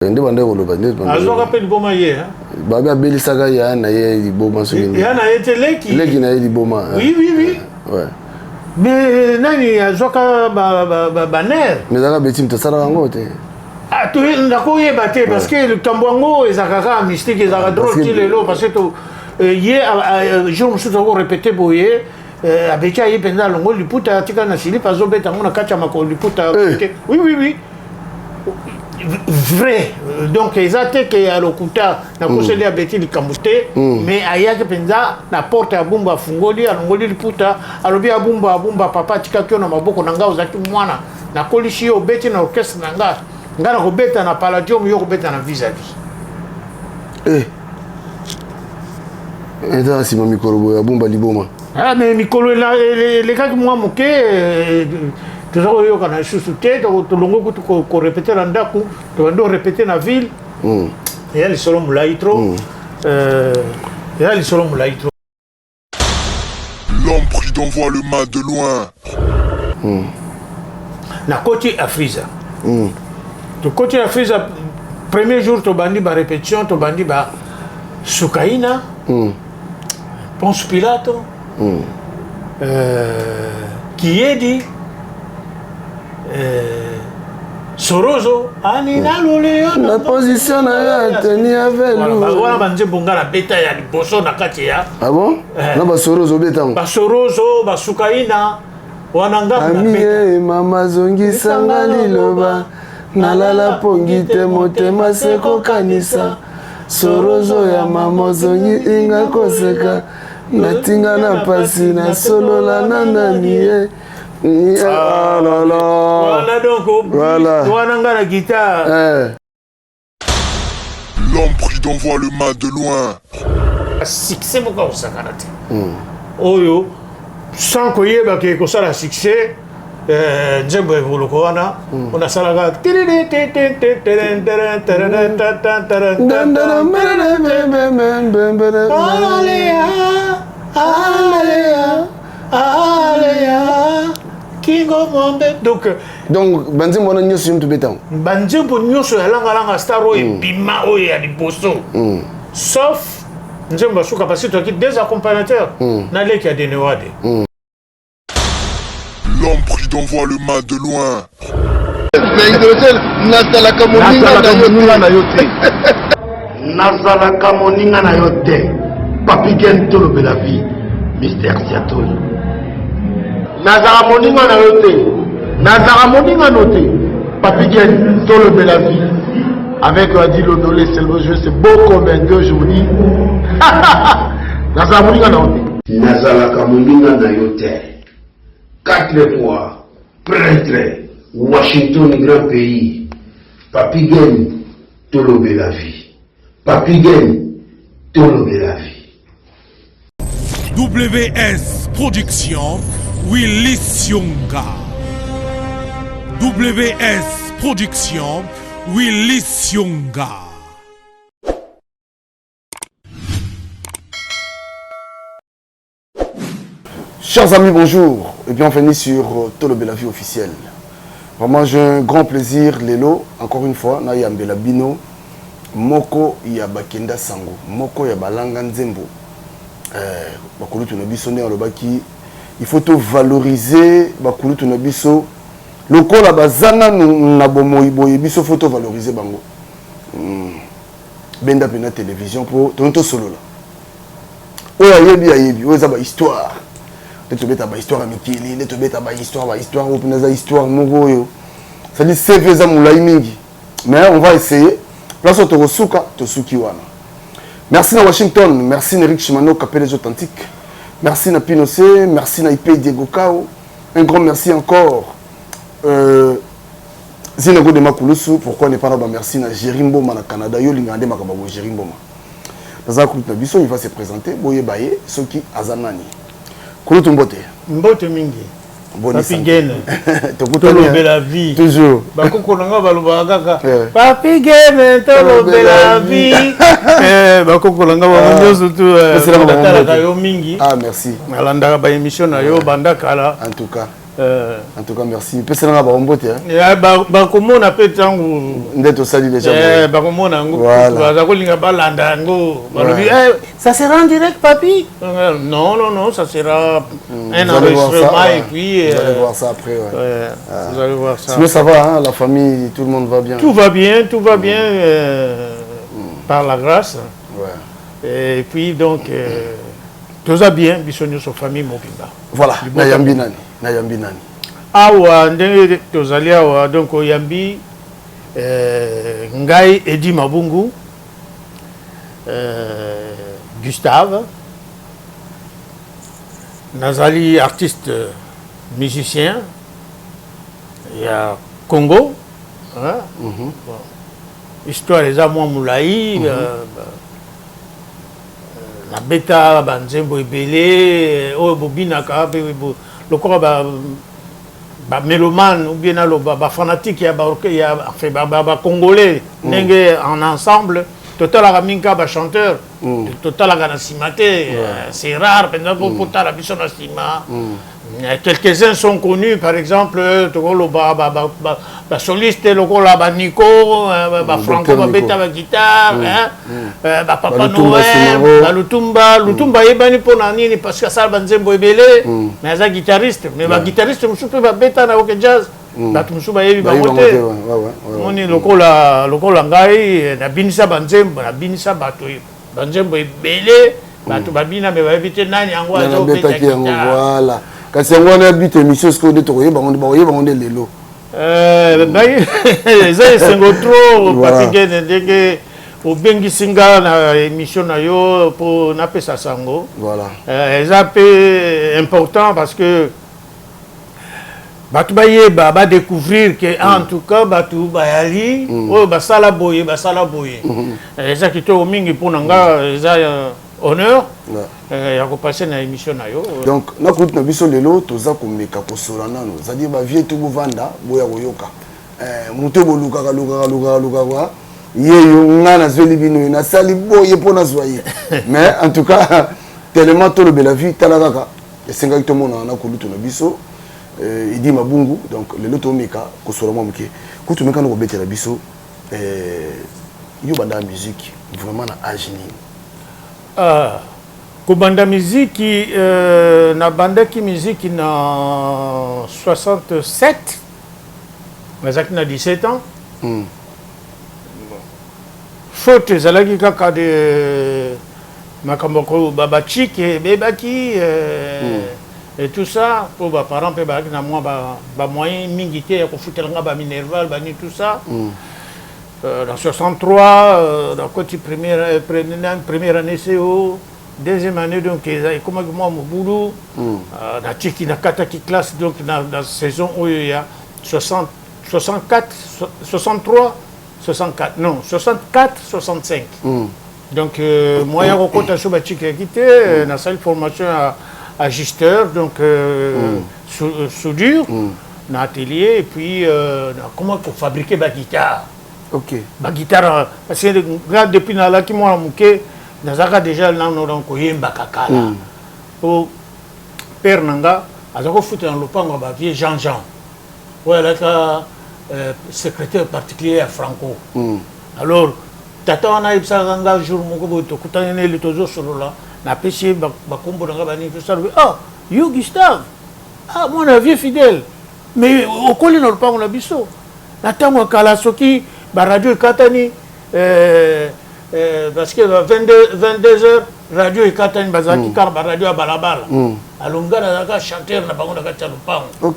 Nde banda koloba nde azwaka mpe liboma ye babe abelisaka ya na ye liboma soki ya na ye te leki leki na ye liboma. Oui oui oui ouais. Mais nani azwaka banerfs? Mais ezalaka beti moto asalaka yango te. Nakoyeba te, parce que likambo yango ezalaka kaka mystique, ezalaka drôle ti lelo, parce que ye jour mosusu akorépéter boye, abeti, aye mpenza, alongoli liputa, atika na silipe, azobeta yango na kati ya makolo liputa. Oui oui oui, vrai. Donc eza te ke ya lokuta, nakoseli abeti likambo te, mais ayaki mpenza na porte ya Bumba, afungoli, alongoli liputa, alobi: "Abumba, Abumba, papa atikaki yo na maboko na ngai, ozalaki mwana, nakolisi yo, obeti na orchestre na nga. Ngai nakobeta na Palladium, yo kobeta na Vis-à-Vis." Eza na nsima mikolo boye, Abumba liboma. Ah, mais mikolo elekaki mwa moke, toza koyokana lisusu te. Tolongo kutu korépéter na ndako, tobandi korépéter na ville. Eya lisolo molai trop, eya lisolo molai trop. L'homme prudent voit le mal de loin. Nakoti Afrisa, tokoti Afrisa, premier jour tobandi barépétition, tobandi ba Sukaina, Ponce Pilato, Kiedi, Sorozo ani nalole yo. Na position na yo ateni avelu. Wana banzembo nga nabeta ya liboso na kati ya Ah bon? Na basorozo obeta yango? Basorozo, Basukaina wana nga Ami ye mama, zongisanga liloba, nalala pongi te, motema se kokanisa sorozo ya mama, ozongi inga koseka, natinga na pasi, nasolola na nani ye? Ah là là. Wana donc Voilà. wana nga na guitare. L'homme prudent voit le mal de loin. Succès moko akosakana te oyo sans koyeba ke kosala succès. Nzembo ya Evoloko wana oyo nasalaka, Alea, alea, alea, kingo monde, donc Donc banzembo wana nyonso yo moto obeta yango? Banzembo nyonso ya Langalanga Star oyo ebima, oyo ya liboso, sauf nzembo ya suka, parce que toyaki deux accompagnateurs na leki ya Denewade. L'homme prudent voit le mal de loin. Nazalaka moninga na yo te. Nazalaka moninga na yo te. Papi Gen, tolobela vie, Mister Siatoli. Nazalaka moninga na yo te, nazalaka moninga no te. Papi Gen, tolobela vie avec Adi Londolé, c'est le jeu, c'est beau comme un deux, je vous dis, nazalaka moninga na yo te. Nazalaka moninga na yo te. Quatre fois prêtre, Washington grand pays. Papi Gen, tolobela vie. Papi Gen, tolobela vie. WS Production, Willy Sionga. WS Production, Willy Sionga. Chers amis, bonjour et bienvenue sur Tolobela Vie officielle. Vraiment, j'ai un grand plaisir, Lelo, encore une fois, na yambela bino, moko ya bakenda sango, moko ya balanga nzembo. Bakulutu na biso nde alobaki, il faut to valoriser bakulutu na biso lokola baza nanu na bomoi boye, biso faut to valoriser bango. Benda mpe télévision po tono tosolola. Oyo ayebi, ayebi oyo eza bahistoire nde tobeta, bahistoire ya mikili nde tobeta, bahistoire, bahistoire oyo mpena eza histoire moko oyo, c'est-à-dire CV eza molai mingi, mais on va essayer. Place oyo tokosuka, tosuki wana. Merci na Washington, merci na Eric Chimano Capeles authentique, merci na Pinocé, merci na Ip Diego Kao, un grand merci encore Zina Godema Kulusu, pourquoi ne pas na merci na Jerry Mboma na Canada, yo linga nde makambo ya Jerry Mboma. Naza kulutu na biso, il va se présenter, boyeba ye soki aza nani. Kulutu, mbote. Mbote mingi. Boni Papi santé? Gene. Tokutani, Tolobela vie. Toujours. Bakoko na nga balobaka kaka Eh. "Papi Gene, tolobela vie." Bakoko na nga bango nyonso tu Peselaka bango natalaka mbote. yo mingi. Ah, merci. Nalandaka baémission na yo banda kala. En tout cas. En tout cas, merci. Pesela nga bango mbote. Bakomona mpe ntango nde tosali déjà. Bakomona yango, baza kolinga balanda yango, balobi: "Ça sera en direct, papi?" Non, non, non, ça sera un enregistrement et puis vous allez voir ça après, ouais. Ouais, vous allez voir ça. Sinon, ça va, hein, la famille, tout le monde va bien? Tout va bien, tout va bien, par la grâce. Et puis donc toza bien, biso nyonso, famille mobimba. Voilà, nayambi nani? Nayambi nani? Awa ndenge tozali awa, donc oyambi ngai Edi Mabungu Gustave. Nazali artiste musicien ya Congo, hein? Bon. Histoire eza mwa molai. Nabeta banzembo ebele oyo bobinaka mpe lokola bamélomane ou bien naloba bafanatique ya, enfin, bacongolais ndenge en ensemble totalaka mingi kaka bachanteur, totalaka na nsima te. C'est rare mpenza po potala biso na nsima. Quelques-uns sont connus, par exemple tokoloba basoliste lokola baniko, bafranco, babeta baguitare, bapapa Noël, balutumba. Lutumba ayebani mpona nini? Parce que asala banzembo ebele, mais aza guitariste. Mais baguitariste mosusu mpe babeta na OK Jazz, bato mosusu bayebi bango te. Moni lokola ngai nabinisa banzembo, nabinisa bato banzembo ebele, bato babina, me bayebi te nani yango azobeta guitare. Voilà, kasi yango wana but émission sikoyo nde tokoyeba ngo, bakoyeba ngo nde lelo. Eza esengo trop, Papi Gene, ndenge obengisi nga na émission na yo mpo napesa sango. Eza mpe important parce que bato bayeba, badécouvrir ke en tout cas bato bayali oyo basala boye, basala boye. Eza kitoko mingi mpona nga, eza honneur ya kopase na émission na yo. Donc nakuti na biso lelo, toza komeka kosola nano, c'est-à-dire bavie to bovanda, boya koyoka moto bolukaka, lukaka, lukaka, lukaka ye yo. Nga nazweli bino ye, nasali boye mpo nazwa ye. Mais en tout cas, tellement tolobela vie, tala kaka esengaki tomonana na kolutu na biso Edi Mabungu. Donc lelo tomeka kosola mwa moke. Kutu meka na kobetela biso, yo banda ya musique vraiment na age nini? Ah, kobanda miziki, nabandaki miziki na 67, nazalaki na 17 ans. Faute ezalaki kaka de makambo bachike ebebaki et tout ça, mpo baparent mpe bazalaki na mwa bamoyen mingi te ya kofutela nga baminerval, bani, tout ça. Dans 63, nakoti première année CO, deuxième année, donc ekomaki mwa mobulu. Natiki, nakataki classe. Donc na saison oyo ya 60, 64, 63, 64, non, 64, 65. Donc moyen kokota so batikaki te. Nasali formation ya ajusteur, donc soudure na atelier, et puis nakoma kofabriquer baguitare. Baguitare, parce que nga depuis nalaki mwana moke, nazalaka déjà nano donc koyembaka kala, po père na nga aza kofutela na lopango ya bavieux Jean Jean oyo alaka secrétaire particulier ya Franco. Alors tata wana ayebisaka nga jour moko boye, tokutani neli, tozosolola, napesi ye bakombo na nga, banini, tosala. "Ah, yo Gustave, ah, mwana ya vieux Fidèle, mais okoli na lopango na biso." Na ntango ya kala, soki baradio ekatani, parce que ba 22, 22 heures radio ekatani, bazalaki kaka baradio ya balabala. Alors nga nazalaka chanteur na bango na kati ya lopango.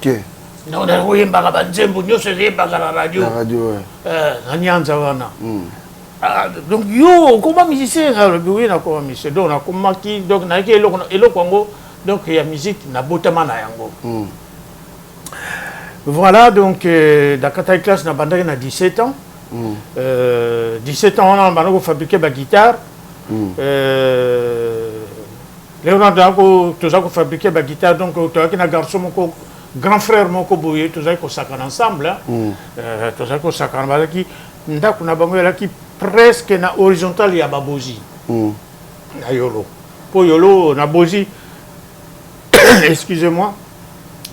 Oyembaka banzembo nyonso ezeyembaka na radio. Na radio, ouais. Na Nyanza wana. Ah, donc yo okoma musicien? Alobi: "Oui, nakoma musicien." Donc nakomaki, donc nayaki eloko yango, donc ya musique, nabotama na yango. Voilà, donc nakataki classe, nabandaki na 17 ans. 17 ans wana nabandaki kofabriquer baguitare. Lelo toza kofabriquer baguitare, donc toyaki na garçon moko, grand frère moko boye, tozalaki kosakana ensemble, hein. Tozalaki kosakana, bazalaki ndako na bango ezalaki presque na horizontal ya babozi na Yolo, mpo Yolo na Bozi, excusez-moi,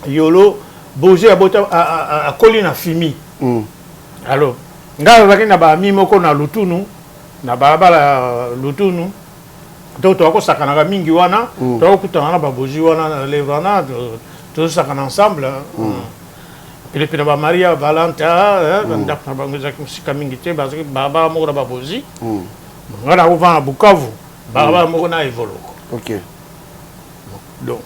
Yolo. Bozi abota akoli na Fimi. Alors ngai azalaki na baami moko na Lutunu, na balabala Lutunu, donc toakosakanaka mingi wana. Toakokutana na babozi wana na Levana, tozosakana ensemble penepene ba Maria Valanta. Bandako na bango ezalaki mosika mingi te, bazalaki balabala moko na babozi. Ngai nakovanda na Bukavu, balabala moko na Evoloko. Donc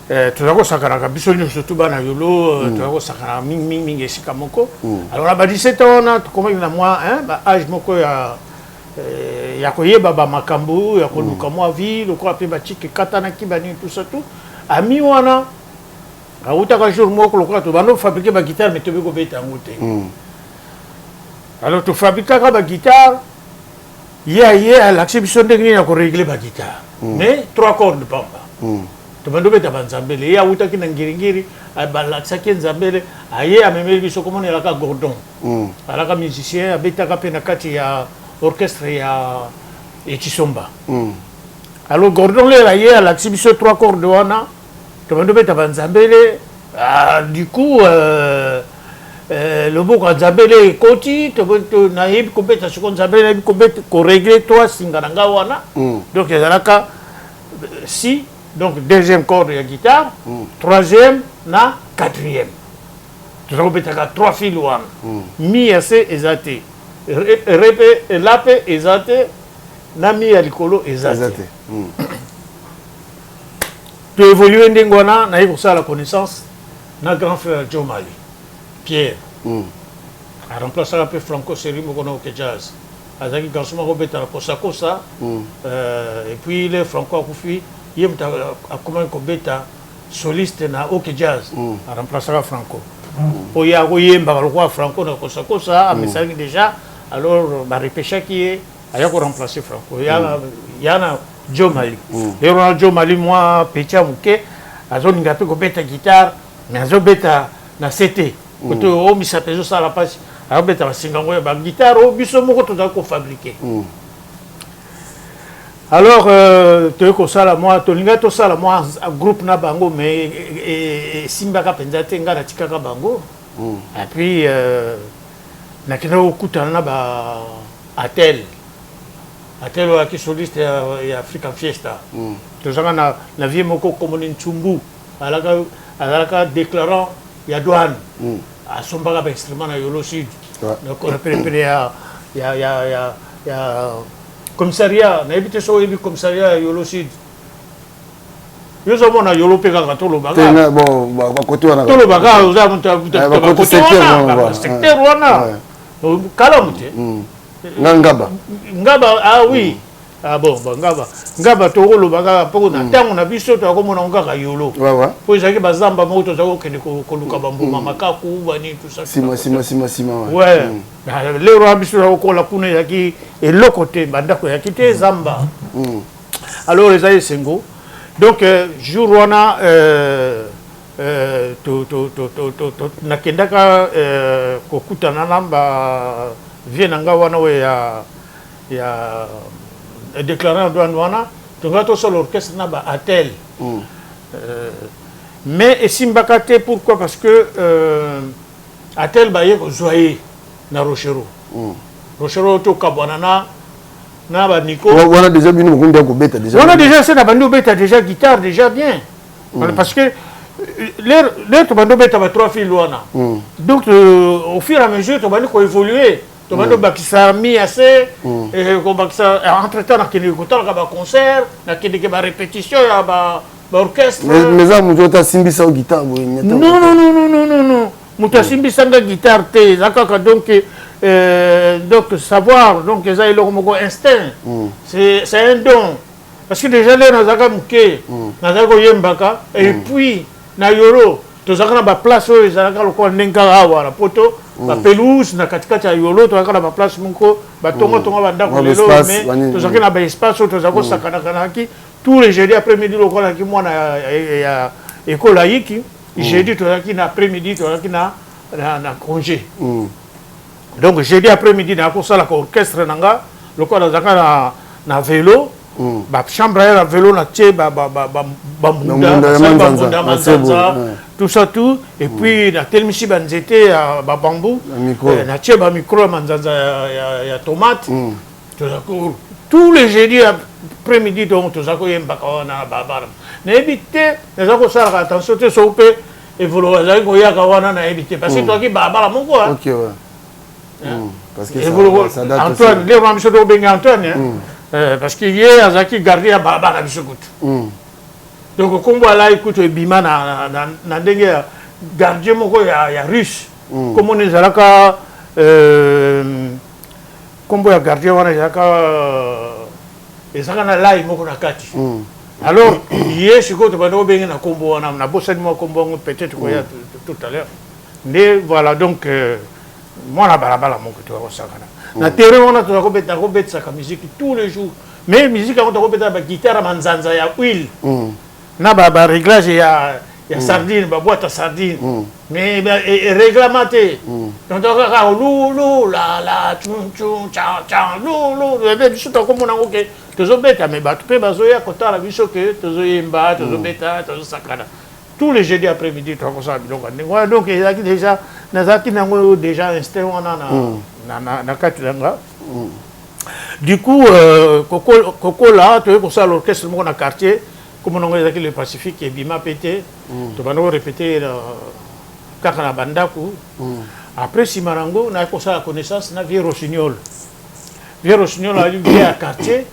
toza kosakanaka biso nyonso tu bana Yolo, toza kosakanaka mingi mingi mingi esika moko. Alors na ba 17 ans wana, tokomaki na mwa ba âge moko ya koyeba bamakambo ya koluka mwa vie, lokola mpe batike ekatanaki, banini, tout ça. Tout ami wana awutaka jour moko, lokola tobanda kofabriquer baguitare, mais toyebi kobeta yango te. Alors tofabrikaka baguitare, ye aye alakisi biso ndenge nini ya korégler baguitare, mais trois cordes pamba. Tobandi obeta banzambele. Ye awutaki na Ngiringiri, balakisaki ye nzambele, aye amemeli biso. Komona elaka Gordon, alaka musicien, abetaka mpe na kati ya orchestre ya Etisomba. Alors Gordon lela ye alakisi biso trois cordes wana, tobandi obeta banzambele. Ah, du coup loboko ya nzambele ekoti, nayebi kobeta siko nzambele, nayebi kobeta, korégler trois singa na ngai wana. Donc ezalaka si, donc deuxième corde ya guitare, troisième na quatrième, toza kobetaka trois fil wana. Mi ya se eza te, re mpe la mpe eza te, na mi ya likolo eza te. Toévolue ndenge wana, naye kosala connaissance na grand frère Joe Mali Pierre. Aremplaçaka mpe Franco Seri moko na OK Jazz, azalaki garçon moko obetaka kosakosa. Et puis le Franco akufi, ye moto akomaki kobeta soliste na OK Jazz. Aremplaçaka Franco mpo ye akoyembaka lokola Franco na kosakosa, amesalaki déjà. Alors barepêchaki ye, aya koremplacer Franco ya na Joe Mali. Lero na Joe Mali mwa petit ya moke, azolinga mpe kobeta guitare, mais azobeta na se te, kote omisa mpe ezosala mpasi. Azobeta basinga yango ya baguitare oyo biso moko tozali kofabriquer. Alors toyei kosala mwa, tolingai tosala mwa groupe na bango, mais esimbaka mpenza te. Ngai natikaka bango et puis nakendaki kokutana na ba Atel. Atel oyo ayaki soliste ya African Fiesta. Tozalaka na vie moko komoni Ntsumbu, azalaka déclarant ya douane, asombaka bainstrument na Yolo Sud, na penepene ya commissariat. Nayebi te soki oyebi commissariat ya Yolo Sud. Yo ozomona Yolo mpe kaka, tolobaka tolobaka, oza bakote wana, secteur wana kalamu te. Nga Ngaba. Ngaba, ah oui. Ah bon, bon, Ngaba, Ngaba tokoloba kaka mpo na ntango na biso toyakomona ngo kaka Yolo, mpo ezalaki bazamba moko tozalaki kokende koluka bambuma, makaku, banini, tout ça. Nsima, nsima, nsima, nsima. Ouais, lero wana biso tokokola kuna, ezalaki eloko te, bandako ezalaki te, zamba. Alors eza esengo. Donc jour wana nakendaka kokutana na ba vie na ngai wana oyo ya déclarant douane wana. Tongai tosala orchestre na ba Atel, mais esimbaka te. Pourquoi? Parce que Atel baye kozwa ye na Rochereau. Rochereau tokabwana na baniko. Wana déjà bino bokomi nde kobeta déjà? Wana déjà se na bandi obeta déjà guitare déjà bien, parce que l'heure tobandi obeta ba trois fil wana. Donc au fur et à mesure tobandi koévoluer, tobandi obakisa mi ya se, kobakisa. Entre temps nakendeki kotalaka baconcert, nakendeki barépétition ya baorchestre. Mais eza moto ota asimbisa o guitare boye? Non, non, non, non, non, non, non, moto asimbisanga guitare te. Eza kaka donc savoir, donc eza eloko moko instinct. C'est un don, parce que déjà lelo nazalaka moke, nazalaki koyembaka. Et puis na Yolo tozalaka na baplace oyo ezalaka lokola ndenge kaka awa na Poto, bapelouse na katikati ya Yolo. Tozalaka na baplace moko batongatonga bandako lelo, mais tozalaki na baespace oyo tozalaki kosakanakanaki tous les jeudi après midi. Lokolaki mwana ya ekole ayiki jeudi, tozalaki na après midi, tozalaki na congé. Donc jeudi après midi naya kosalaka orchestre na nga. Lokola nazalaka na vélo, bachambre ya na vélo, natie bambunda, basali bambunda manzanza. Tout ça tout et puis natelemisi banzete ya babambu, natie bamicro ya manzanza ya tomate. Tous les jeudis après midi, donc toza koyembaka wana na babara. Nayebi te, naza kosalaka attention te soki mpe Evoloko azalaki koyaka wana, nayebi te, parce que toyaki balabala moko. Antoine nde wana biso tokobenga Antoine, parce que ye azalaki gardien ya balabala na biso kutu. Donc nkombo alai kutu ebima na ndenge ya gardien moko ya russe. Nkombo nde ezalaka, nkombo ya gardien wana ezalaka na lai moko na kati. Alors ye sikoyo tobanda kobenge na nkombo wana, nabosani mwa nkombo yango, peut-être koya tout à l'heure nde. Voilà, donc mwana balabala moko toza kosakana na terrain wana, toza kobeta, kobetisaka musique tous les jours. Mais musique yango tokobeta baguitare manzanza ya huile na baréglage ya sardine, baboîte ya sardine, mais réglama te. Donc kaka lulu la la tchun tchun tchan tchan lulu ebe biso tokomona yango ke tozobeta, mais bato mpe bazoya kotala biso ke tozoyemba, tozobeta, tozosakana. Tous les jeudis après midi tokosala biloko ya ndenge wana. Donc ezalaki déjà, nazalaki nango déjà instinct wana na kati na nga. Du coup kokola, toyei kosala orchestre moko na quartier, kombo nango ezalaki Le Pacifique. Ebima mpe te, tobanda korépéter kaka na bandako. Après, nsima nango nayaki kosala connaissance na vieux Rossignol. Vieux Rossignol azali vieux ya quartier,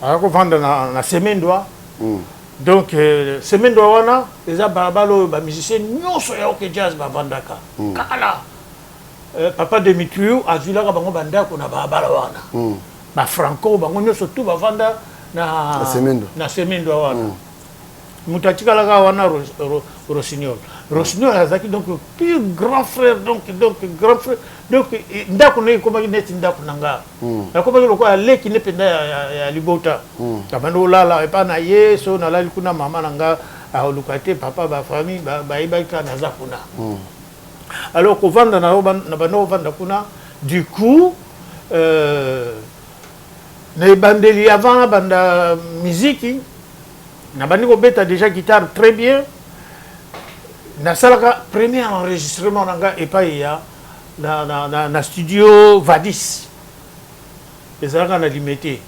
azali kovanda na Semendwa. Donc Semendwa wana eza balabala oyo bamusicien nyonso ya OK Jazz bavandaka kala. Papa Demitrio azwilaka bango bandako na balabala wana. Bafranco bango nyonso tu bavanda na na Semendwa wana. Moto atikalaka wana Rossignol. Rossignol azalaki donc pur grand frère, donc grand frère. Donc ndako na ye ekomaki neti ndako na nga, nakomaki lokola aleki ne mpenza ya libota. Abandi kolala epa na ye. So nalali kuna, mama na nga akoluka te, papa, bafamille bayebaki kaka naza kuna. Alors kovanda na banda kovanda kuna, du coup na ebandeli, avant nabanda miziki, nabandi kobeta déjà guitare très bien. Nasalaka premier enregistrement na nga epai ya na studio Vadis, ezalaka na Limete.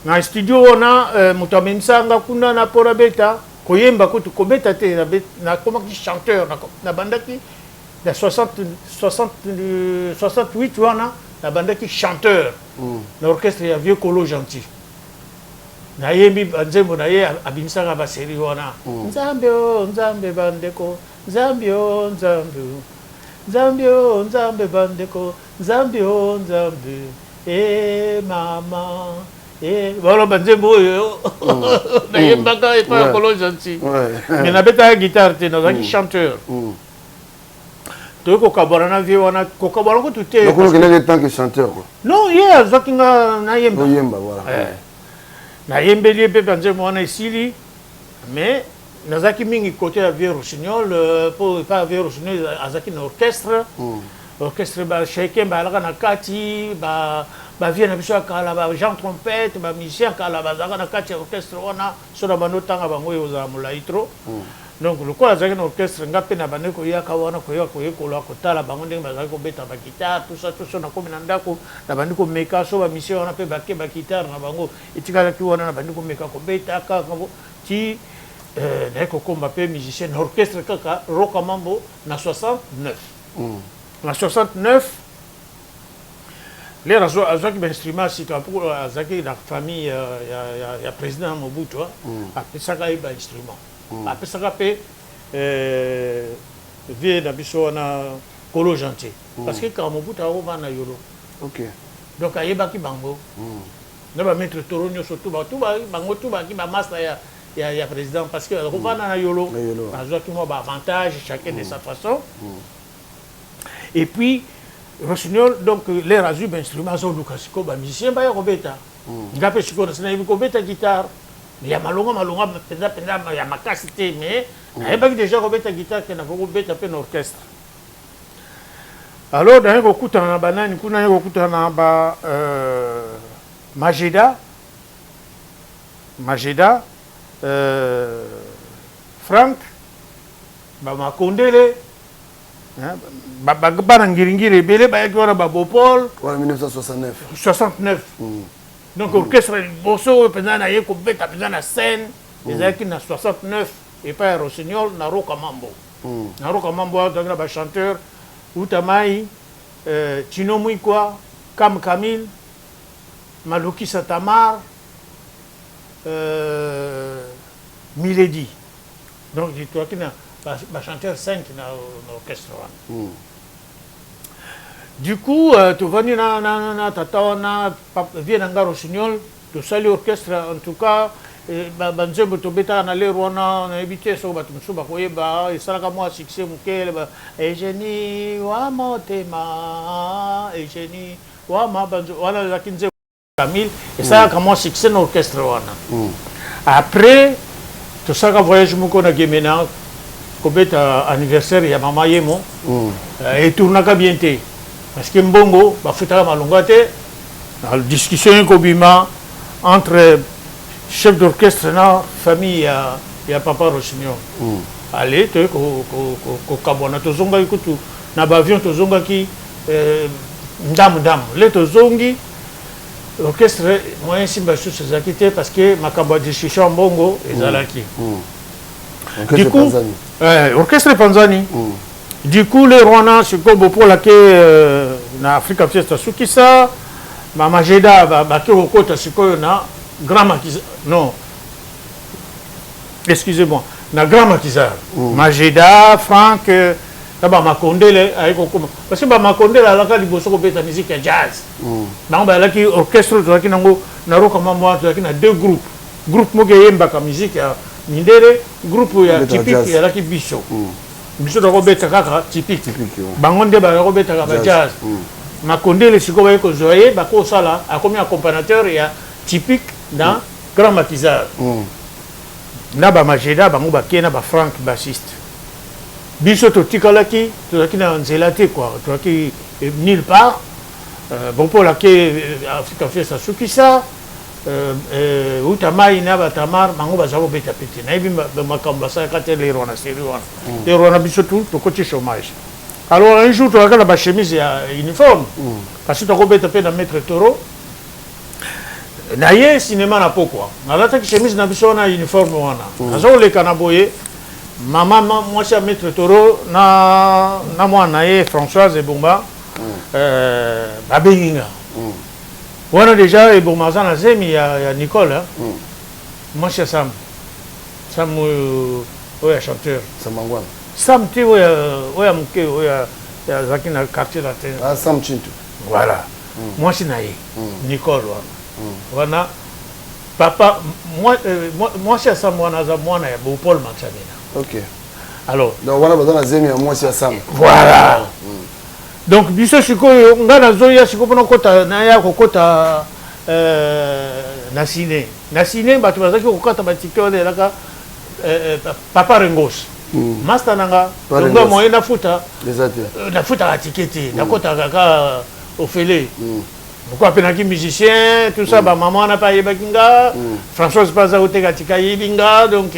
Na studio wana, moto amemisa nga kuna na mpo nabeta, koyemba kutu, kobeta te. Nakomaki chanteur, nabandaki na 60, 60, 68 wana, nabandaki chanteur na orchestre ya vieux Kolo Gentil. Nayembi banzembo na ye, abimisaka basérie wana: Nzambe o Nzambe bandeko, Nzambe o Nzambe, Nzambe o Nzambe bandeko, Nzambe o Nzambe, e mama e. Balo banzembo oyo nayembaka epai ya Kolo Gentil, mais nabetaka guitare te, nazalaki chanteur. Toyei kokabwana na vieux wana, kokabwana kutu te. Donc okendaki tant que chanteur, quoi? Non, ye azwaki nga nayemba. Oyemba, voilà. Nayembeli ye mpe banzembo wana, esili. Mais nazalaki mingi côté ya vieux Rossignol, mpo epai ya vieux Rossignol azalaki na orchestre. Orchestre basheke bazalaka na kati, bavieux na biso ya kala, ba Jean Trompette, bamusicien ya kala bazalaka na kati ya orchestre wana. So na bando otanga bango oyo ozala molai trop. Donc lokola azalaki na orchestre, nga mpe na bandi koyaka wana, koyaka koyekola, kotala bango ndenge bazalaki kobeta baguitare, tout ça, tout ça. Nakomi na ndako, nabandi komeka. So bamusicien wana mpe bake, baguitare na bango etikalaki wana, nabandi komeka kobeta kaka ti naye kokomba mpe musicien na orchestre kaka Roka Mambo na 69. Na 69, l'heure azwaki bainstrument ya sika, mpo azalaki na famille ya président Mobutu, apesaka ye bainstrument. Apesaka mpe vieux na biso wana Kolo Gentil, parce que kaka Mobutu akovanda na Yolo. Donc ayebaki bango na bamaître toro nyonso tu, bango tu baki bamaster ya président, parce que akovanda na Yolo, azwaki mwa baavantage, chacun de sa façon. Et puis Rossignol, donc l'heure azwi bainstrument, azoluka sikoyo bamusicien baya kobeta. Nga mpe sikoyo nasi nayebi kobeta guitare ya malonga malonga mpenza mpenza ya makasi te, mais nayebaki déjà kobeta guitare ke nakoki kobeta mpe na orchestre. Alors naye kokutana na banani kuna? Naye kokutana na ba Majeda, Majeda, Frank. Ba Makondele, hein, bana Ngiringiri ebele bayaki wana, ba Bopol. Wana 1969? 69. Donc orchestre liboso oyo mpenza naye kobeta mpenza na scène ezalaki na 69 epai ya Rossignol na Roka Mambo. Na Roka Mambo wana tozalaki na bachanteur Uta Mai, Chino Mwikwa, Kam Kamil, Malukisa Tamar, Miledi. Donc tozalaki na bachanteur 5 na orchestre wana. Du coup, tovandi na tata wana, vieux na nga Rossignol, tosali orchestre. En tout cas, banzembo tobetaka na lere wana, nayebi te soki bato mosusu bakoyeba, esalaka mwa succès moke: Eugénie wa motema, Eugénie wa mabanzo. Wana ezalaki nzembo Camille, esalaka mwa succès na orchestre wana. Après tosalaka voyage moko na Gemena kobeta anniversaire ya mama Yemo. Etournaka bien te parce que mbongo bafutaka malonga te. Na discussion ekobima entre chef d'orchestre na famille ya papa Rossignol. Ale toye kokabwana, tozongaki kutu na baavion, tozongaki ndamu ndamu. Le tozongi, orchestre moyen simba lisusu ezalaki te parce que makambo ya discussion ya mbongo ezalaki. Du coup, orchestre epanzani. Du coup, le wana sikoyo Bopola ke na Africa Fiesta, sukisa mama Jeda, bake kokota sikoyo na Grand Maquisard, non, excusez-moi, na Grand Maquisard. Majeda, Frank na Bamakondele aye kokoma, parce que Bamakondele alaka liboso kobeta musique ya jazz. Bango bazalaki orchestre tozalaki nango na Roka Mambo. Tozalaki na deux groupes: groupe moko eyembaka musique ya mindele, groupe ya typique ezalaki biso. Biso tokobeta kaka typique, bango nde bakobetaka ba jazz. Makondele sikoyo baye kozwa ye, bakosala, akomi accompagnateur ya typique na Grand Maquisard na Bamageda. Bango bakei na Bafrank bassiste, biso totikalaki, tozalaki na nzela te quoi, tozalaki nulle part. Bon, mpo lake Africa Fiesta asukisa, uta mai na Batamar, bango baza kobeta pe te. Nayebi makambo basalaka te lero wana, série wana, lero wana biso tu tokoti chômage. Alors un jour tozalaka na bachemise ya uniforme kasi tokobeta mpe na Maître Toro na ye cinéma na pokwa. Nalataki chemise na biso wana, uniforme wana. Naza koleka na boye, mama mwasi ya Maître Toro na mwana na ye Françoise Ebomba babengi nga. Wana déjà Ebomba aza na zemi ya Nicole, mwasi ya Sam, Sam oyo ya chanteur. Samangwana? Sam te, oyo ya moke, oyo azalaki na Quartier Latin. Ah, Sam Chintu. Voilà, mwasi na ye Nicole wana. Papa mwasi ya Sam wana aza mwana ya Paul Manchamina. Alors Donc wana baza na zemi ya mwasi ya Sam. Voilà. Donc biso sikoyo, ngai nazoya sikoyo mpona kota, naya kokota na ciné. Na ciné bato bazalaki kokata batike wana, elaka papa Rengos, master na nga. Nga moye nafuta, nafutaka tike te, nakotaka kaka ofele. Pourquoi apenaki musicien, tout ça. Bamama wana mpe ayebaki nga, Françoise mpe aza koteka tika, ayebi nga. Donc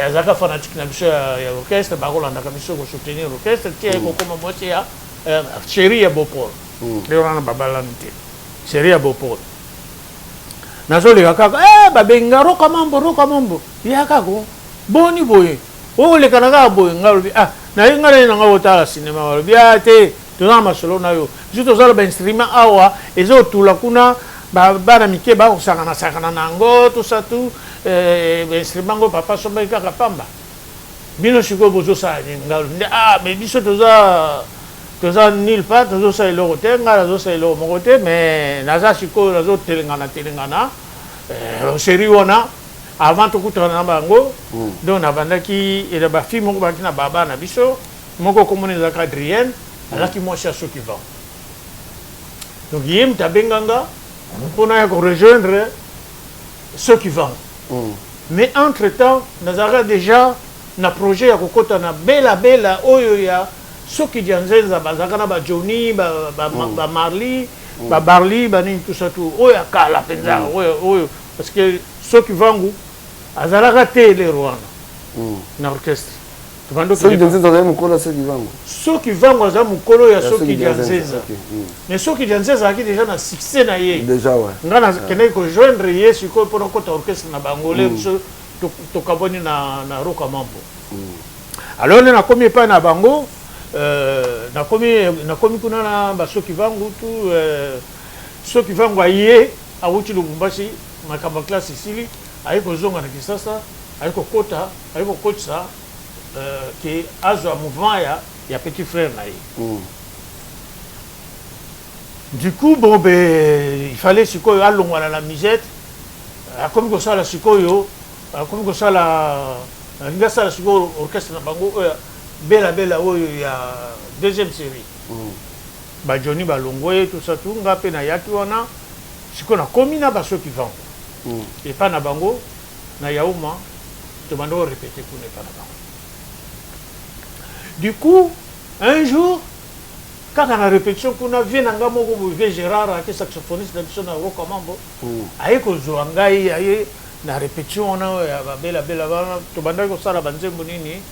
azalaka fanatique na biso ya orchestre, bakolandaka biso kosoutenir orchestre ti aye kokoma mwasi ya chéri ya Bopol. Nde wana babalani te, chéri ya Bopol. Nazoleka kaka, babenga: "Roka Mambo, Roka Mambo, yaka ko, boni boye okolekana kaka boye?" Nga alobi: "Ah, naye nga naye nanga kotala cinéma." Balobi: "Ah te, toza na masolo na yo. Biso tozala bainstrument awa, eza otula kuna, bana mike bakosakana sakana na yango, tout ça, tout bainstrument ngo papa asombaki kaka pamba. Bino sikoyo bozosala nini?" Nga alobi nde: "Ah, mais biso toza nulle part, tozosala eloko te. Ngai nazosala eloko moko te, mais naza sikoyo nazotelengana telengana." Série wana, avant tokutana na bango, donc nabandaki na bafille moko bazalaki na baba na biso moko, komona ezalaka Adrienne, azalaki mwasi ya Sokivan. Donc ye moto abenganga mpona ya korejoindre Sokivan. Mais entre temps nazalaka déjà na projet ya kokɔta na Bela Bela oyo ya Soki dia Nzenza, bazalaka na bajohnny, bamarli, babarli, banini, tout ça, tout oyo ya kala mpenza, oyo parce que Soki Vangu azalaka te elero wana na orchestre. Soki Dianzenza azali mokolo ya Soki Vangu. Soki Vangu aza mokolo ya Soki Dianzenza. Mais Soki Dianzenza azalaki déjà na succès na ye. Déjà ouais. Nga nakendaki kojoindre ye sikoyo mpona okota orchestre na bango le biso tokabwani na Roka Mambo. Alors nde nakomi epai na bango, nakomi kuna na basoki Vangu tu Soki Vangu aye awuti Lubumbashi, makambo ya classe esili, aye kozonga na Kinshasa, aye kokota, aye kokotisa ke azwa mouvement ya petit frère na ye. Du coup, bon, ben, il fallait sikoyo alongwana na musette, akomi kosala sikoyo, akomi kosala, alingi asala sikoyo orchestre na bango oyo Bela Bela oyo ya deuxième série. Ba Johnny balongwe tout ça tout, nga pe nayaki wana sikoyo nakomi na basoki Vangu. Epa na bango na Yauma, tobanda ko répéter kuna epa na bango. Du coup, un jour kaka na répétition kuna, vieux na nga moko boye, vieux Gérard ake saxophoniste na biso na Roka Mambo, aye kozwa ngai, aye na répétition wana oyo ya babela bela wana, tobandaki kosala banzembo nini,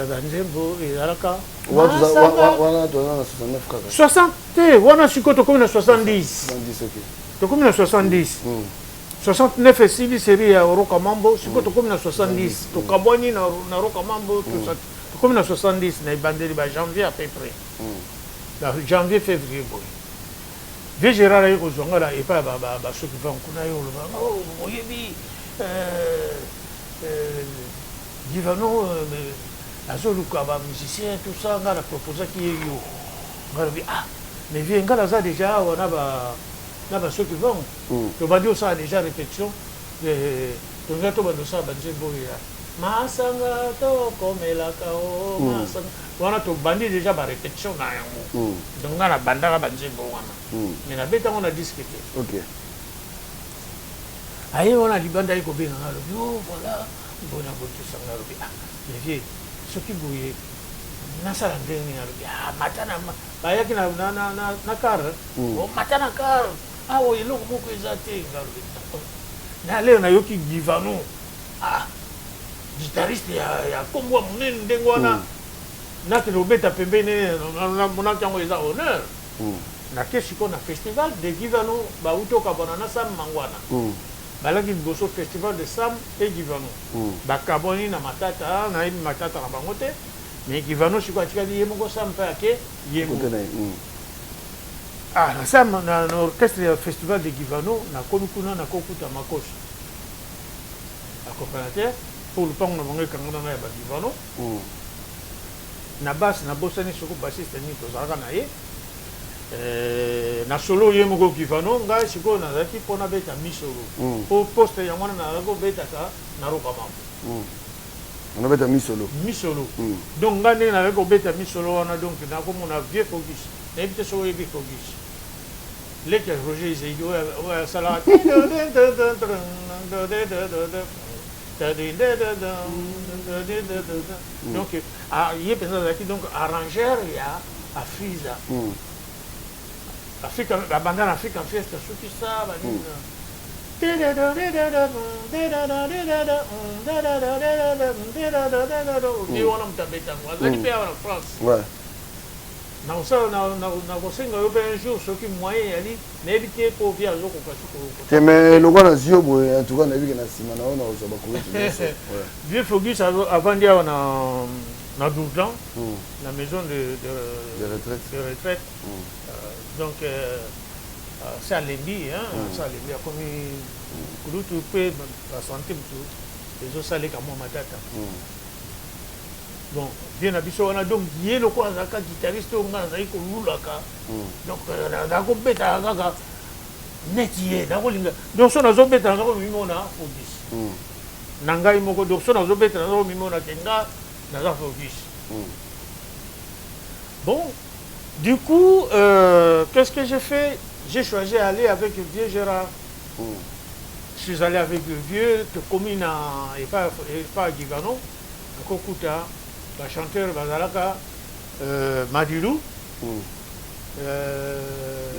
banzembo ezalaka wana toza na 69 kaka. 60 te, wana sikoyo tokomi na 70. 70, ok. Tokomi na 70. 69 esili série ya Roka Mambo, sikoyo tokomi na 70, tokabwani na Roka Mambo, tout ça, tokomi na 70 na ebandeli ba janvier à peu près, na janvier février boye. Vieux Gérard aye kozwa nga na epai ya basoki Vangu kuna, ye oloba: "Oh, oyebi Givano azoluka bamusicien, tout ça, nga na proposaki ye yo." Nga lobi: "Ah, mais vieux, nga naza déjà awa na basoki Vangu, tobandi osala déjà répétition, tolinga tobanda osala banzembo oyo ya masanga tokomelaka o masanga wana." Tobandi déjà barépétition na yango. Donc nga nabandaka banzembo wana, mais nabetango na disque te. Aye wana libanda, aye kobenga nga, alobi: "Oh voilà, bona boye tosanga." Alobi: "Ah mais vieux, soki boye nasala ndenge nini?" Alobi: "Ah, mata na." Bayaki na car. "Oh, mata na car awa, eloko moko eza te." Nga alobi na lelo nayoki Givano, ah, guitariste ya kombo ya monene ndenge wana, nakende kobeta pembeni, namonaki yango eza honneur. Nake sikoyo na festival de Givano, bauti okabwana na Sam Mangwana. Balaki liboso festival de Sam et Givano, bakabwani na matata, nayebi matata na bango te, mais Givano sikoyo atikali ye moko, Sam mpe ake ye moko. Côté na ye. Ah, na Sam na orchestre ya festival de Givano, nakomi kuna, nakokuta Makoso accompagnateur mpo lupango na bango ekangana na ya bagivano. Na basse, nabosani soko bassiste nini tozalaka na ye. Na solo ye moko Givano, ngai sikoyo nazalaki mpo nabeta misolo, mpo poste yango wana nazalaki kobetaka na Roka Mambo. Onabeta misolo. Misolo. Donc ngai ndenge nazalaki kobeta misolo wana, donc nakomona vieux Focus, nayebi te soki oyebi Focus, leki ya Roger Izeidi oyo oyo asalaka donc ah, ye mpenza azalaki donc arrangeur ya Afrisa, Afrika, babanda na African Fiesta, sukisa banini. Ye wana moto abetango, azali mpe awa na France. Nakosala, nakosenga yo mpe un jour soki moyen eyali, nayebi te mpo vieux azokoka soki. Te, mais lokola nazwi yo boye, en tout cas nayebi ke na nsima na yo nakozwa bakoloti nyonso. Ouais. Vieux Focus avandi awa na Dourdan, na maison de retraite. De retraite. Donc se alembi, hein, se alembi, akomi kulutu mpe basanté motu ezosaleka mwa matata. Bon, vieux na biso wana, donc ye lokola azalaka guitariste oyo ngai nazali kolulaka, donc nakobetaka kaka neti ye, nakolinga. Donc so nazobeta, naza komimona Focus na ngai moko. Donc so nazobeta, naza komimona ke nga naza Focus. Bon, du coup, qu'est-ce que j'ai fait? J'ai choisi aller avec le vieux Gérard. Je suis allé avec le vieux, tokomi na epa Givano, nakokuta bachanteur bazalaka Madilu,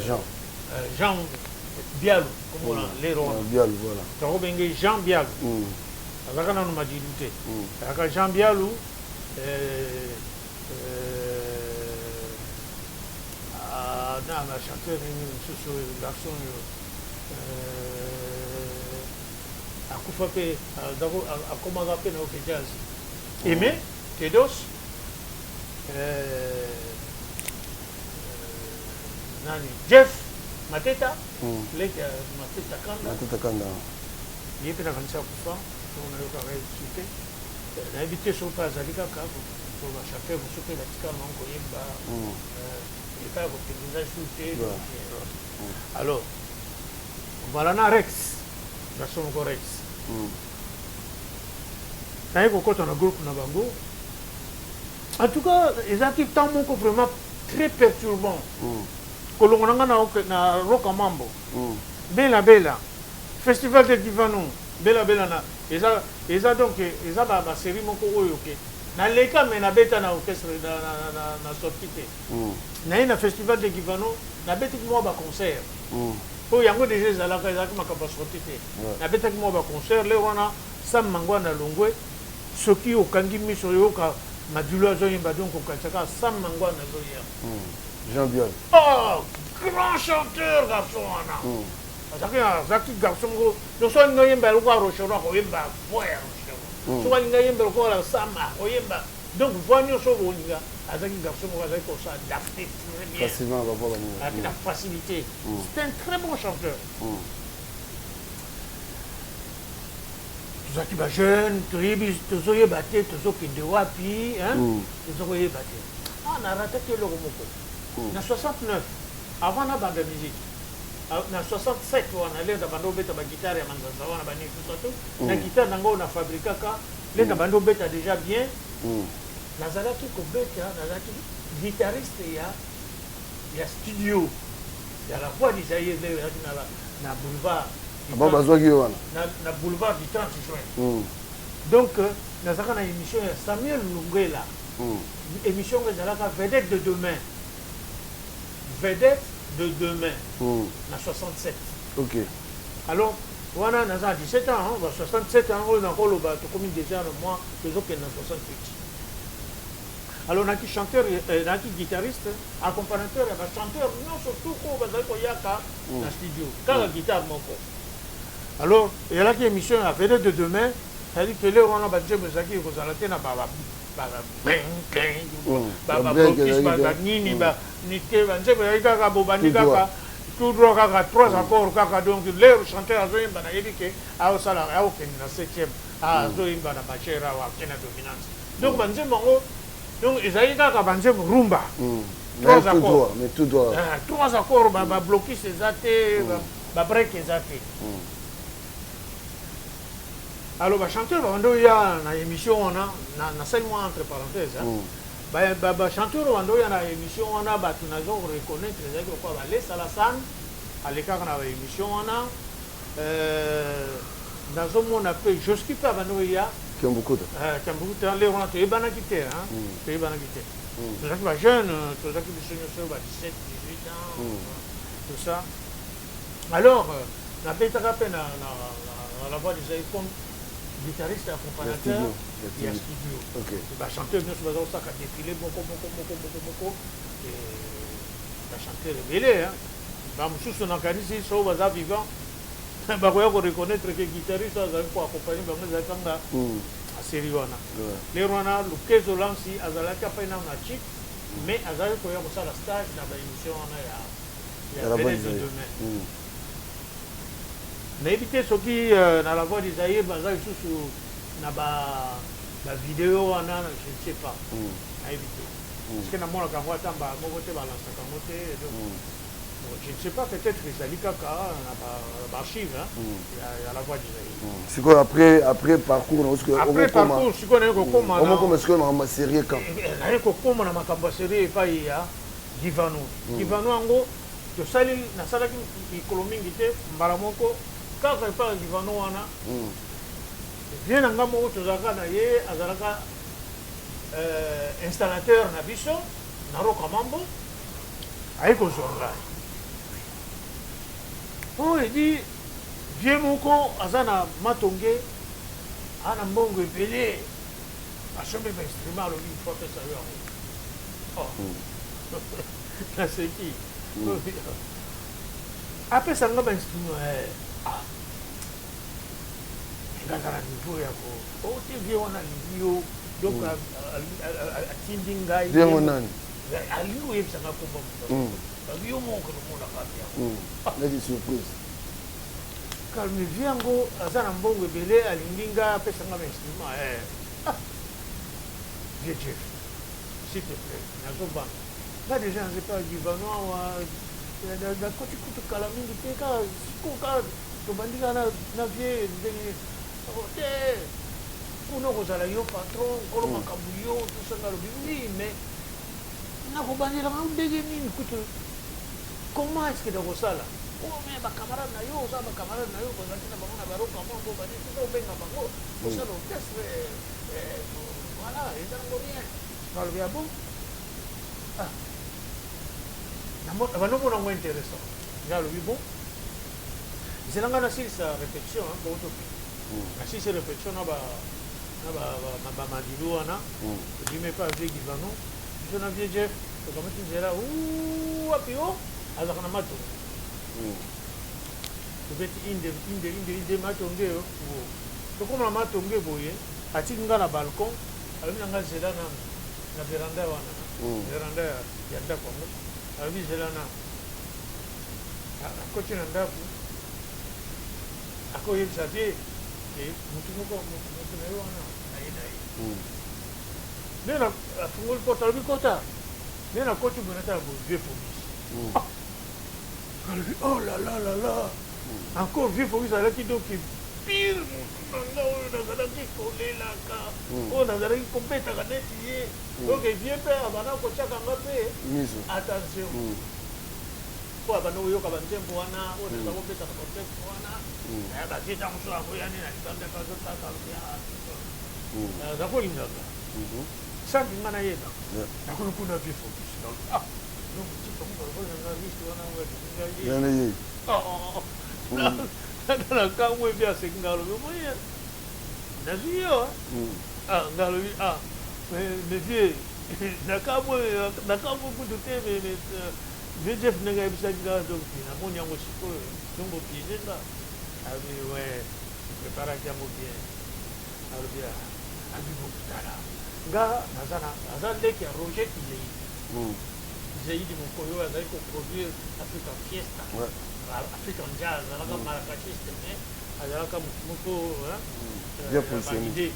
Jean. Jean Bialo, komona lero wana. Bialo, voilà. Tokobenge Jean Bialo. Azalaka nanu Madilu te. Azalaka Jean Bialu, na ba chanteur nini mosusu oyo garçon oyo akufa mpe akomaka mpe na Ok Jazz. Aimé Tedos, nani Jeff Mateta, leki ya Mateta Kanda. Mateta Kanda. Ye mpe nakanisi akufa, soki nayokaka ye lisusu te. Nayebi te soki mpe azali kaka po ba chanteur mosusu mpe batikala bango koyemba epai ya kokende eza lisusu te. Alors voilà, na Rex, garçon moko Rex, naye kokɔta na groupe na bango. En tout cas, ezalaki temps moko vraiment très perturbant. Kolongo na nga na Roka Mambo, Bela Bela, Festival de Divano, Bela Bela na eza donc eza ba série moko oyo ke naleka, me nabeta na orchestre na sortie te. Naye na Festival de Givano, nabetaki mwa baconcert mpo yango déjà ezalaki makambo ya sortie te. Nabetaki mwa baconcert lero wana. Sam Mangwana longwe, soki okangi miso, oyoka Madilu azoyemba, donc okanisaka Sam Mangwana azoya. Jean Bial. Oh, grand chanteur garçon wana. Azalaki garçon moko, donc soki alingi oyemba lokola Rochereau, akoyemba voix ya Rochereau. Soki alingi ayemba lokola Sama, akoyemba. Donc voix nyonso oyo bolinga, azalaki garçon moko azalaki kos'adapter très bien. Facilement ba voix baninga. Azalaki na facilité. C'est un très bon chanteur. Tozalaki bajeune, toyebi, tozoyeba te tozokende wapi, toza koyeba te. Ah, narataki eloko moko na 69 avant nabanda musique. Na 67 wana lenda banda obeta baguitare ya manzanza wana, banini, tout ça, tout na guitare nango oyo nafabrikaka. Lenda banda obeta déjà bien, nazalaki kobeta, nazalaki guitariste ya studio ya La Voix du Zaïre, nde ezalaki na boulevard Bango bazwaki yo wana. Na boulevard du 30 juin. Donc nazalaka na émission ya Samuel Lungela. Émission ngo ezalaka Vedette de demain, Vedette de demain, na 67. Alors wana naza na 17 ans, hein, ba 67 ans oyo nakoloba, tokomi déjà na moi tozokende na 68. Alors naki chanteur, naki guitariste accompagnateur ya bachanteur nyonso tout oyo bazali koyaka na studio, kaka guitare moko. Alors ezalaki émission ya Vedette de demain, c'est-à-dire que lero wana banzembo ezalaki kozala te na bablocus banini te. Banzembo ezalaki kaka bobandi kaka tout droit, kaka trois accords kaka. Donc lero chanteur azoyemba, nayebi ke aosala, aokende na septième, azoyemba na majeur awa, akende na dominante. Donc banzembo yango, donc ezalaki kaka banzembo rumba, trois accords. Mais tout droit. Trois accords, bablocus eza te, babreak eza te. Alors bachanteur babandi oya na émission wana. Nasali mwa entre parenthèse. Bachanteur bandi oya na émission wana, bato nazo reconnaître ezalaki lokola balesala san alekaka na baémission wana. Nazomona mpe Joski mpe abandi oya. Kiambukuta. Kiambukuta. Lero wana toyebanaki te, toyebanaki te, tozalaki bajeune, tozalaki biso nyonso ba 17 18 ans, tout ça. Alors nabetaka mpe na La Voix du Zaïre comme guitariste accompagnateur ya studio. Bachanteur nyonso baza kosaka défilé moko moko moko moko moko, bachanteur ebele. Bamosusu nakanisi so baza vivant, bakoya koreconnaître ke guitariste azalaki koaccompagne bango ezalaki kanga asérie wana. Lero wana Lukezo Lansi azalaki apai nano na chik, mais azalaki koya kosala stage na baémission wana ya Vedette de demain. Nayebi te soki na La Voix du Zaïre baza lisusu na bavideo wana, je ne sais pas, nayebi te, parce que namonaka yango ata mbala moko te, balansaka yango te. Donc bon, je ne sais pas, peut-être ezali kaka na baarchive ya La Voix du Zaïre. Sikoyo après parcours na Après parcours, sikoyo naye kokóma. Omokoma sikoyo makambo ya sérieux quand? Naye kokóma na makambo ya sérieux epai ya Givano. Givano yango tosali, nasalaki mikolo mingi te, mbala moko kaka epai ya Givano wana. Vie na nga moko tozalaka na ye, azalaka installateur na biso na Roka Mambo. Aye kozwa ngai oyo edi vie moko aza na Matonge. Ana mbongo ebele, asombi ba instrument, alobi il faut apesa yo yango. Oh. Naseki. Apesa nga ba instrument eh. Ah. Nga aza na niveau ya ko o te vieux wana alingi yo donc atindi ngai. Vieux ngo nani? Alingi koyebisa nga kombo moto. Babi yo moko omonaka yango. Neti surprise. Calme vieux yango aza na mbongo ebele alingi nga apesa nga ba instrument eh. Ah. Vieux Jeff, s'il te plaît, nazobanga. Nga déjà naza epai ya Givano awa nakoti kutu kala mingi te kaka sikoyo kaka tobandi kaka na vieux ndenge te kuna okozala yo patron nkolo makambo yo tosanga alobi oui mais nakobandela ngo ndenge nini kutu comment est ce que nakosala oh mais bacamarade na yo oza bacamarade na yo bozalaki na bango na baroka mongo bani tuta obenga bango osala orchestre voilà eza nango rien balobi ya bon. Ah, banomona yango intéressant. Nga alobi bon, nzela ngai nasilisa répétition boutoki nasilisi répétition na bamadilu wana tobimi epa vieux Givano biso na vieux Jeff tokamati nzela wapi o azalaka na Matonge tobeti inde inde inde inde Matonge oyo tokóma na Matonge boye atiki nga na balcon alobi na nga zela nanu na veranda wana veranda ya ndako yango alobi zela nanu akoti na ndako akoyebisa vie ke motu moko motu na ye wana aye na ye nde afungoli porte alobi kota nde nakoti boye natala boye vieux Fobis alobi oh la la la la encore vieux Fobis azalaki donc pire motu na nga oyo nazalaki kolelaka oyo nazalaki kobetaka neti ye donc vieux mpe abanda kotiaka nga mpe attention mpo abanda koyoka banzembo wana oyo naza kobeta na orchestre wana bavieux ntango mosusu akoyani na libanda mpe azotaka aza kolingaka sanki nga nayeba nakomi kuna vieux Fobis ah donc tika mokoanga liste wana ngai ye nakamwe mpe aseki nga alobi omoni nazwi yo nga alobi ah mais vieux nakamwe nakamwe kutu te mais vieux Jeff ndenge ayebisaki nga donc namoni yango sikoyo donc bopiéger nga alobi ouais préparaki yango bien alobi abi bokutala nga naza naza ndeke ya Roger Izeidi Izeidi mokoyo oyo azali koproduire African Fiesta, African Jazz, azalaka marakachiste mais azalaka motu moko bien positionné. Validé.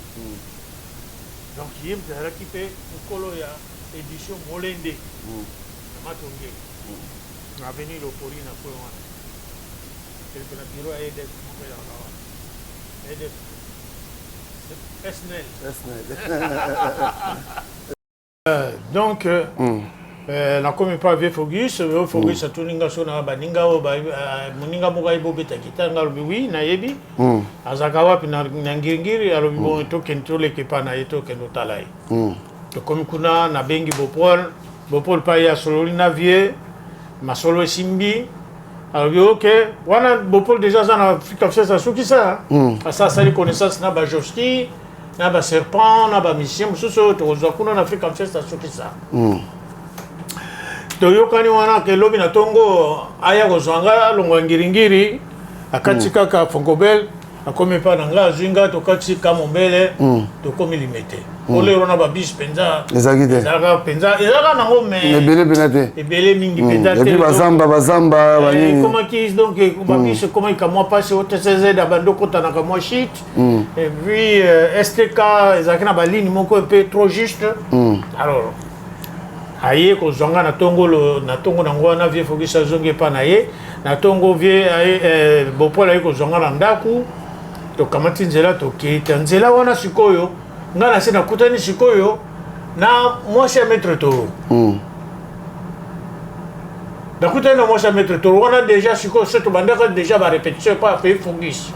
Donc ye moto azalaki mpe mokolo ya édition Molende na Matonge na avenue Lopori na coin wana mpe na bureau ya EDF moko ezalaka wana EDF SNEL. SNEL. Donc nakomi mpa vieux Fogus. Vieux Fogus atuni nga so na baninga oyo moninga moko ayebi obeta guitare. Nga alobi oui, nayebi, azalaka wapi? Na Ngiringiri. Alobi bon, tokende toleka epa na ye, tokende otala ye. Tokomi kuna, nabengi Bopol. Bopol mpe aye, asololi na vieux, masolo esimbi. Alobi ok. Wana Bopol déjà aza na Afrika Fiesta asukisa asa asali connaissance na bajoski na baserpent na bamusicien mosusu oyo tokozwa kuna na Afrika Fiesta. Asukisa, toyokani wana ke lobi na ntongo aya kozwa nga alongwa Ngiringiri. Akati kaka Fonkobel, akomi epa na nga, azwi nga, tokati Kamombele, tokomi Limete. Olero na babus mpenza ezalaki te. Ezalaka mpenza, ezalaka nango mais ebele mpena te. Ebele mingi mpenza te. Et puis bazamba bazamba banini. Ekomaki donc babus ekomaki kamwa mpasi. OTCZ abandi okotanaka mwa shit et puis STK ezalaki na baligne moko mpe trop juste. Alors aye kozwa nga na ntongo na ntongo nango wana vieux Fokisi azongi epa na ye na ntongo. Vieux aye Bopol aye kozwa nga na ndako, tokamati nzela, tokei ta nzela wana. Sikoyo nga na se nakutani sikoyo na mwasi ya maître Toro. Nakutani na mwasi ya maître Toro wana déjà. Sikoyo so tobandaka déjà barépétition epa ya vieux Fogis.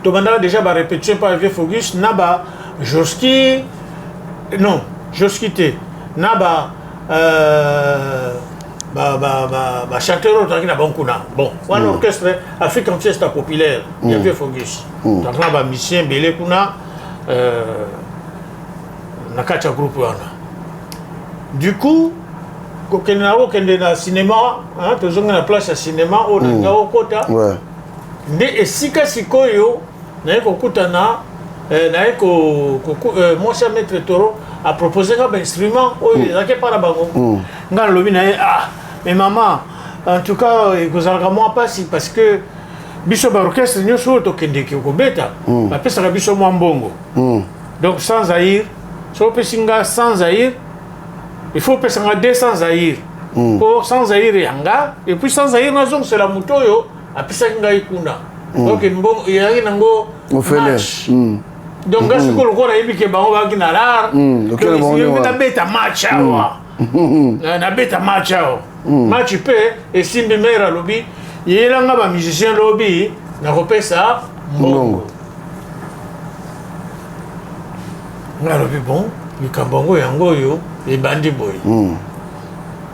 Tobandaka déjà barépétition epa ya vieux Fogus na ba Joski, non, Joski te, na ba Bachanteur oyo tozalaki na bango kuna, bon, wana orchestre African Fiesta Populaire ya Vieux Fogus, tozalaki na bamusicien ebele kuna na kati ya groupe wana. Du coup, kokende na kokende na cinéma, tozongi na place ya cinéma oyo nalinga kokota. Nde esika sikoyo naye kokutana, naye mwasi ya maître Toro apropose nga bainstrument oyo ezalaki epa na bango. Nga nalobi na ye: "Ah, mais mama, en tout cas ekozalaka mwa mpasi, parce que biso baorchestre nyonso oyo tokendeki kobeta, bapesaka biso mwa mbongo. Donc 100 zaïre, soki opesi nga 100 zaïre, il faut opesa nga 200 zaïre, po 100 zaïre ya nga et puis 100 zaïre nazongisela moto oyo apesaki ngai kuna." Donc mbongo ezalaki nango match. Donc nga sikoyo, lokola nayebi ke bango bazalaki na lar, nabeta match awa, nabeta match awa, match mpe esimbi. Mare alobi: "Yelanga bamusicien, lobi nakopesa mbongo." Nga alobi: "Bon, likambo yango yango oyo ebandi boye."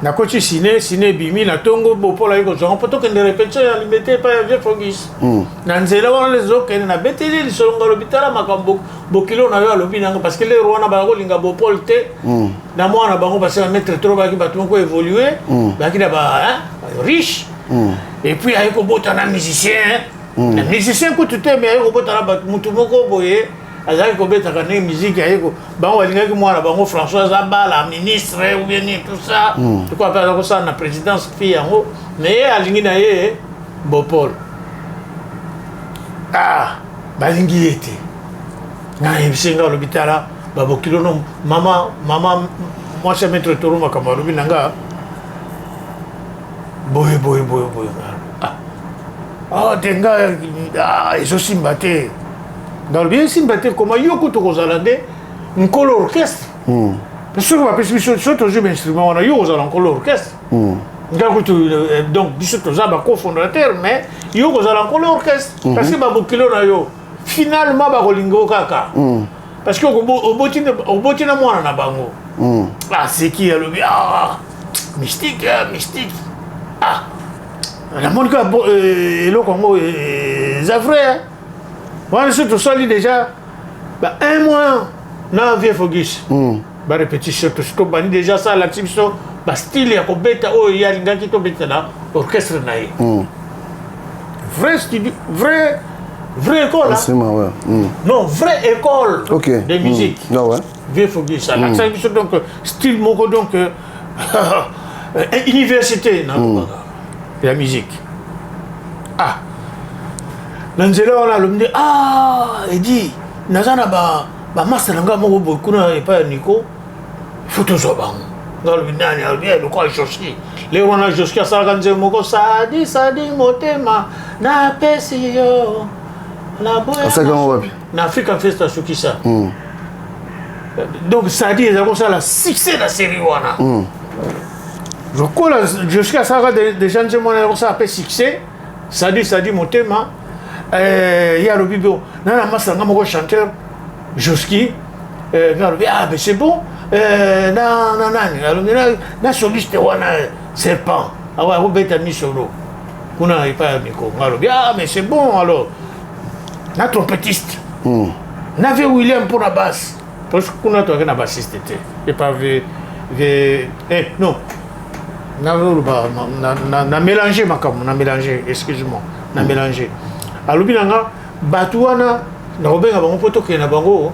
Nakoti ciné, ciné ebimi na ntongo. Bopola ye kozwanga mpo tokende répétition ya Limete epai ya vieux Fogis. Na nzela wana ezokende, nabeteli lisolo. Nga alobi: "Tala makambo bokilo na yo alobi nanga." Parce que lero wana baya kolinga Bopol te na mwana bango, parce que bamaître Toro bayaki bato moko évolue, bayaki na ba riche. Et puis aye kobota na musicien, na musicien kutu te, mais aye kobota na bato, mutu moko boye azalaki kobetaka ndenge musique. Aye, bango balingaki mwana bango François aza bala ministre ou bien nini, tout ça, lokola mpe aza kosala na présidence, fille yango. Mais ye alingi na ye Bopol. Ah, balingi ye te. Nga nayebisi, nga alobi: "Tala babokilo no, mama, mama mwasi ya maître Toro, makambo alobi na nga boye boye boye boye." Ah, ah te, nga ah, ezosimba te. Nalobi: "Esimba te koma? Yo kutu kozala nde nkolo orchestre. Soki bapesi biso, soki tozwi bainstrument wana, yo kozala nkolo orchestre. Nga kutu, donc biso toza bacofondateur, mais yo kozala nkolo orchestre, parce que babokilo na yo finalement bakolinga yo kaka, parce que oboti na mwana na bango." Aseki, alobi: "Ah, mystique, mystique." Ah, namoni kaka eloko yango eza vrai wana. So tosali déjà ba un mois na vieux Fogis, barépétition, tobandi déjà. Sa alakisi biso bastyle ya kobeta oyo ye alingaki tobeta na orchestre na ye. Vrai studio, vrai, vraie école, hein? Ouais. Non, vraie école de musique. Ah ouais. Vieux Fogis alakisaki biso donc style moko, donc université nalobaka ya musique. Ah, na nzela wana alobi nde: "Ah, edi naza na bamaster na ngai moko boye kuna epai ya Nico, faut tozwa bango." Nga alobi: "Nani?" Alobi: "Lokola Joski." Lero wana Joski asalaka nzembo moko: "Sadi sadi motema napesi yo." Asalaki yango wapi? Na African Festa Sukisa. Donc Sadi ezali kosala succès na série wana. Lokola Joski asalaka déjà nzembo wana, kosala mpe succès, "Sadi sadi motema". Ye alobi: "Bon, na masa nga moko chanteur Joski." Nga alobi: "Ah, mais c'est bon." Na nani alobi na soliste wana Serpent awa akobeta misolo kuna epai ya Miko. Nga alobi: "Ah, mais c'est bon." Alors na trompettiste, na vieux William mpona basse, parce que kuna toyaki na bassiste te epa eh, non, nazoloba na mélange makambo, na mélange, excuse moi na mélange. Alobi na nga: "Bato wana nakobenga bango mpo tokende na bango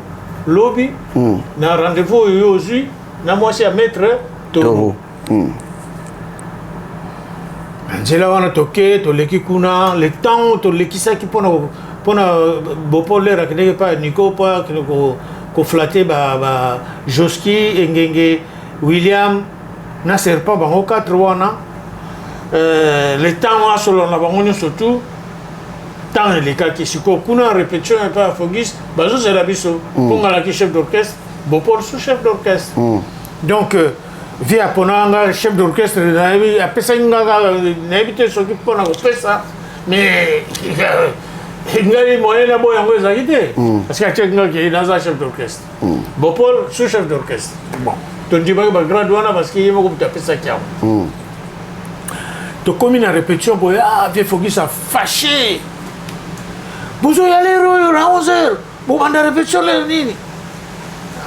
lobi na rendez-vous oyo yo ozwi na mwasi ya maître Toro." Na nzela wana toke, toleki kuna. Le temps tolekisaki mpona Bopolere akendeki epai ya Nico mpo akende koflatter ba Joski, Engenge, William na Serpent, bango 4 wana. Le temps asolola na bango nyonso, tout temps elekaki. Sikoyo kuna répétition epai ya Fogis, bazozela biso mpo ngalaki chef d'orchestre, Bopol sous chef d'orchestre. Donc vieux apona nga chef d'orchestre. Nayebi apesaki nga kaka, nayebi te soki mpona kopesa, mais ngai moyen na boyo yango ezalaki te, parce que atiaki nga ke naza chef d'orchestre, Bopol sous chef d'orchestre. Bon, tondimaki bagrade wana parce que ye moko moto apesaki yango. Tokomi na répétition boye, ah, vieux Fogis a fâché. Bozoya lero oyo na 11 heures, bobanda répétition lero nini?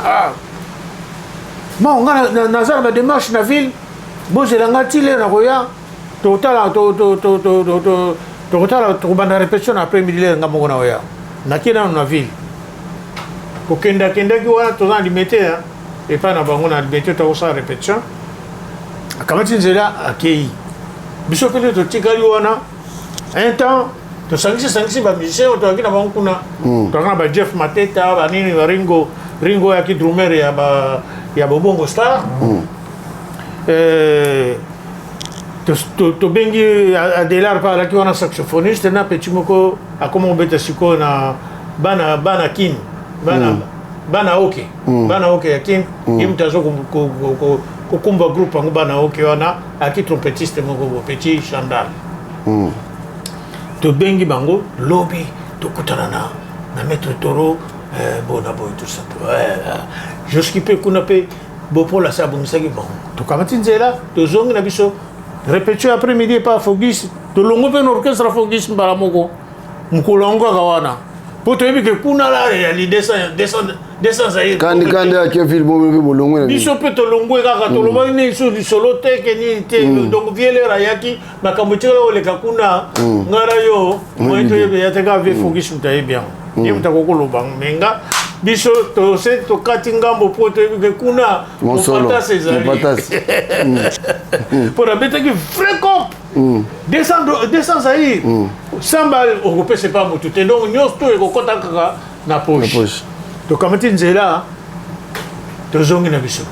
Ah. Bon, nga naza na ba démarche na ville, bozela nga ti lero nakoya, tokotala tokotala tokobanda répétition na après midi lero nga moko nakoya. Nakei nano na ville. Kokendakendaki wana toza na limete epai na bango na limete tokosala répétition. Akamati nzela akei. Biso mpe nde totikali wana un temps tosangisi sangisi ba musiciens oyo toyaki na bango kuna. Toyaki na ba Jeff Mateta, ba nini, ba Ringo, Ringo ayaki drummer ya ba ya Bobongo Star. Tobengi Adelar mpe alaki wana saxophoniste na petit moko akoma kobeta sikoyo na bana bana Kin, bana bana oke. Bana oke ya Kin, ye moto azo kokumba groupe yango bana oke wana, aki trompettiste moko bo petit Chandal. Tobengi bango lobi tokutana na maître Toro, bona boye tout ça. Joski mpe kuna mpe Bopola se abongisaki bango. Tokamati nzela tozongi na biso répétition après midi epa Fogis, tolongo mpe na orchestre Fogis mbala moko mokolo yango kaka wana po toyebi ke kuna la ya 200 Zaïre. Kandi kandi ya Kevin bo mpe bolongwe na biso mpe tolongwe kaka, tolobaki nini so lisolo te ke nini te. Donc vieux lere ayaki makambo etikala koleka kuna ngai na yo moye toyebi ya te kaka vieux Fogis moto ayebi yango, ye moto akoki koloba yango. Me nga biso tose tokati ngambo po toyebi ke kuna mopatas ezali mpo nabetaki vrai cop 200 Zaïre samba okopesa epa motu te, donc nyonso to ekokɔta kaka na poche. Tokamati nzela tozongi na biso,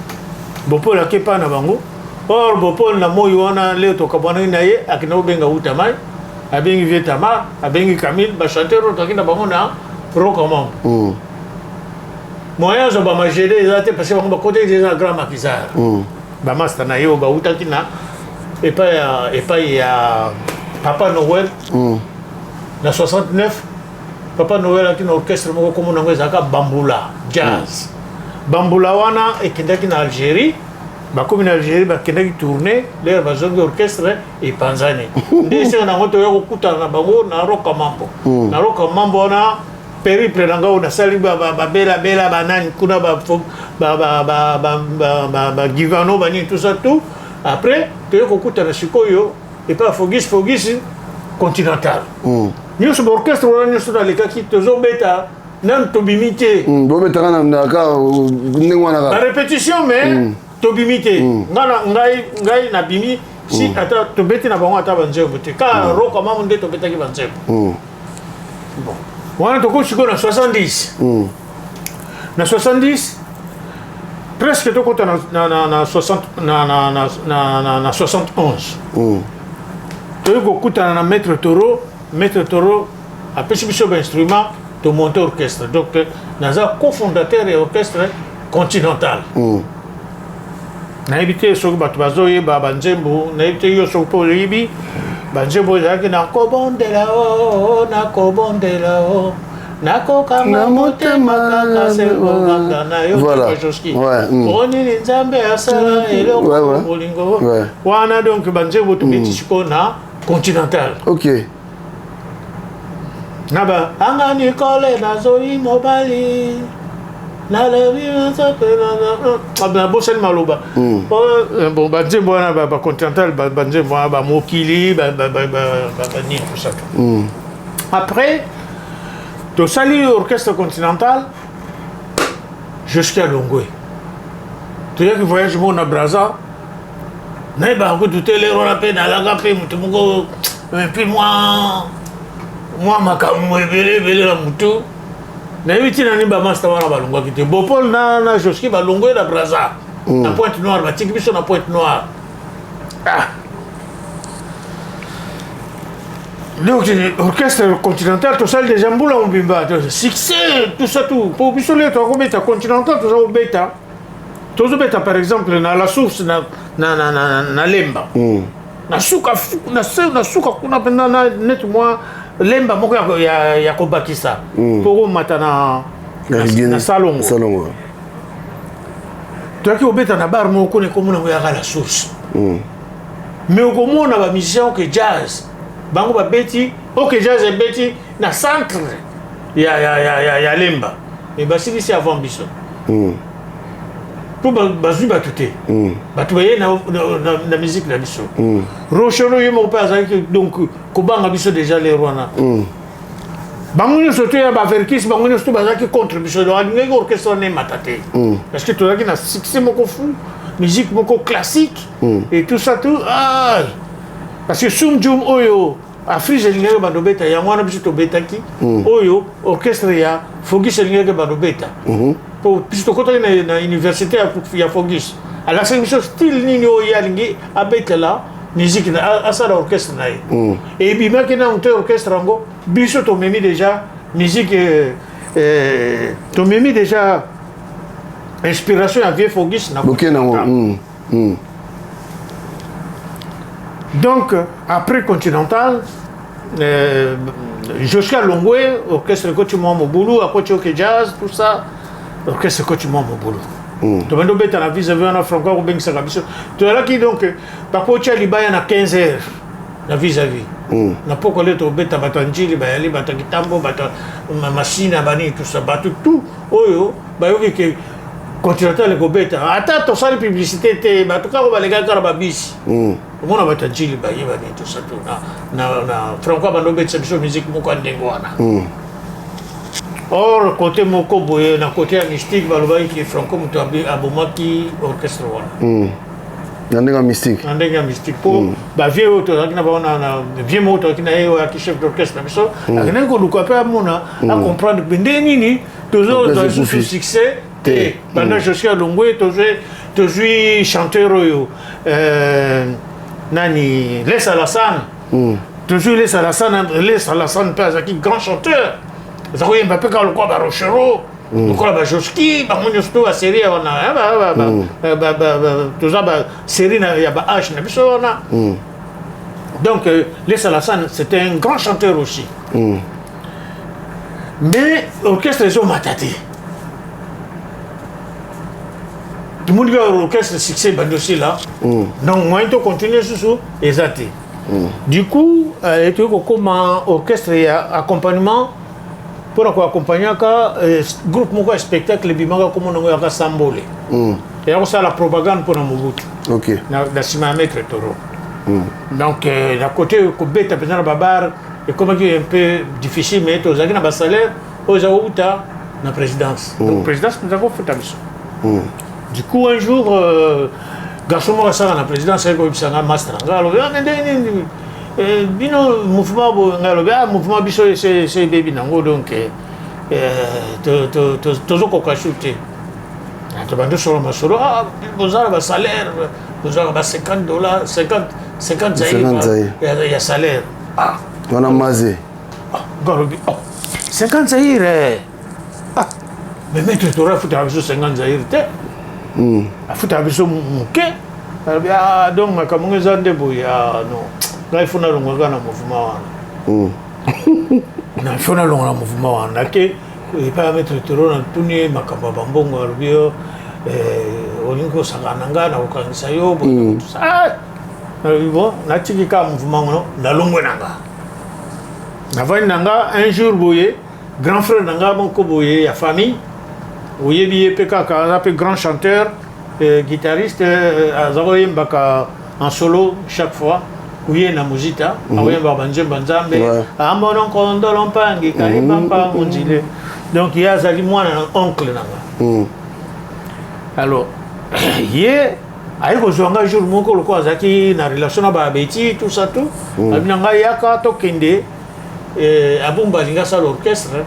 Bopol ake epa na bango. Or Bopol na moi wana leo tokabwanaki na ye, akende kobenga uta mai, abengi vieux Tamar, abengi Camille, bachanteur oyo toaki na bango na Rokamambo. Moyen azwa bamagede eza te parce que bango bakotaki eza na grand maquisard. Bamaster na ye oyo bautaki na epai ya Papa Noël na 69. Papa Noël aki na orchestre moko komona yango ezalaka Bambula Jazz. Bambula wana ekendaki na Algérie, bakomi na Algérie, bakendaki tourner, lere bazongi orchestre epanzani. Nde esenga nango toya kokutana na bango na Roka Mambo. Na Roka Mambo wana périple na ngai oyo nasali babelabela banani kuna bagivano banini tout ça tout. Après toye kokutana sikoyo epai Fogis, Fogis Continental. Nyonso baorchestre wana nyonso nalekaki tozobeta nanu tobimi te. Bobetaka na ka ndenge wana kaka barépétition, mais tobimi te. Ngai nabimi si ata tobeti na bango ata banzembo te, kaka Roka Mambo nde tobetaki banzembo. Bon, wana tokomi sikoyo na 70, na 70 presque tokota na 60 na 71. Toyei kokutana na maître Toro. Maître Toro apesi biso bainstrument, tomonte orchestre. Donc naza cofondateur ya orchestre Continental. Nayebi te soki bato bazoyeba banzembo, nayebi te yo soki mpo oyebi banzembo ezalaki nakobondela o, nakobondela o, nakokanga motema kaka se kobanda na yo. Joski onini Nzambe asala eloko bolingo wana. Donc banzembo tobeti sikoyo na Continental. Na ba anga Nicole nazoi mobali nalobi nabosani maloba. Bon, banzembo wana bacontinental, banzembo wana bamokili banini tout ça. Après tosali orchestre Continental jusqu'à Longwe. Toyaki voyage moko na Braza, nayebaka kutu te lero wana mpe nalaka mpe motu moko mpe mwa makambo ebele ebele na motu. Nayebi ntina nini bamaster wana balongwaki te. Bopol na Joski balongwe na Braza na Pointe Noire, batiki biso na Pointe Noire. Ah. Donc orchestre Continental tosali déjà mbula mobimba, succès tout ça tout. Po biso lelo tokobeta Continental, toza kobeta, tozobeta par exemple na La Source na Lemba, na suka na suka kuna mpenza na neti mwa Lemba moko ya kobakisa mpo komata na Salongo. Salongo. Toyaki kobeta na bar moko kuna ekomona yango yaka La Source. Mais okomona ba musiciens OK Jazz, bango babeti OK Jazz ebeti na centre ya Lemba, mais basilisi avant biso. Mpo bazwi bato te, bato baye na musique na biso. Rochereau ye moko mpe azalaki donc kobanga biso déjà l'heure wana. Bango nyonso to ya baverkis, bango nyonso to bazalaki contre biso. Donc alingaki orchestre wana emata te, parce que tozalaki na succès moko fou, musique moko classique et tout ça tout. Ah, parce que Sum Jum oyo Afrige elingaki bando beta, yango wana biso tobetaki. Oyo orchestre ya Fogis elingaki bando beta, po biso tokotaki na université ya Fogis, alakisaki biso style nini oyo ye alingi abetela musique, asala orchestre na ye. Ebimaki nanu te orchestre yango, biso tomemi déjà musique, tomemi déjà inspiration ya vieux Fogis na Boke nango. Donc après Continental, jusqu'à Longwe, orchestre ekoti mwa mobulu, akoti OK Jazz, tout ça, orchestre ekoti mwa mobulu. Tobandi obeta na vis-à-vis wana, Franco akobengisaka biso. Tozalaki donc bakotia libaya na 15 heures na vis-à-vis. Na poko le tobeta, bato ya Njili bayali, bato ya Kitambo, bato ya Masina, banini, tout ça, bato tout oyo bayoki ke Continental ekobeta. Ata tosali publicité te, bato kaka balekaki kaka na babisi, omona bato ya Njili bayeba nini, tout ça tout. Na Franco abanda obetisa biso musique moko ya ndenge wana. Or côté moko boye, na côté ya mystique, balobaki ke Franco moto abomaki orchestre wana. Na ndenge ya mystique. Na ndenge ya mystique, mpo bavieux oyo tozalaki na bango, na vieux moko tozalaki na ye, oyo ayaki chef d'orchestre na biso, akendaki koluka mpe amona, acomprendre mpe ndenge nini tozozwa lisusu succès te. Banda Josi alongwe, tozwi chanteur oyo nani, Les Alassane. Tozwi Les Alassane. Les Alassane mpe azalaki grand chanteur, aza koyemba mpe kaka lokola baRochereau, lokola baJoski, bango nyonso to basérie wana. Toza basérie ya ba âge na biso wana. Donc Les Alassane, c'était un grand chanteur aussi, mais orchestre ezomata te. Tomoni kaka orchestre succès ebandi osila, donc moyen to continue susu eza te. Du coup toyei kokóma orchestre ya accompagnement, mpona koaccompagnaka groupe moko ya spectacle ebimaka, komona yango yaka Sambole, eya kosala propagande mpona Mobutu. Na nsima ya Maître Toro. Donc na côté kobeta mpenza na babar ekomaki un peu difficile, mais tozalaki na basalaire oyo eza kouta na présidence. Donc présidence mpenza kofuta biso. Du coup un jour, garçon moko asalaka na présidence ayaki koyebisa nga, master nga, alobi: "Ah, ndenge nini bino mouvement boye?" Ngai alobi: "Ah, mouvement biso ese ebebi nango, donc tozokoka su te." Tobandi osolo masolo: "Ah, bozala basalaire, bozalaka ba 50 dollars, 50 50 zaire ya salaire." Ah. Wana maze. Nga alobi: "Oh, 50 zaire? Ah, mais Maître Toro afutaka biso 50 zaire te, afutaka biso moke." Alobi: "Ah, donc makambo ngo eza nde boye. Ah non, ngai fo nalongwa kaka na mouvement wana, na fo nalongwa na mouvement wana." Nake epai ya Maître Toro, natuni ye makambo ya bambongo. Alobi: "Yo olingi kosangana na ngai, nakokangisa yo boye." Nalobi: "Bon, natiki kaka mouvement ngo, nalongwe na nga." Navandi na nga. Un jour boye, grand frère na nga moko boye ya famille, oyebi ye mpe kaka, aza mpe grand chanteur, guitariste, aza koyembaka en solo chaque fois uye na muzita, akoyembaka banzembo ya Nzambe, amono nkondolo mpangi kayemba mpango nzile. Donc ye azali mwana na oncle na nga. Alors ye aye kozwa nga jour moko, lokola azalaki na relation na babeti, tout ça tout, abi na ngai: "Yaka tokende, Abumba alingi asala orchestre."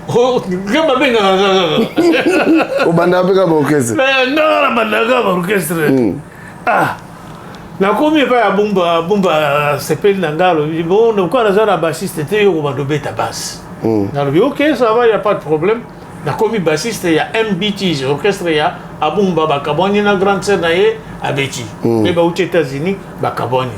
Nga babengaka kaka. Obandaka mpe kaka baorchestre? Nga nabandaka baorchestre. Ah, nakomi epai ya Bumba. Bumba asepeli na nga, alobi: "Bon, lokola naza na bassiste te, yo kobanda obeta basse." Nalobi: "Ok, ça va, y a pas de problème." Nakomi bassiste ya MBT, orchestre ya Abumba. Bakabwani na grande sœur na ye Abeti mpe bauti États-Unis, bakabwani.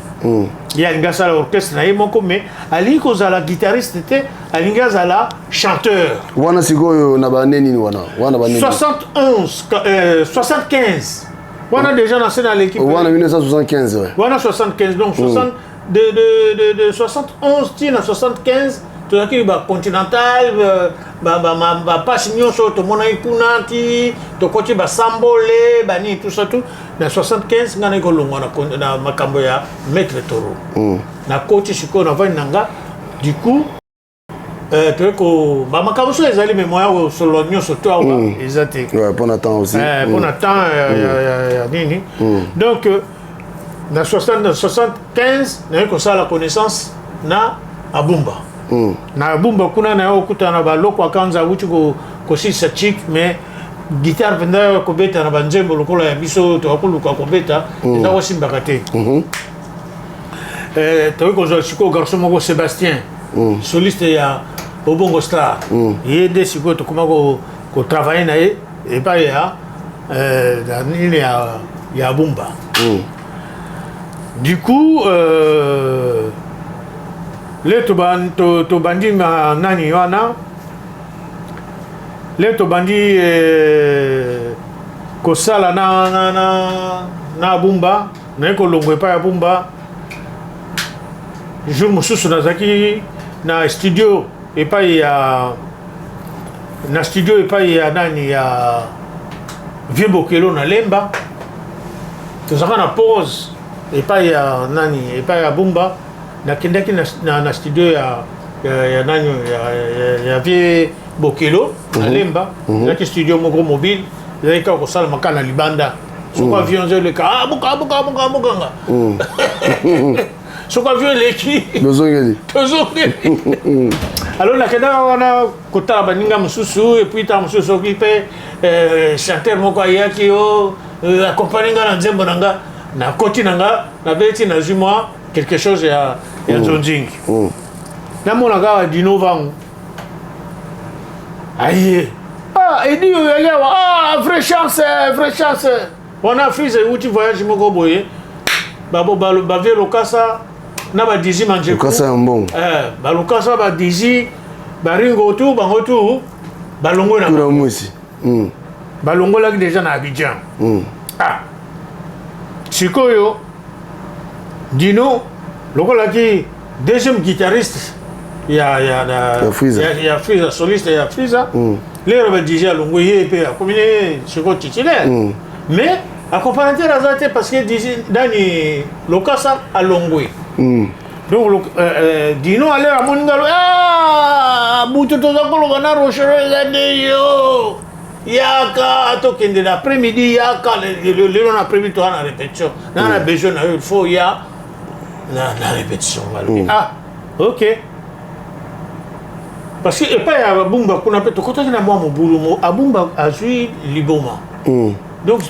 Ye alingi asala orchestre na ye moko, mais alingi kozala guitariste te, alingi azala chanteur. Wana sikoyo na bane nini wana? Wana bane? 71, 75. Wana déjà na se na l'équipe. Wana 1975, ouais. Wana 75, donc 60, de 71 ti na 75 tozalaki bacontinental, bapasi nyonso tomonaki kuna ti tokoti basambole banini, tout ça, tout. Na 75 ngai naki kolongwa na makambo ya maître Toro. Nakoti sikoyo, navandi na nga. Du coup toye ko bamakambo so ezali, mais moya kosolola nyonso to awa eza te. Ouais, mpona temps aussi. Mpona temps ya nini. Donc na 60, na 75 naye kosala connaissance na Abumba. Na Abumba kuna naye okutana na baloko akanza awuti kosilisa chik, mais guitare mpenza kobeta na banzembo lokola ya biso tokakoluka kobeta eza kosimbaka te. Tokoki kozwa sikoyo garçon moko, Sébastien, soliste ya Obongo Star. Ye nde sikoyo tokoma kotravaille na ye epai ya na nini ya Abumba. Du coup le tobandi ma nani wana, le tobandi kosala na Abumba. Naye kolongwa epai ya Bumba, jour mosusu nazalaki na studio epai ya na studio epai ya nani, ya Vieux Bokelo na Lemba. Tozalaka na pause epai ya nani, epai ya Bumba. Nakendaki na studio ya nani, ya Vieux Bokelo na Lemba. Ezalaki studio moko mobile, ezalaki kaka kosalama kaka na libanda. Soki avion ezoleka, ah, buka buka buka bukanga. Soki avion eleki, tozongeli. Tozongeli. Alors nakendaka wana kotala baninga mosusu, et puis ntango mosusu soki mpe chanteur moko ayaki o accompagne nga na nzembo na nga, nakoti na nga, nabeti, nazwi mwa quelque chose ya nzonzingi. Namona kaka Dino Vangu aye: "Ah, Edi, oyo yali awa, ah, vraie chance, vraie chance." Wana Frise euti voyage moko boye, bavie Lokasa na badizi Manjeku. Lokasa ya mbongo. Balokasa, badizi, baringo, tu bango tu balongwe na tuna mwisi. Balongolaki déjà na Abidjan. Ah, sikoyo Dino lokolaki deuxième guitariste ya Ya Freeza. Ya Freeza, soliste ya Freeza. Lero badj alongwe, ye mpe akomi ne sikoyo titulaire, mais accompagnateur aza te parce que DJ nani, Lokasa alongwe. Donc Dino ale amoni ngalo: "Ah, butu toza koloba na Rochero eza nde yo. Yaka tokende na après midi, yaka lelo na après midi, toza na répétition na besoin na yo, il faut ya na répétition." Balobi: "Ah, ok." Parce que epai ya Abumba kuna mpe tokɔtaki na mwa mobulu mo Abumba azwi liboma. Donc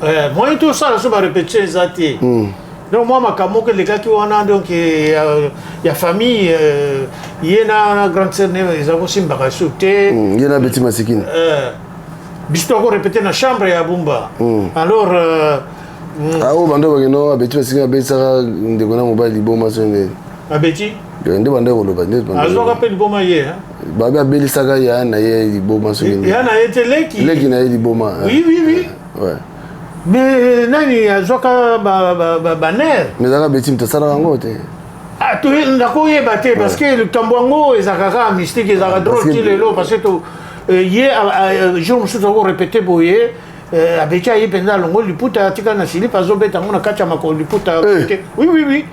Eh. Moyen tosala so barépétition eza te. Donc mwa makambo moko elekaki wana, donc ya famille, ye na grande sœur ne eza kosimbaka su te. Ye na Beti Masikini. Biso tokorépéte na chambre ya Bumba. Alors Ah, oyo bando bakendo, Abeti Masikini abetisaka ndeko na mobali liboma so nde. Abeti. Nde bando koloba nde bando. Azwaka mpe liboma ye, hein? Babi abelisaka ya na ye liboma soki nde. Ya na ye te, leki. Leki na ye liboma. Oui. Mais nani azwaka banerfs? Mais ezalaka Beti moto asalaka yango te. Ah, nakoyeba te parce que likambo yango ezalaka kaka mystique, ezalaka drôle ti lelo, parce que ye jour mosusu akorépéte boye, abeti, aye mpenza, alongoli liputa, atika na silipe, azobeta yango na kati ya makolo liputa. Eh. Oui,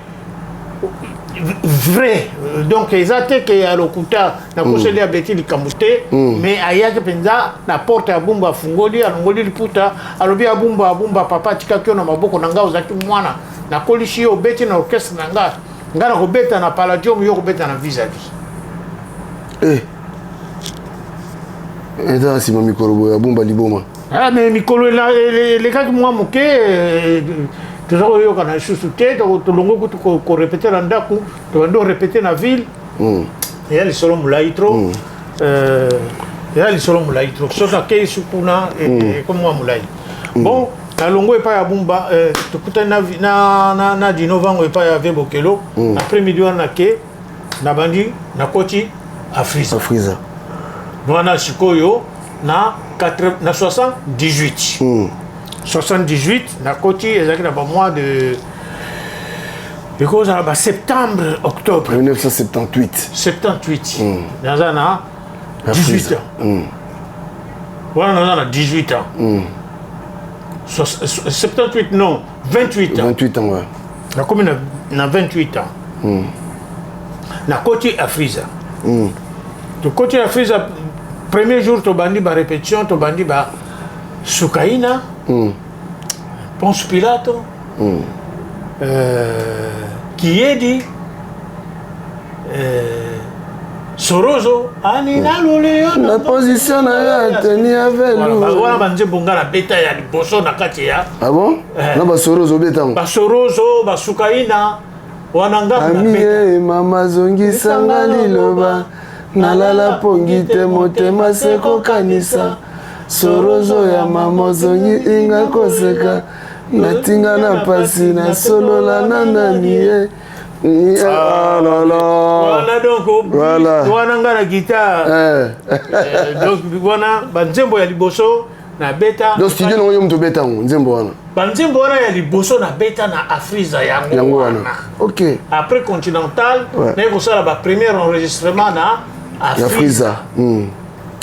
vrai. Donc eza te ke ya lokuta, nakoseli abeti likambo te, mais ayaki mpenza na porte ya Bumba, afungoli, alongoli liputa, alobi: "Abumba, Abumba, papa atikaki yo na maboko na ngai, ozalaki mwana, nakolisi yo, obeti na orchestre na nga, ngai nakobeta na Palladium, yo kobeta na Vis-à-Vis." Eh. Eza na nsima mikolo boye Abumba liboma. Ah, mais mikolo elekaki mwa moke, toza koyoka na lisusu te. Tolongo kutu korépéte na ndako, tobandi korépéte na ville. Eya lisolo molai trop, eya lisolo molai trop. Soki akei su kuna, ekomi mwa molai. Bon, nalongo epai ya Bumba, tokutani na Dino Vango epai ya Vieux Bokelo. Après midi wana nake, nabandi, nakoti Afrisa. Afrisa. Wana sikoyo na 78. 78 nakoti, ezalaki na bamois de, ekozala ba septembre, octobre. 1978. 78. Naza na 18 ans wana, naza na 18 ans. 78, non, 28 ans. 28 ans, ouais. Nakomi na 28 ans, nakoti Afrisa. Tokoti Afrisa, premier jour tobandi barépétition, tobandi ba Sukaina, Ponce Pilato, Kiyedi, Sorozo ani nalole. Na position na yo ateni avelu. Wana banzembo nga nabeta ya liboso na kati ya Ah bon? Eh. Na basorozo obetango? Basorozo, Basukaina wana nga Ami nabeta. ye mama, zongisanga liloba, nalala pongi te, motema se kokanisa sorozo ya mama, ozongi inga koseka, natinga na pasi, nasolola na nani ye. Ah là là. Wana donc Voilà. wana nga na guitare. Donc wana banzembo ya liboso nabeta. Donc studio nango, yo moto obeta yango, nzembo wana? Banzembo wana ya liboso nabeta na Afrisa, yango. Yango wana, ok. Après Continental, naye kosala bapremier enregistrement na ya Afrisa. Frisa.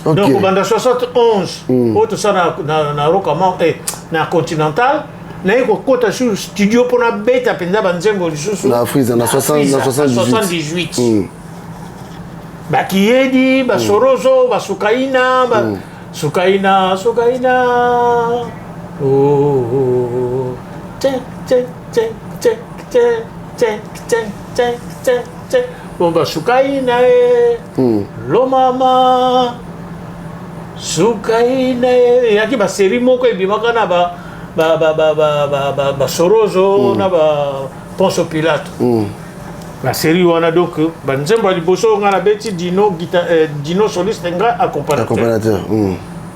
Donc kobanda 71 oyo tosala na Rokama, na Continental, naye kokota sur studio mpona beta mpenza banzembo lisusu. Na Afrisa, na 60, na 78. 78, bakiyedi, basorozo, basukaina, sukaina, sukaina, oh, oh, oh. Te te te te te te te te te te, bon, basukaina e lomama, sukaina e, eyaki basérie moko ebimaka na ba ba ba ba ba ba ba basorozo na ba Ponce Pilato, basérie wana. Donc banzembo ya liboso nga nabeti, Dino guita, Dino soliste, nga accompagnateur. Accompagnateur.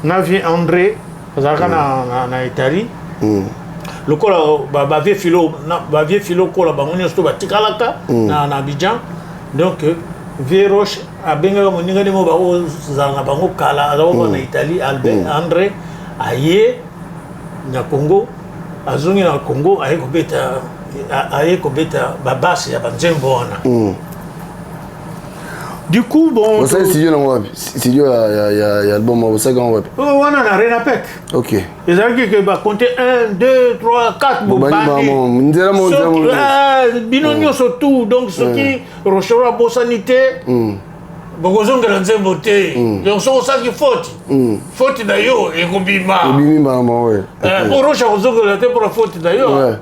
Na vieux André azalaka na Italie. Lokola bavieux Filo, bavieux Filo kola, bango nyonso to batikalaka na Abidjan. Donc vieux Roche abengaka moninga nde mo bakozala na bango kala, aza kova na Italie, Albert André, aye na Congo, azongi na Congo, aye kobeta babase ya banzembo wana. Du coup, bon. Osali studio nango wapi? Studio ya album osalaki yango wapi? Oyo wana na Renapec. Ezalaki ke bacompte 1, 2, 3, 4. Bobandi bango, nzela mo, nzela mo. Bino nyonso tout. Donc soki Rochereau abosani te, bokozongela nzembo te. Donc soki osalaki faute, faute na yo ekobima. Ebimi mbala moko, we. Po Roche akozongela te mpona faute na yo.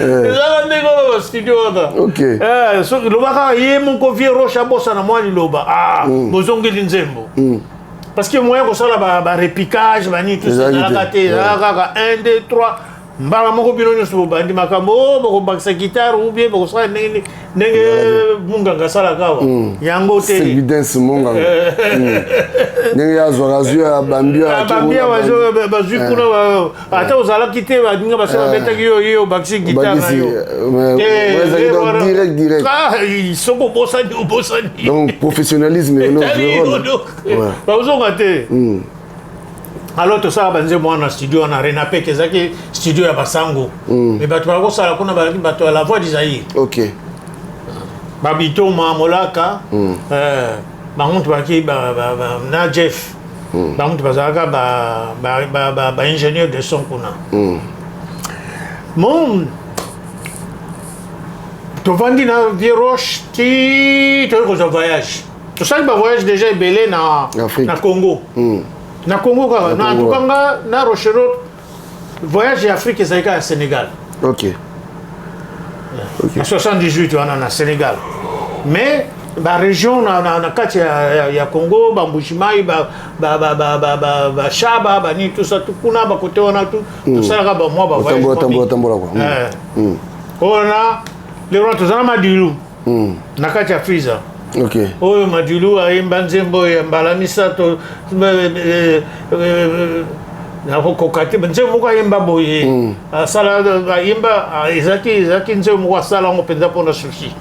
Ezalaka ndenge wana, bastudio wana. Soki loba kaka ye moko vieux Roche abosana mwa liloba, ah, bozongeli nzembo, parce que moyen kosala barepiquage, banini, tout ça, Ezalaki te. ezalaka te. Ezalaka kaka 1, 2, 3, mbala moko bino nyonso bobandi makambo o bokobakisa guitare ou bien bokosala ndenge ndenge munganga asalaka awa, yango te. Evidence monganga ndenge azwaka, azwi, abambi. Abambi, bazwi kuna, ata ozalaki te, baninga basi babetaki yo, ye obakisi guitare na yo. Direct, direct. Soki obosani, obosani. Donc professionnalisme. Bazonga te. Alors tosala banzembo wana na studio wana Renapec, ezalaki studio ya basango, mais bato bakosala kuna bazalaki bato ya La Voix du Zaïre. Babitoma Molaka, bango mutu bazalaki na Jeff, bango mutu bazalaka baingénieur de son kuna. Bon, tovandi na vieux Roche ti toyei kozwa voyage. Tosali bavoyage déjà ebele na Congo, na Congo kaka. Na en tout cas nga na Rochereau, voyage ya Afrique ezalaki kaka ya Sénégal. Na 78 wana na Sénégal. Mais barégion na kati ya Congo, Bambujimayi, Bashaba, banini, tout ça, kuna bakote wana tu tosalaka bamwa bavoyage. Wana lero tozala Madilu na kati ya Friza. Oyo Madilu ayemba nzembo ya mbala misato, nakokoka te. Nzembo moko ayemba boye, asala, ayemba, ezalaki nzembo moko asala yango mpenza mpona souci.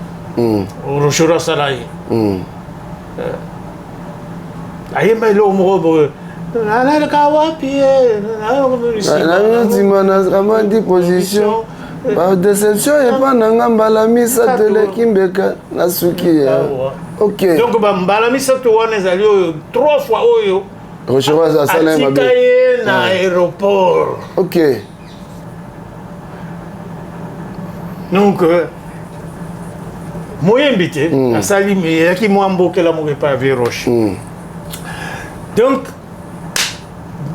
Rochereau asala ye, ayemba eloko moko boye. Nalalaka wapi ye? Nsima nakamati position badeception epa na nga mbala misato eleki mbeka nasuki ya ok. Donc bambala misato wana ezali oyo trois fois oyo Rochereau asala ye mabe, atika ye na aéroport. Ok. Donc moyembi te asali, mais eyaki mwa mbokela moko epai ya vieux Roche. Donc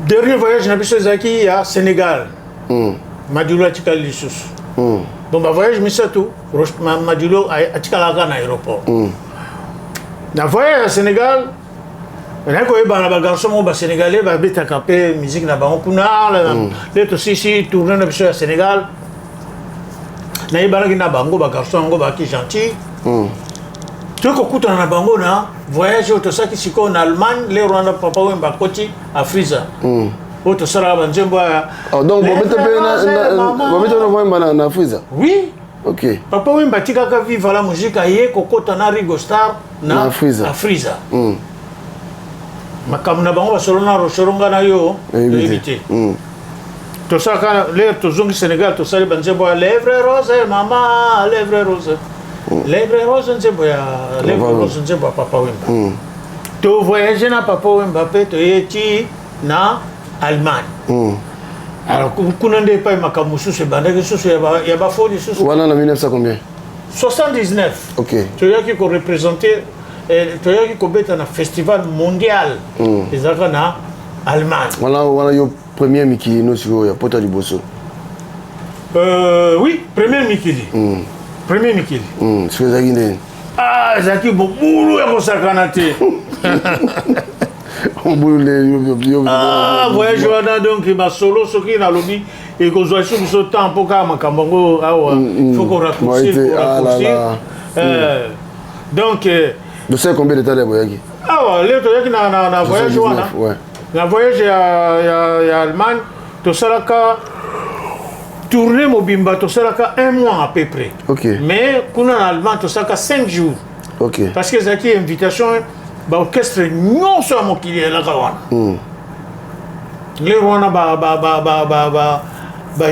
dernier voyage na biso ezalaki ya Sénégal. Madilu atikali lisusu. Bon, bavoyage misato Madilu atikalaka na aéroport. Na voyage ya Sénégal, naye koyebana na bagarçon moko basénégalais, babetaka mpe musique na bango kuna. Nde tosisi tournée na biso ya Sénégal, nayebanaki na bango. Bagarçon yango bazalaki gentil. Toyei kokutana na bango na voyage oyo tosalaki sikoyo na Allemagne. Le Rwanda, Papa Wemba akoti Afrisa oyo tosalaka banzembo ya Oh, donc bobeta mpe bobeta na Wemba na Afrisa? Oui. Ok. Papa Wemba atikaka Viva la Musique, aye kokota na Rigo Star na Na Afrisa. Afrisa. Makambo na bango basolo na Rochereau, nga na yo toyebi te. Tosalaka l'heure tozongi Sénégal, tosali banzembo ya Lèvre rose, mama lèvre rose, lèvre rose, nzembo ya Lèvre rose, nzembo ya Papa Wemba. Tovoyage na Papa Wemba mpe toye ti na Allemagne. Alors kuna nde epai makambo mosusu ebandaki lisusu ya bafo lisusu. Wana na 1900 combien? 79. Ok. Toyaki koreprésenter, toyaki kobeta na festival mondial ezalaka na Allemagne. Wana yo premier mikili no sikoyo ya pota liboso? Oui, premier mikili, premier mikili. Sikoyo ezalaki ndeni? Ah, ezalaki mobulu ya kosakana te. Mobulu nde yo? Ah, voyage wana, donc masolo soki nalobi ekozwa lisusu biso temps, mpo kaka makambo yango awa faut koraccourcir. Ouais, ah là koraccourcir. Là. Donc Dossier combien de temps boyaki? Awa leo toyaki na voyage wana, 79, ouais. Na voyage ya Allemagne, tosalaka tournée mobimba, tosalaka un mois à peu près. Mais kuna na Allemagne tosalaka 5 jours, parce que ezalaki invitation, baorchestre nyonso ya mokili elaka wana. Lero wana ba ba ba ba ba ba ba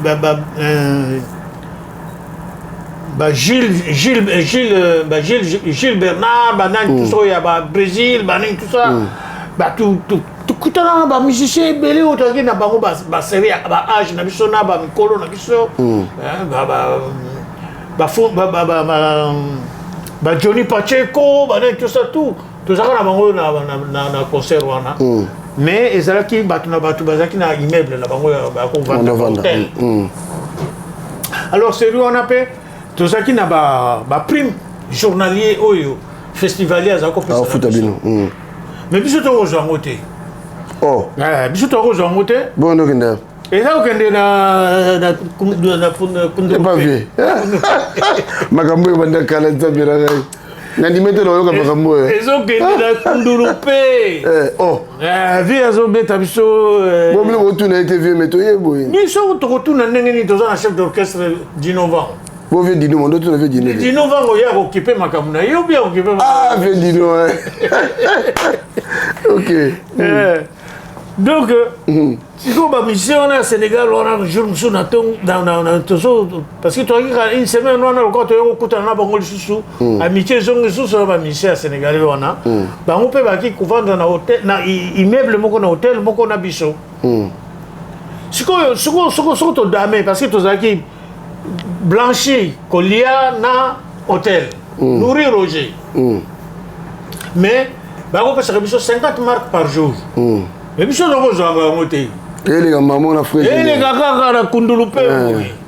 ba ba euh, ba Gilles ba Gilles Bernard, banani, tout ça ya ba Brésil, banani, tout ça, bato tokutana na bamusicien ebele oyo tozalaki na bango, basérie ya baage na biso na bamikolo na biso, hein, ba Johnny Pacheco, banani, tout ça, tout tozalaka na bango na concert wana. Mais ezalaki bato na bato bazalaki na immeuble na bango ya bakovanda, Vanda. hotel. Alors série wana mpe tozalaki na baprime journalier oyo festivalier azalaki kopesa na afuta biso. Bino. Mais biso tokozwa yango te. Oh. Eh, biso tokozwa yango te. Bon, okende? Eza kokende na Kundulu. Epa vie makambo oyo ebanda kala, Nzambe na ngai, nandimi te naoyoka makambo oyo. Ezokende na Kundulu mpe. Eh, oh. Eh, vieux azobeta biso Bo bino botuna ye te, vieux, mais toye boye. Biso tokotuna ndenge nini? Toza na chef d'orchestre Dino Vango. Bo vieux Dino, mondo tuna vieux Dino te. Dino Vango ye akokipe makambo na ye obi akokipe. Ah, vieux Dino, hein. Ok. Eh, donc sikoyo bamusicien wana ya Sénégal wana, jour mosusu na ntongo tozo, parce que toyaki kaka une semaine wana, lokola toyaki kokutana na bango lisusu, amitié ezongi lisusu na bamusicien ya Sénégalais wana. Bango mpe baki kovanda na hotel, na immeuble moko, na hotel moko na biso. Sikoyo soko soko todame, parce que tozalaki blanchi, kolia na hôtel, nourrir, loger, mais bakopesaka biso 50 mark par jour, mais biso tokozwanga yango te. Eleka mamo na frais. Eleka kaka na Kundulu mpe.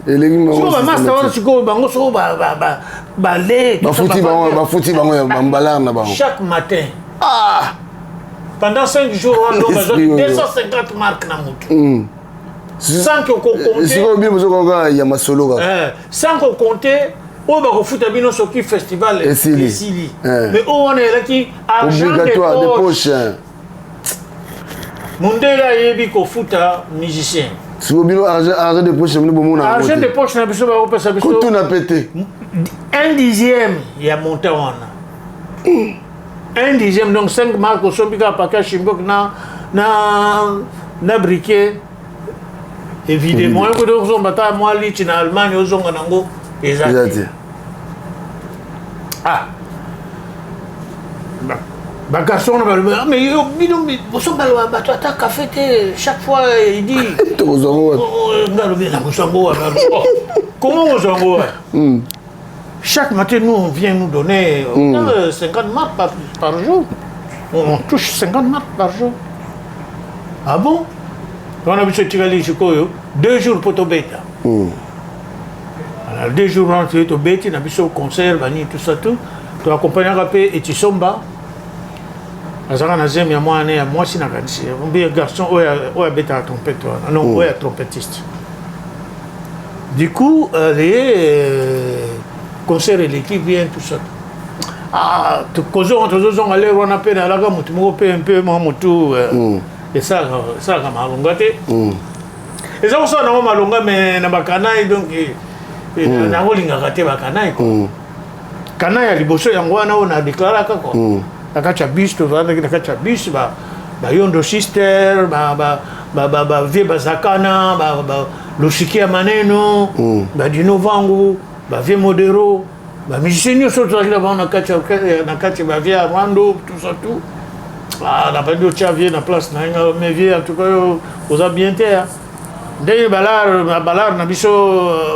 Eleki mamo. Sikoyo bamasta wana, sikoyo bango soko bale Bafuti bango, bafuti bango ya bambalare na bango. Chaque matin. Ah, pendant 5 jours wana, donc bazwaki 250 mark na motu, sans que okocompte. Sikoyo bino bozokoka ya masolo kaka. Sans kocompte oyo bakofuta bino soki festival Esili. Esili. Mais oyo wana ezalaki argent de obligatoire de poche. Poche, hein. Mondele ayebi kofuta musicien. Sikoyo bino argent de poche na bino bomona yango Argent te. de poche na biso bakopesa biso Kotuna pe te. Un dixième ya montant wana, un dixième, donc 5 mark osombi kaka paquet ya shimbok na na na briquet evide moyen kutu ozomba ata mwa lichi na Allemagne ozonga nango eza te. Ah, bagarçon wana balobi, ah, mais yo bino bosombala bato ata café te, chaque fois il dit tokozwa yango wapi? Oh, oh, nga alobi nakozwa yango wapi? Oh, comment ozwa yango wapi? Chaque matin, nous, on vient nous donner 50 marques par jour. On touche 50 marques par jour. Ah bon? Wana biso etikali sikoyo 2 jours mpo tobeta. Alors, 2 jours wana toye tobeti na biso concert, banini, tout ça, tout toaccompagnaka mpe Etisomba, azalaka na zemi ya mwana ya mwasi, na kanisi mbi garçon oyo oyo abetaka trompette wana, non, oyo ya trompettiste. Du coup, les concert eleki bien, tout ça. Ah, tokozonga, tozozonga lero wana mpe nalaka motu moko mpe mpe mwa motu esalaka malonga te. Eza kosala nango malonga, mais na bakanai, donc nango olingaka te bakanai quoi. Kanai ya liboso yango wana oyo nadeklaraka quoi. Na kati ya bus, tozalaki na kati ya bus, bayondo sister, bavie bazakana, lusiki ya maneno, badino vangu, bavie modero, bamusicien nyonso tozalaki na bango na kati, bavie ya rwando, tout ça, tout. Ah, nabandi otya vie na place na ye nga, mais vie, en tout cas yo oza bien te, ah. Ndenge balare na biso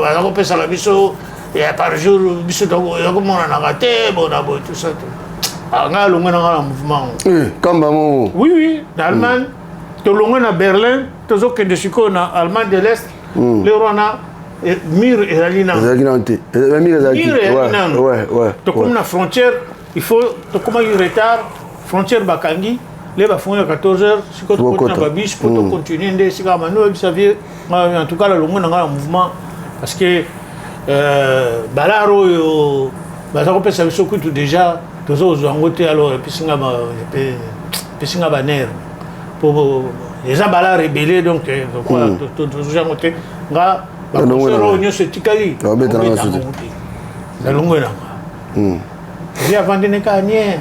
baza kopesaka biso ya par jour, biso tokomonanaka te bona boye, tout ça, tout. Ah, ngai alongwe na ngai na mouvement ngo. Eh, kamba moko. Oui, na Allemagne, tolongwe na Berlin, tozokende sikoyo na Allemagne de l'Est. Lero wana mur ezali nano. Ezalaki nano te. Mur ezalaki. Mur ezali nano. Tokomi na frontière, il faut tokomaki retard, frontière bakangi le bafungi na 14 heures. Sikoyo tokoti na babus mpo tocontinue nde esika manu oyebisa vie. En tout cas nalongwe na ngai na mouvement parce que balare oyo baza kopesa biso kutu déjà toza kozwa yango te. Alors epesinga banerf po eza balare ebele, donc tozwa yango te. Nga baconcert oyo nyonso etikali yango te, nalongwe na nga. Vie avandi ne kaka nie,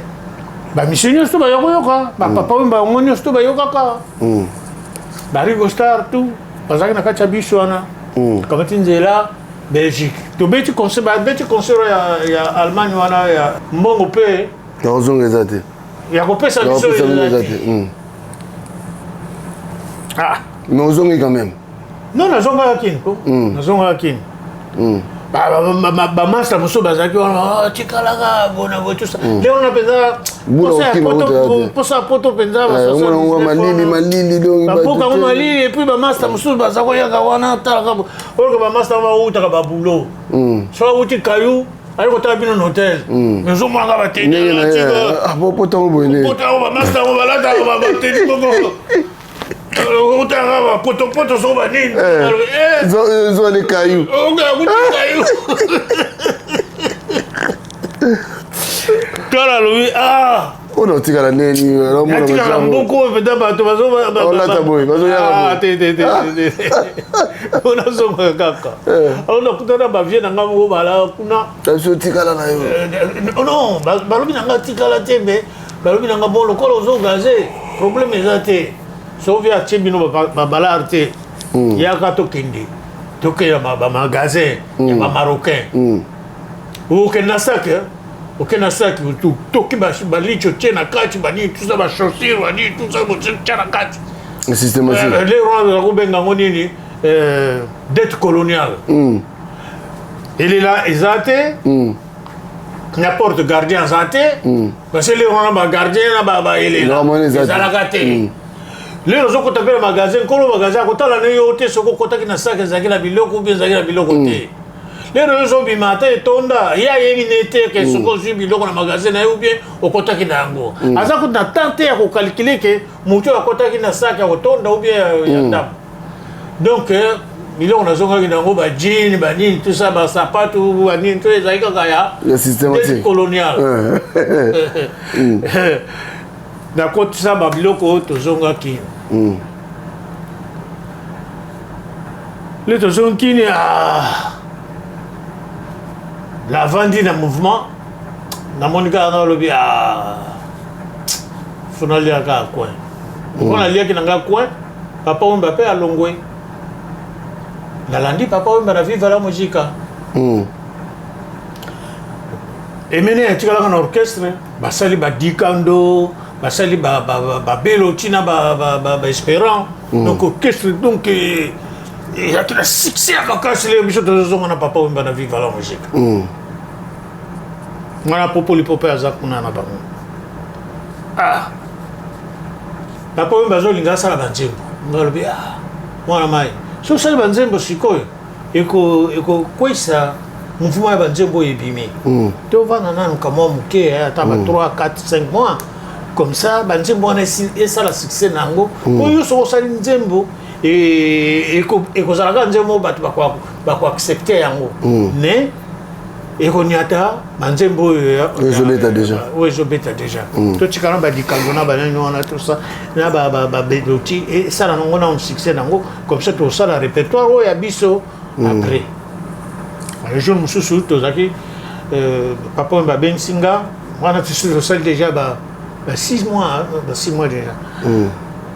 bamisio nyonso to bayokoyoka, bapapa oyo bango nyonso to bayokaka, barigo star, tout bazalaki na kati ya biso wana. Kamati nzela Belgique, tobeti concert, babeti concert ya Allemagne wana ya mbongo mpe ya kozonga eza te. Ya kopesa biso eza te. Ah, mais ozongi quand même? Non, nazongaka kini ko, nazongaka kini. Bamasta mosusu bazalaki wana, tikalaka bona boye, tout ça. Nde wana mpenza posa ya poto mpenza. Malili malili. Bapoka yango malili. Et puis bamasta mosusu baza koyaka wana, talaka oyoka bamasta bautaka babulo, so awuti kayu, ayi kotala bino na hotel, mais ozomonaka batepoto boye. Yango bamasta yango balataka bateni moko, otanga bapotopoto soko banini. Zwa kayu. Kayu tala alobi ah. Oyo otikala ndeni? Natikala mboka oyo mpenza bato bazolata boye, bazoyaka. Te te te, onazonga kaka. Alors nakutana bavie na nga moko bala kuna. Biso otikala na yo. Non, balobi na nga tikala te, mais balobi na nga bon, lokola ozogaze, problème eza te. Soki atie bino babalare te, yaka tokende, tokende bamagasin ya bamarocain. Okende na sac, okende na sac, toki balici otie na kati, banini, tout ça, bachaussure, banini, tout ça, botia na kati. Systématique. Lero wana kobenga yango nini? Dette coloniale elela eza te na porte, gardien aza te, parce que lero wana bagardien na baelela ezalaka te. Lelo ozokota mpe na magasin, nkolo magasin akotala ne yo te soki okotaki na sac ezalaki na biloko mpe ezalaki na biloko te. Lelo yo ozobima, ata etonda, ye ayebi ne te ke soki ozwi biloko na magasin na ye ou bien okotaki na yango. Aza kutu na temps te ya kocalculer ke motu oyo akotaki na sac ya kotonda ou bien ya ndambo. Donc biloko nazongaki na yango, bajean, banini, tout ça, basapatu, banini, to ezalaki kaka ya systématique colonial. Nakotisa babiloko oyo, tozongaki le tozongi kini. Navandi na mouvement, namoni kaka nalobi faut nalia kaka coin. Mpo naliaki na nga coin, Papa Wemba mpe alongwe. Nalandi Papa Wemba na Viva la Musica. Emene atikalaka na orchestre, basali ba Dikando, basali ba ba ba, ba Belo tina ba ba ba, ba Espérant. Donc orchestre donc ezalaki na succès ya makasi lelo biso tozozonga na Papa Wemba na Viva la Musica. Nga na Popolipo mpe aza kuna na bango. Ah. Papa Wemba azolinga asala banzembo. Nga alobi ah mwana mai. Soki osali banzembo sikoyo ekokweyisa mouvement ya banzembo oyo ebimi. Tovanda nanu ka mwa moke ata ba 3 4 5 mois comme ça banzembo wana esala succès na yango. Po yo soki osali nzembo ekozala kaka nzembo oyo bato bakoaccepte yango. Mais ekoniata banzembo oyo ezobeta déjà. Oyo ezobeta déjà. Totikala na badikango na banani wana tout ça na babeloti esala nango na succès nango comme ça tosala répertoire oyo ya biso après. Le jour mosusu tozalaki papa oyo babengisi nga wana tosi tosali déjà ba 6 mois, ba 6 mois déjà.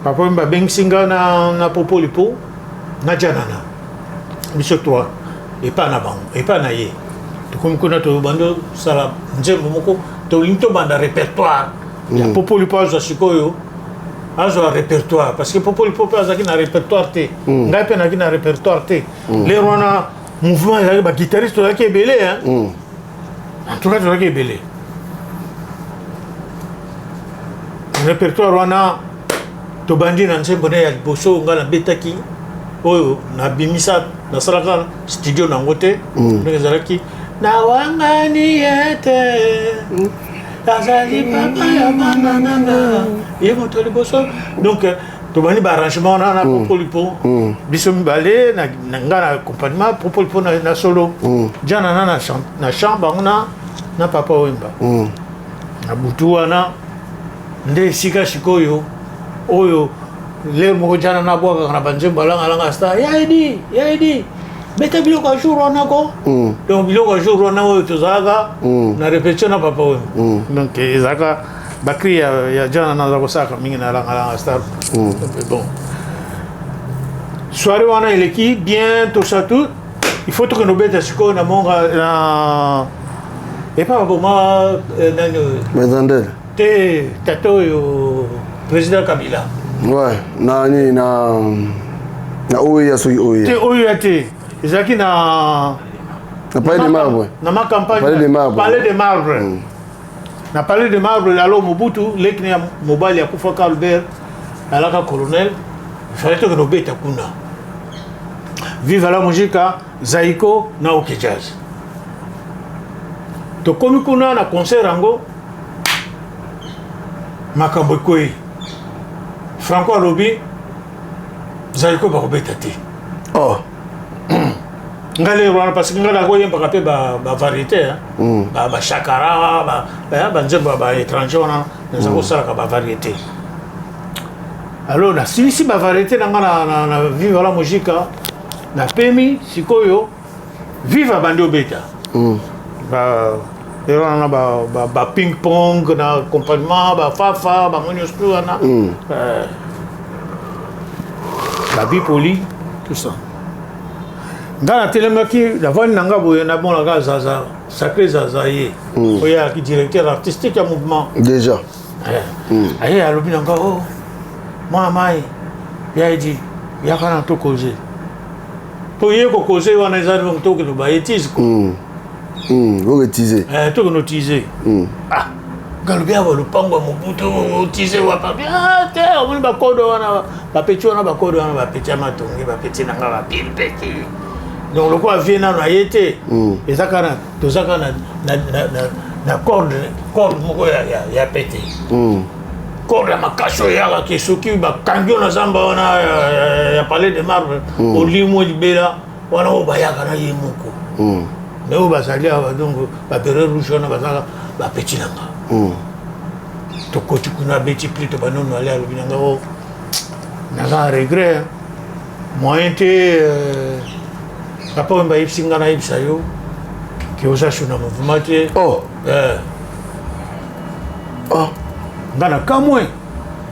Papa oyo babengisi nga na Popolipo na Janana biso 3 epa na bango epa na ye. Tokomi kuna tobandi osala nzembo moko tolingi tobanda répertoire ya Popolipo azwa sikoyo azwa répertoire parce que Popolipo mpe azalaki na répertoire te, ngai mpe nazalaki na répertoire te. Lero wana mouvement ezalaki baguitariste tozalaki ebele, en tout cas tozalaki ebele. Répertoire wana tobandi na nzembo na ya liboso ngai nabetaki oyo nabimisa nasalaka studio nango te ndenge ezalaki nawangani ete azali papa ya bana nanga ye moto liboso. Donc tobandi baarrangement wana na Popolipo biso mibale na nga na accompagnement Popolipo na solo Jana na na chant bango na Papa Wemba na butu wana nde esika sikoyo oyo lere moko Jana nabwakaka na banzembo alangalanga star ya edi ya edi beta biloko ya jour wana ko. Donc biloko ya jour wana oyo tozalaka na répétition na Papa Wemba. Donc ezalaka bacri ya Jana naza kosalaka mingi na alangalanga star. Bon, soirée wana eleki bien tout ça tout il faut tokende obeta sikoyo na monga na epa baboma nani Mezandel. Te, tata oyo président Kabila. Ouais, na nini na oyo ya soki oyo te oyo ya te ezalaki na na Palais de Marbre. Na ma campagne. Palais de Marbre. Palais de Marbre. Na Palais de Marbre alors Mobutu leki ya mobali akufaka Albert alaka colonel fallait tokende obeta kuna Viva la Musica Zaiko na OK Jazz. Tokomi kuna na concert yango makambo ekwei Franco alobi Zaiko bakobeta te. Oh. Ngai lero wana parce que ngai nakoyembaka mpe bavariété bachakara banzembo ya baétranger wana naza kosalaka bavariété. Alors nasilisi bavariété na nga na Viva la Musica napemi sikoyo Viva bandi obeta lero wana ba ping pong na accompagnement bafafa bango nyonso tu wana babipoli tout ça. Nga natelemaki navandi na nga boye namonaka Zaza Sacré Zaza ye oyo ayaki directeur artistique ya mouvement. Déjà. Aye alobi na nga o mwana mai ya edi yaka na tokoze po ye kokoze wana eza tokende baétise. Oketize. Tokende otize. Ah, ngalobi awa lopango ya Mobutu otize wapabi te omoni bakodo wana bapeti wana bakodo wana bapeti ya matongi bapeti na nga bapilpeti. Donc lokola vie nano aye te eza kaka toza kaka na corde moko ya pete corde ya makasi oyo eyakaki soki bakangi yo na zamba wana ya Palais de Marbre olimo libela wana oyo bayaka na ye moko mais oyo bazali awa donc baberet rouge wana bazaka bapeti na nga. Tokoti kuna abeti pli to banono ale alobi na nga o naza na regret moyen te papa oyo bayebisi nga nayebisa yo ke oza su na mouvement te. Oh. Oh. Nga na kamwe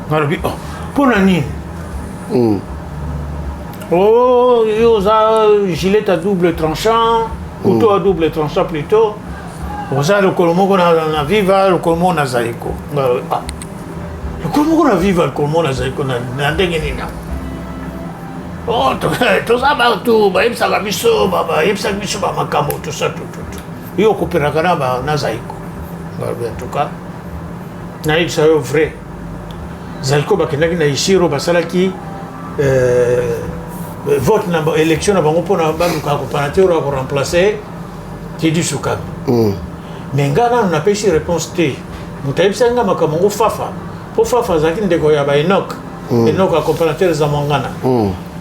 nga lobi oh. Mpo na nini? Oh, yo oza gilet à double tranchant, couteau à double tranchant plutôt. Oza lokolo moko na Viva, lokolo moko na Zaiko. Ah. Lokolo moko na Viva, lokolo moko na Zaiko na ndenge nini yango? Oh, toza bato bayebisaka biso, bayebisaka biso ba makambo tout ça tout tout. Yo okopelaka na ba na Zaiko. En tout cas, nayebisa yo vrai. Zaiko bakendaki na Isiro, basalaki vote na élection na bango mpona baluka kopana te oyo akoremplace Teddy Sukami. Mais nga nanu napesi réponse te. Moto ayebisaki nga makambo yango Fafa, mpo Fafa azalaki ndeko ya ba Enoch. Enoch accompagnateur Zamwangana.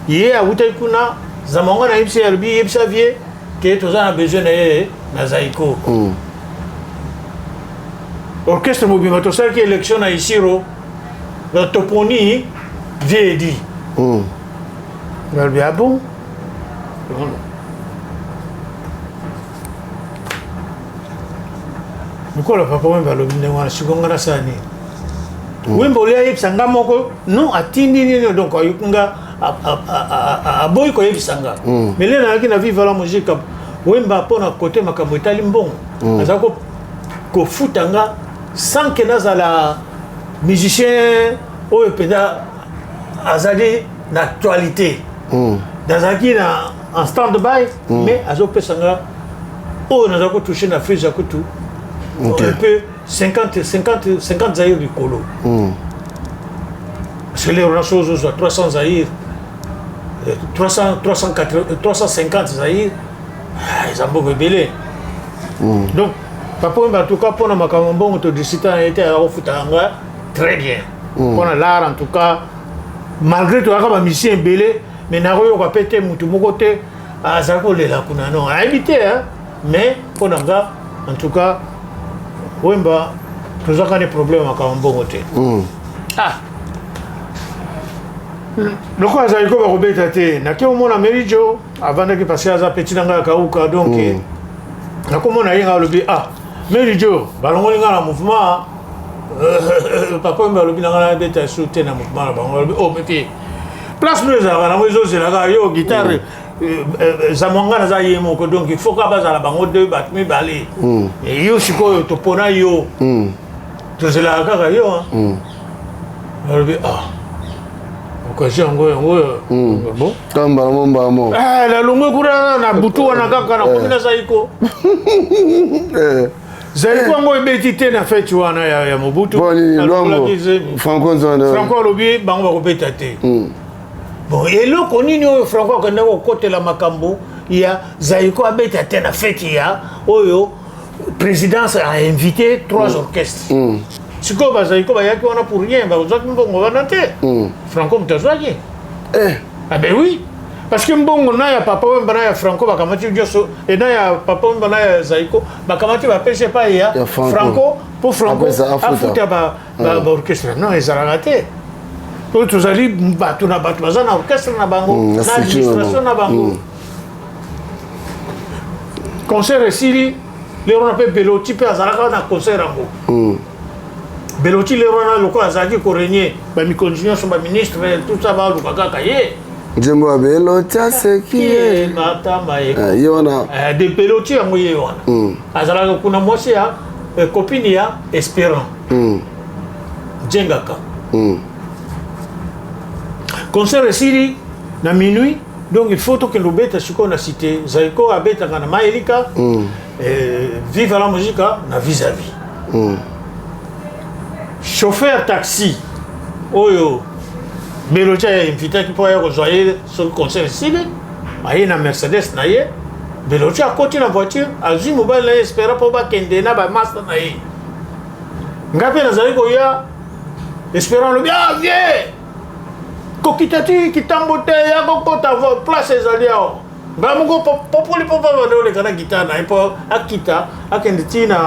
Ye awutaki kuna, Zamwangana ayebisi ye, alobi yebisa vie ke toza na besoin na ye na Zaiko. Orchestre mobimba tosalaki élection na Isiro, toponi vie Edi. Balobi ah bon? Lokola papa Wemba alobi ndenge wana, sikoyo nga nasala nini? Wemba olia ayebisa nga moko non, atindi nini, donc ayoki nga aboyi koyebisa nga. Mais lelo nayaki na Viva la Musica, Wemba mpo na kote makambo etali mbongo, azala kofuta nga sans que nazala musicien oyo mpenza azali na actualité. Nazalaki na en stand by, mais azopesa nga oyo nazala kotouche na frise ya kutu un peu 50 50 50 zaire likolo. Parce que lero naso ozozwa 300 zaire, 300 380, 350 zaire, eza mbongo ebele. Donc papa Wemba, en tout cas mpona makambo mbongo todiscuta na ye te, aza kofuta nga très bien. Mpona l'art, en tout cas, malgré toyaka bamusicien ebele, mais nakoyoka mpe te mutu moko te azali kolela kuna, non, ayebi te, mais mpo na nga, en tout cas, Wemba tozwaka ne problème makambo mbongo te. Ah, lokola azali ko bakobeta te, nake omona Merijo avandaki, parce que aza petit na ngai ya kauka, donc nakomona ye, nga alobi: ah Merijo, balongoli ngai na mouvement, papa Wemba alobi na ngai nabeta su te na mouvement na bango. Alobi: oh mepe place no ezalaka nango, ezozelaka yo guitare, Zamwanga naza ye moko, donc il faut ka bazala bango deux, bato mibale. Yo sikoyo topona yo, tozelaka kaka yo. Alobi: ah, occasion yango yango oyo bon. Mbamo mbamo. Nalongwe kuna na butu wana kaka nakomi na Zaiko. Zaiko yango ebeti te na fete wana ya Mobutu. Franco. Franco alobi bango bakobeta te. Bon, eloko nini oyo Franco akendaki kokotela makambo ya Zaiko abeta te na fete ya oyo présidence a invité trois orchestres? Sikoyo bazaiko bayaki wana pour rien, bazwaki mbongo wana te. Franco moto azwaki. Ah ben oui, parce que mbongo na ya papa Wemba na ya Franco bakamati nyonso, e na ya papa Wemba na ya Zaiko bakamati, bapesi epai ya Franco mpo Franco afuta baorchestre. Non, ezalaka te. Po tozali bato na bato baza na orchestre na bango, na administration na bango. Concert esili, lero na mpe Beloti mpe azalaka na concert yango. Beloti lero wana lokola azalaki korégner, bamikonzi nyonso, baministre, tout ça, baluka kaka ye. Nzembo ya Beloti aseki ye matamba ye. Ye wana. De Beloti yango ye wana azalaka kuna, mwasi ya copine ya Espérant Jengaka. Concert esili na minuit, donc il faut tokende obeta sikoyo na cité. Zaiko abetaka na Maelika, Viva la Musica na Vis-à-Vis. Chauffeur taxi oyo Beloti ainvitaki mpo aya kozwa ye soki concert esili, aye na Mercedes na ye. Beloti akoti na voiture, azwi mobali na ye Espera mpo bakende na bamaster na ye. Ngai mpe nazali koya. Espera alobi: ah vie, kokita ti kitambo te, ya kokota, place ezali awa. Mbala moko Popoli mpo bande oleka na guitare na ye mpo akita, akende ti na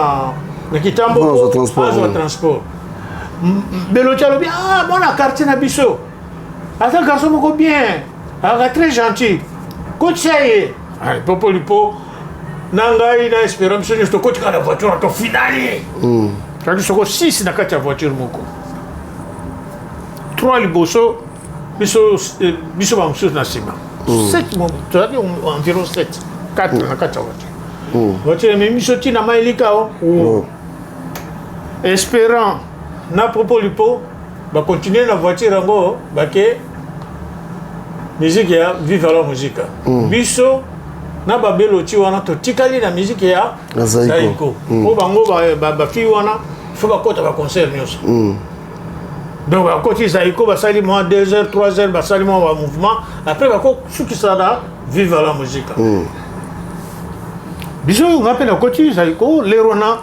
kitambo mpo azwa transport. Beloti alobi: ah, mwana quartier na biso, aza garçon moko bien, azalaka très gentil, kotisa ye. Popoli mpo na ngai na Espera, biso nyonso tokotika na voiture, tofinali kaki soko 6 na kati ya voiture moko. 3 liboso, biso eh, biso bamosusu na nsima. 7, tozalaki environ 7, 4 na kati ya voiture. Voiture ememi biso ntina mai elika o. Oh. Espérant na Popolipo bacontinue na voiture yango, bake musique ya Viva la Musica. Biso na babeloti wana totikali na musique ya Na Zaiko. Zaiko. Po bango bafille wana faut bakota baconcert nyonso. Donc bakoti Zaiko, basali mwa 2 heures, 3 heures, basali mwa bamouvement, après bakosukisa na Viva la Musica. Biso, nga mpe nakoti Zaiko lero wana,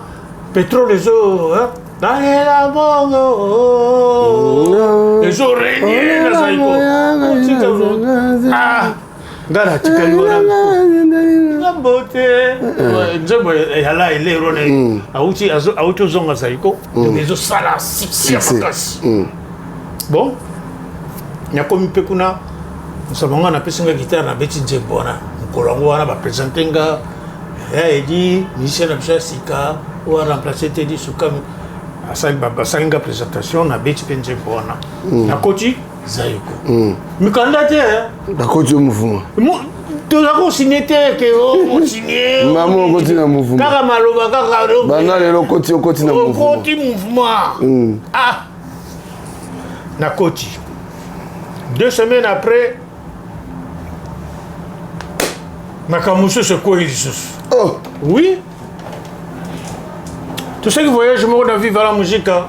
pétrole ezo nalela bongo, ezorenye na Zaiko. Ah, nga natikali wana ngambo te, nzembo yala elero wana auti auti ozonga Zaiko, donc ezosala succès ya Succès. makasi. Bon, nakomi mpe kuna, mosaba nga napesi nga guitare, nabeti nzembo wana. Mokolo yango wana baprésente nga ya Edi, musicien na biso ya sika oyo aremplace Tedi Sukami. Asali, basali nga présentation, nabeti mpe nzembo wana, nakoti Zaiko. Mikanda te, eh. Bakoti yo mouvement. Toza kosigne te ke osigne. Mama, okoti na mouvement. Kaka maloba kaka. Banda lelo okoti, okoti na mouvement. Okoti mouvement. Ah, nakoti, 2 semaines après makambo mosusu ekwei lisusu. Oh. Oui, tosaki voyage moko na Viva la Musica.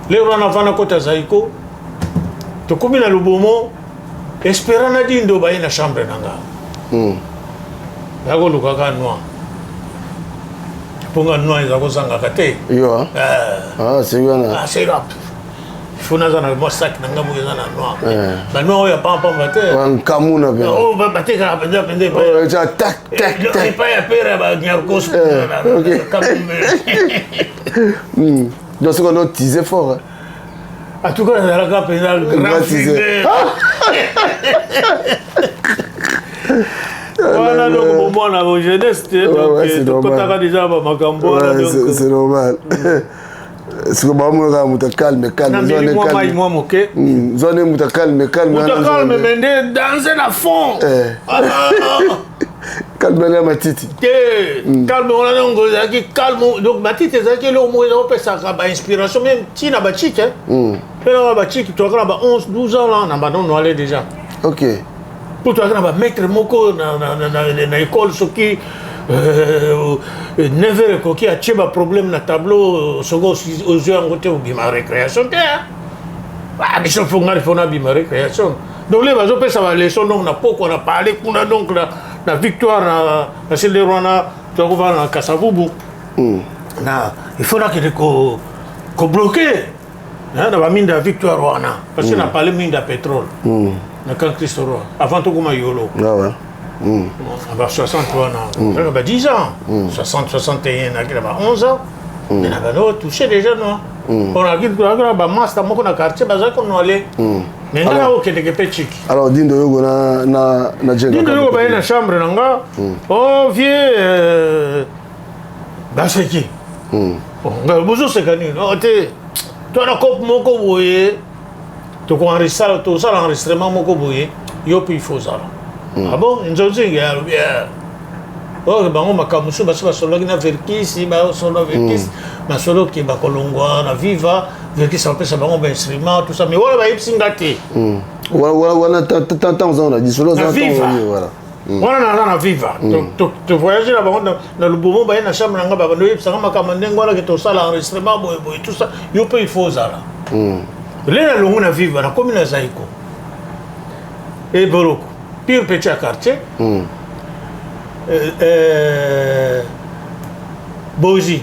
Lero wana avanda kota Zaiko, tokomi na Lubomo, Espérant na Dindo baye na chambre na nga. Bakolukaka noix, mpo nga noix eza kozangaka te. Yo ah? Eh. Ah, c'est wana. Ah, c'est là, il faut naza na mwa sac na nga moko eza na noix. Eh. Banoix oyo ya pampamba te. Nkamuna mpe. Oyo batekaka mpenza mpenza epai Oyo eza tak tak tak. epai ya pere ya banyarkos. Eh, ok. Donc soki ono tise fort, hein. En tout cas nazalaka mpenza grand Grand teaser. fumeur wana. Donc bomwana, bo jeunesse te. Ouais, c'est Donc normal. tokotaka déjà bamakambo wana. Ouais, Donc c'est normal. Siko bamona kaka moto calme calme. Nameli mwa mai mwa moke. Zwa nde moto calme calme. Moto calme, mais nde danse na fond. Eh. Ah, ah. Calme na matiti. Te, calme wana donc ezalaki calme. Donc matiti ezalaki eloko moko eza kopesaka bainspiration même ntina bachike mpe na bachike. Toyaka na ba 11 12 ans là, na banono ale déjà. Mpo toyaka na bamaître moko na école, soki 9 heures ekoki, atie baproblème na tableau, soki ozwi yango te, obima récréation te. Ah, biso fo ngai fo nabima récréation. Donc le bazopesa baleçon, donc na pokwa na pale kuna, donc na Victoire, na selero wana tokovanda na Kasavubu, na il faut nakende kobloquer na baminda ya Victoire wana, parce que na pale minda ya pétrole na camp Christ Roi avant tokoma Yolo. Ah ouais. Ba 60 wana, kaka ba 10 ans, 60, 61, naki na ba 11 ans, mais na bano touché déjà no onaki na bamaster moko na quartier bazalaki konoale, mais ngai nakokendeke mpe chiki. Alors Dindo Yogo na Jenga. Dindo Yogo baye na chambre na nga. Oh vieux, baseki. Ngai bozoseka nini? Oh te, to na cope moko boye, tokoenregistre, tosala enregistrement moko boye, yo mpe il faut ozala. Ah bon, nzonzingi alobi oyo bango makambo mosusu basi basololaki na Verkisi, basolola Verkisi masolo ke bakolongwa na Viva, Verkisi bapesa bango bainstrument, tout ça, mais wana bayebisi nga te. Wana ntango oza na lisolo Na oza Viva. ntango voilà. Wana naza na Viva, tovoyage na bango na Lubomo, baye na chambre na nga, babando oyebisanga makambo ndenge wana ke tosala enregistrement boye boye, tout ça, yo mpe il faut ozala. Le nalongo na Viva, nakomi na Zaiko, Eboloko pire petit ya quartier. Bozi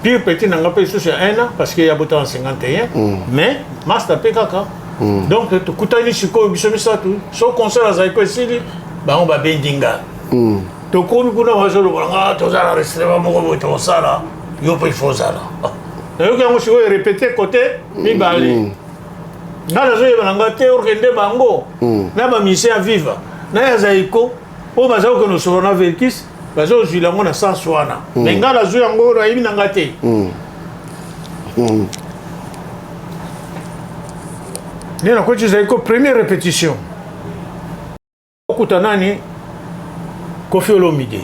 pire petit na nga mpe lisusu ya 1 an, parce que ya bota en 51, mais master mpe kaka. Donc tokutani sikoyo biso misato. So concert azalaki ko esili, bango babendi nga. Tokomi kuna, bazoloba nga toza na enregistrement moko boye tokosala, yo mpe il faut ozala. Nayoki yango sikoyo répété côté mibale. Nga nazoyeba na nga te orkende bango na bamusicien ya Viva na ya Zaiko oyo baza kokende osolo na Verkis, bazozwila yango na sens wana, mais nga nazwi yango, nayebi na nga te. Nde nakoti Zaiko, première répétition. Okuta nani? Koffi Olomide.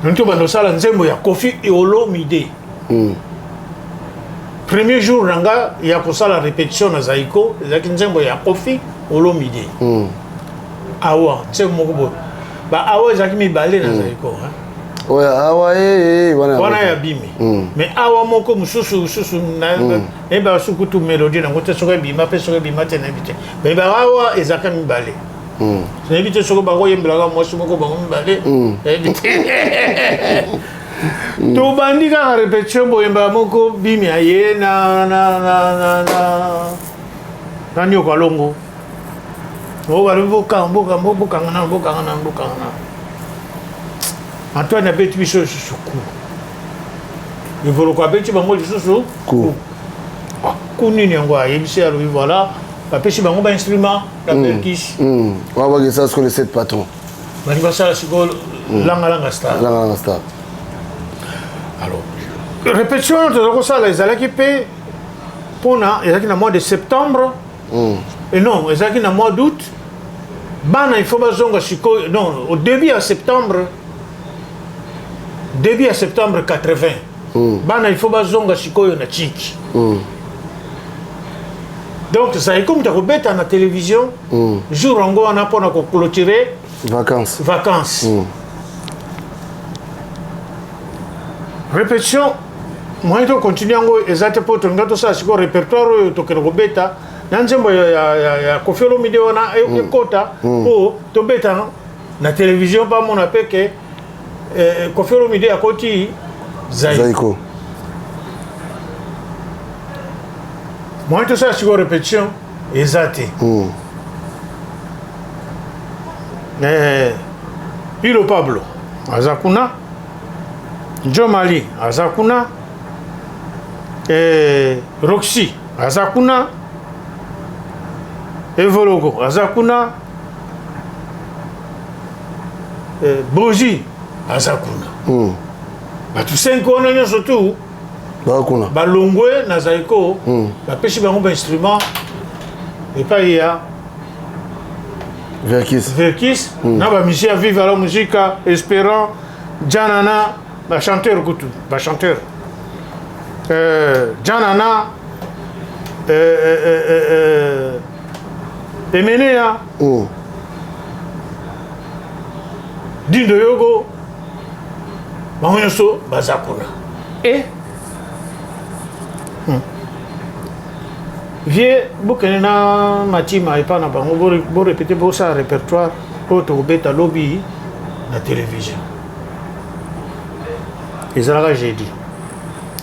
Nani tobanda osala nzembo ya Koffi Olomide. Premier jour na nga ya kosala répétition na Zaiko, ezalaki nzembo ya Koffi Olomide. Awa, nzembo moko boye. Ba awa ezalaki mibale na Zaiko. Hein? Oyo awa eh, eh, wana wana ya bimi. Mais awa moko mosusu mosusu nayebaka soki kutu mélodie nango te, soki ebima mpe soki ebima te nayebi te. Mais ba awa ezalaka mibale. Nayebi te soki bakoyembelaka mwasi moko bango mibale, nayebi te. Tobandi kaka répétition, boyembaka moko bimi aye na na na na na na nioka longo. Oyo balobi bokanga, bokanga, bokanga nano, bokanga nano, bokanga nano. Antoine abeti biso lisusu ku. Evoloko abeti bango lisusu ku. Ah, ku nini yango ayebisi, alobi voilà, bapesi bango bainstrument na perkis. Wana bakesa sikoyo le 7 patron. Balingi basala sikoyo langalanga star. Langalanga star. Alors, répétition wana toza kosala ezalaki mpe mpona ezalaki na mois de septembre. Et non, ezalaki na mois d'août. Bana il faut bazonga sikoyo, non, au début ya septembre, début ya septembre 80. Bana il faut bazonga sikoyo na Tchiki. Donc Zaiko moto akobeta na télévision jour yango wana mpona koclôturer vacances. Vacances. Répétition moyen to continue yango eza te, mpo tolinga tosala sikoyo répertoire oyo tokende kobeta na nzembo ya Koffi Olomide wana ekota mpo tobeta na télévision, bamona mpe ke Koffi Olomide akoti Zaiko. Zaiko. Moyen tosala sikoyo répétition eza te. Pilo Pablo aza kuna, Jomali aza kuna, Roxy aza kuna, Evoloko aza kuna, Bozi aza kuna. Bato 5 wana nyonso tu Baka kuna. Balongwe na Zaiko, bapesi bango bainstrument epai ya Verkis. Verkis na bamusicien ya Viva la Musica, Espérant, Janana, bachanteur kutu, bachanteur Janana, Emenea, Dindo Yogo, bango nyonso baza kuna. E vie bokende na matima epa na bango, borépéter, bosala répertoire oyo tokobeta lobi na télévision. Ezalaka jeudi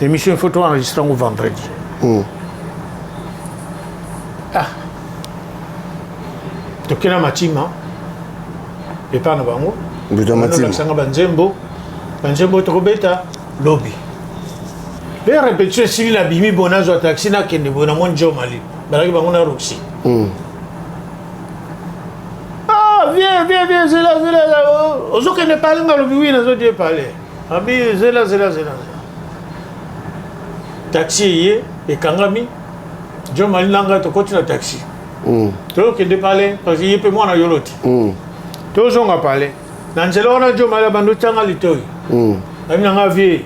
émission, il faut to enregistre yango vendredi. Ah, tokende na matima epa na bango. Mbuta Matima. Olakisanga banzembo, banzembo oyo tokobeta lobi. Mpe répétition esili, nabimi boye, nazwa taxi, nakende boye, namoni Jomali, balaki bango na Roxy. Ah, viens, viens, viens, zela, zela, ozokende pale? Nga alobi oui, nazodie pale. Abi zela, zela, zela, taxi eye ekangami. Jomali na ngai tokoti na taxi, tokende pale, parce que ye mpe mwana yolo te. Tozonga pale, na nzela wana Jomali abandi otianga litoi. Abi na nga: vie,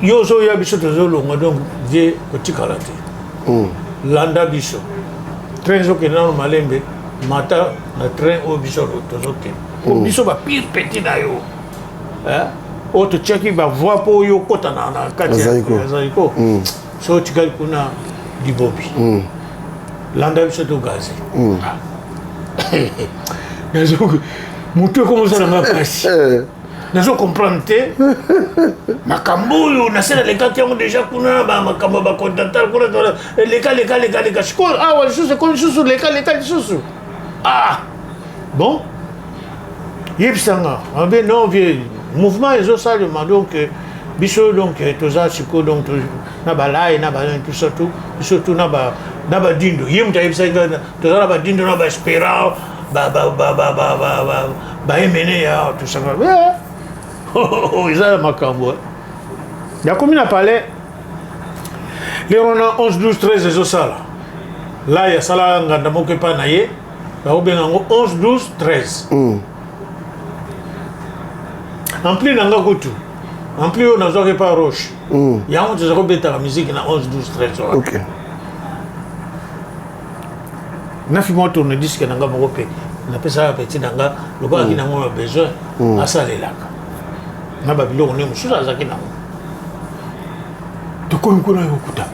yo ozoya, biso tozolonga, donc vie kotikala te, landa biso, train ezokende nano malembe, mata na train oyo biso tozokende. Po biso bapire petit na yo, oyo totiaki bavoix mpo oyo okota na kati ya Zaiko, so otikali kuna libobi, landa biso togaze. Motu ekomosala nga mpasi, nazo comprendre te makambo oyo nase nalekaki yango déjà kuna, makambo ya bacontinental kuna, leka leka leka leka, sikoyo awa lisusu ekomi lisusu leka leka lisusu. Ah bon, yebisanga abe. Non vie, mouvement ezosalema, donc biso donc toza sikoyo donc na balai na ba tout ça, tout biso tout na badindo. Ye moto ayebisaki toza na badindo na baespérant, baemene ya tout ça, eza na makambo. Nakomi na palais. Lero na 11 12 13 ezosala lai asalaka nganda moko epai na ye bakobenga yango 11 12 13. Ampli na nga kutu, ampli oyo nazwaki epai Roche, yango toza kobetaka miziki na 11 12 13 wana. Nafi mwa tourne disque na nga moko mpe napesaka petit na nga lokolaki nango na besoin, asalelaka na babiloko nde mosusu azalaki nango. Tokomi kuna, yokuta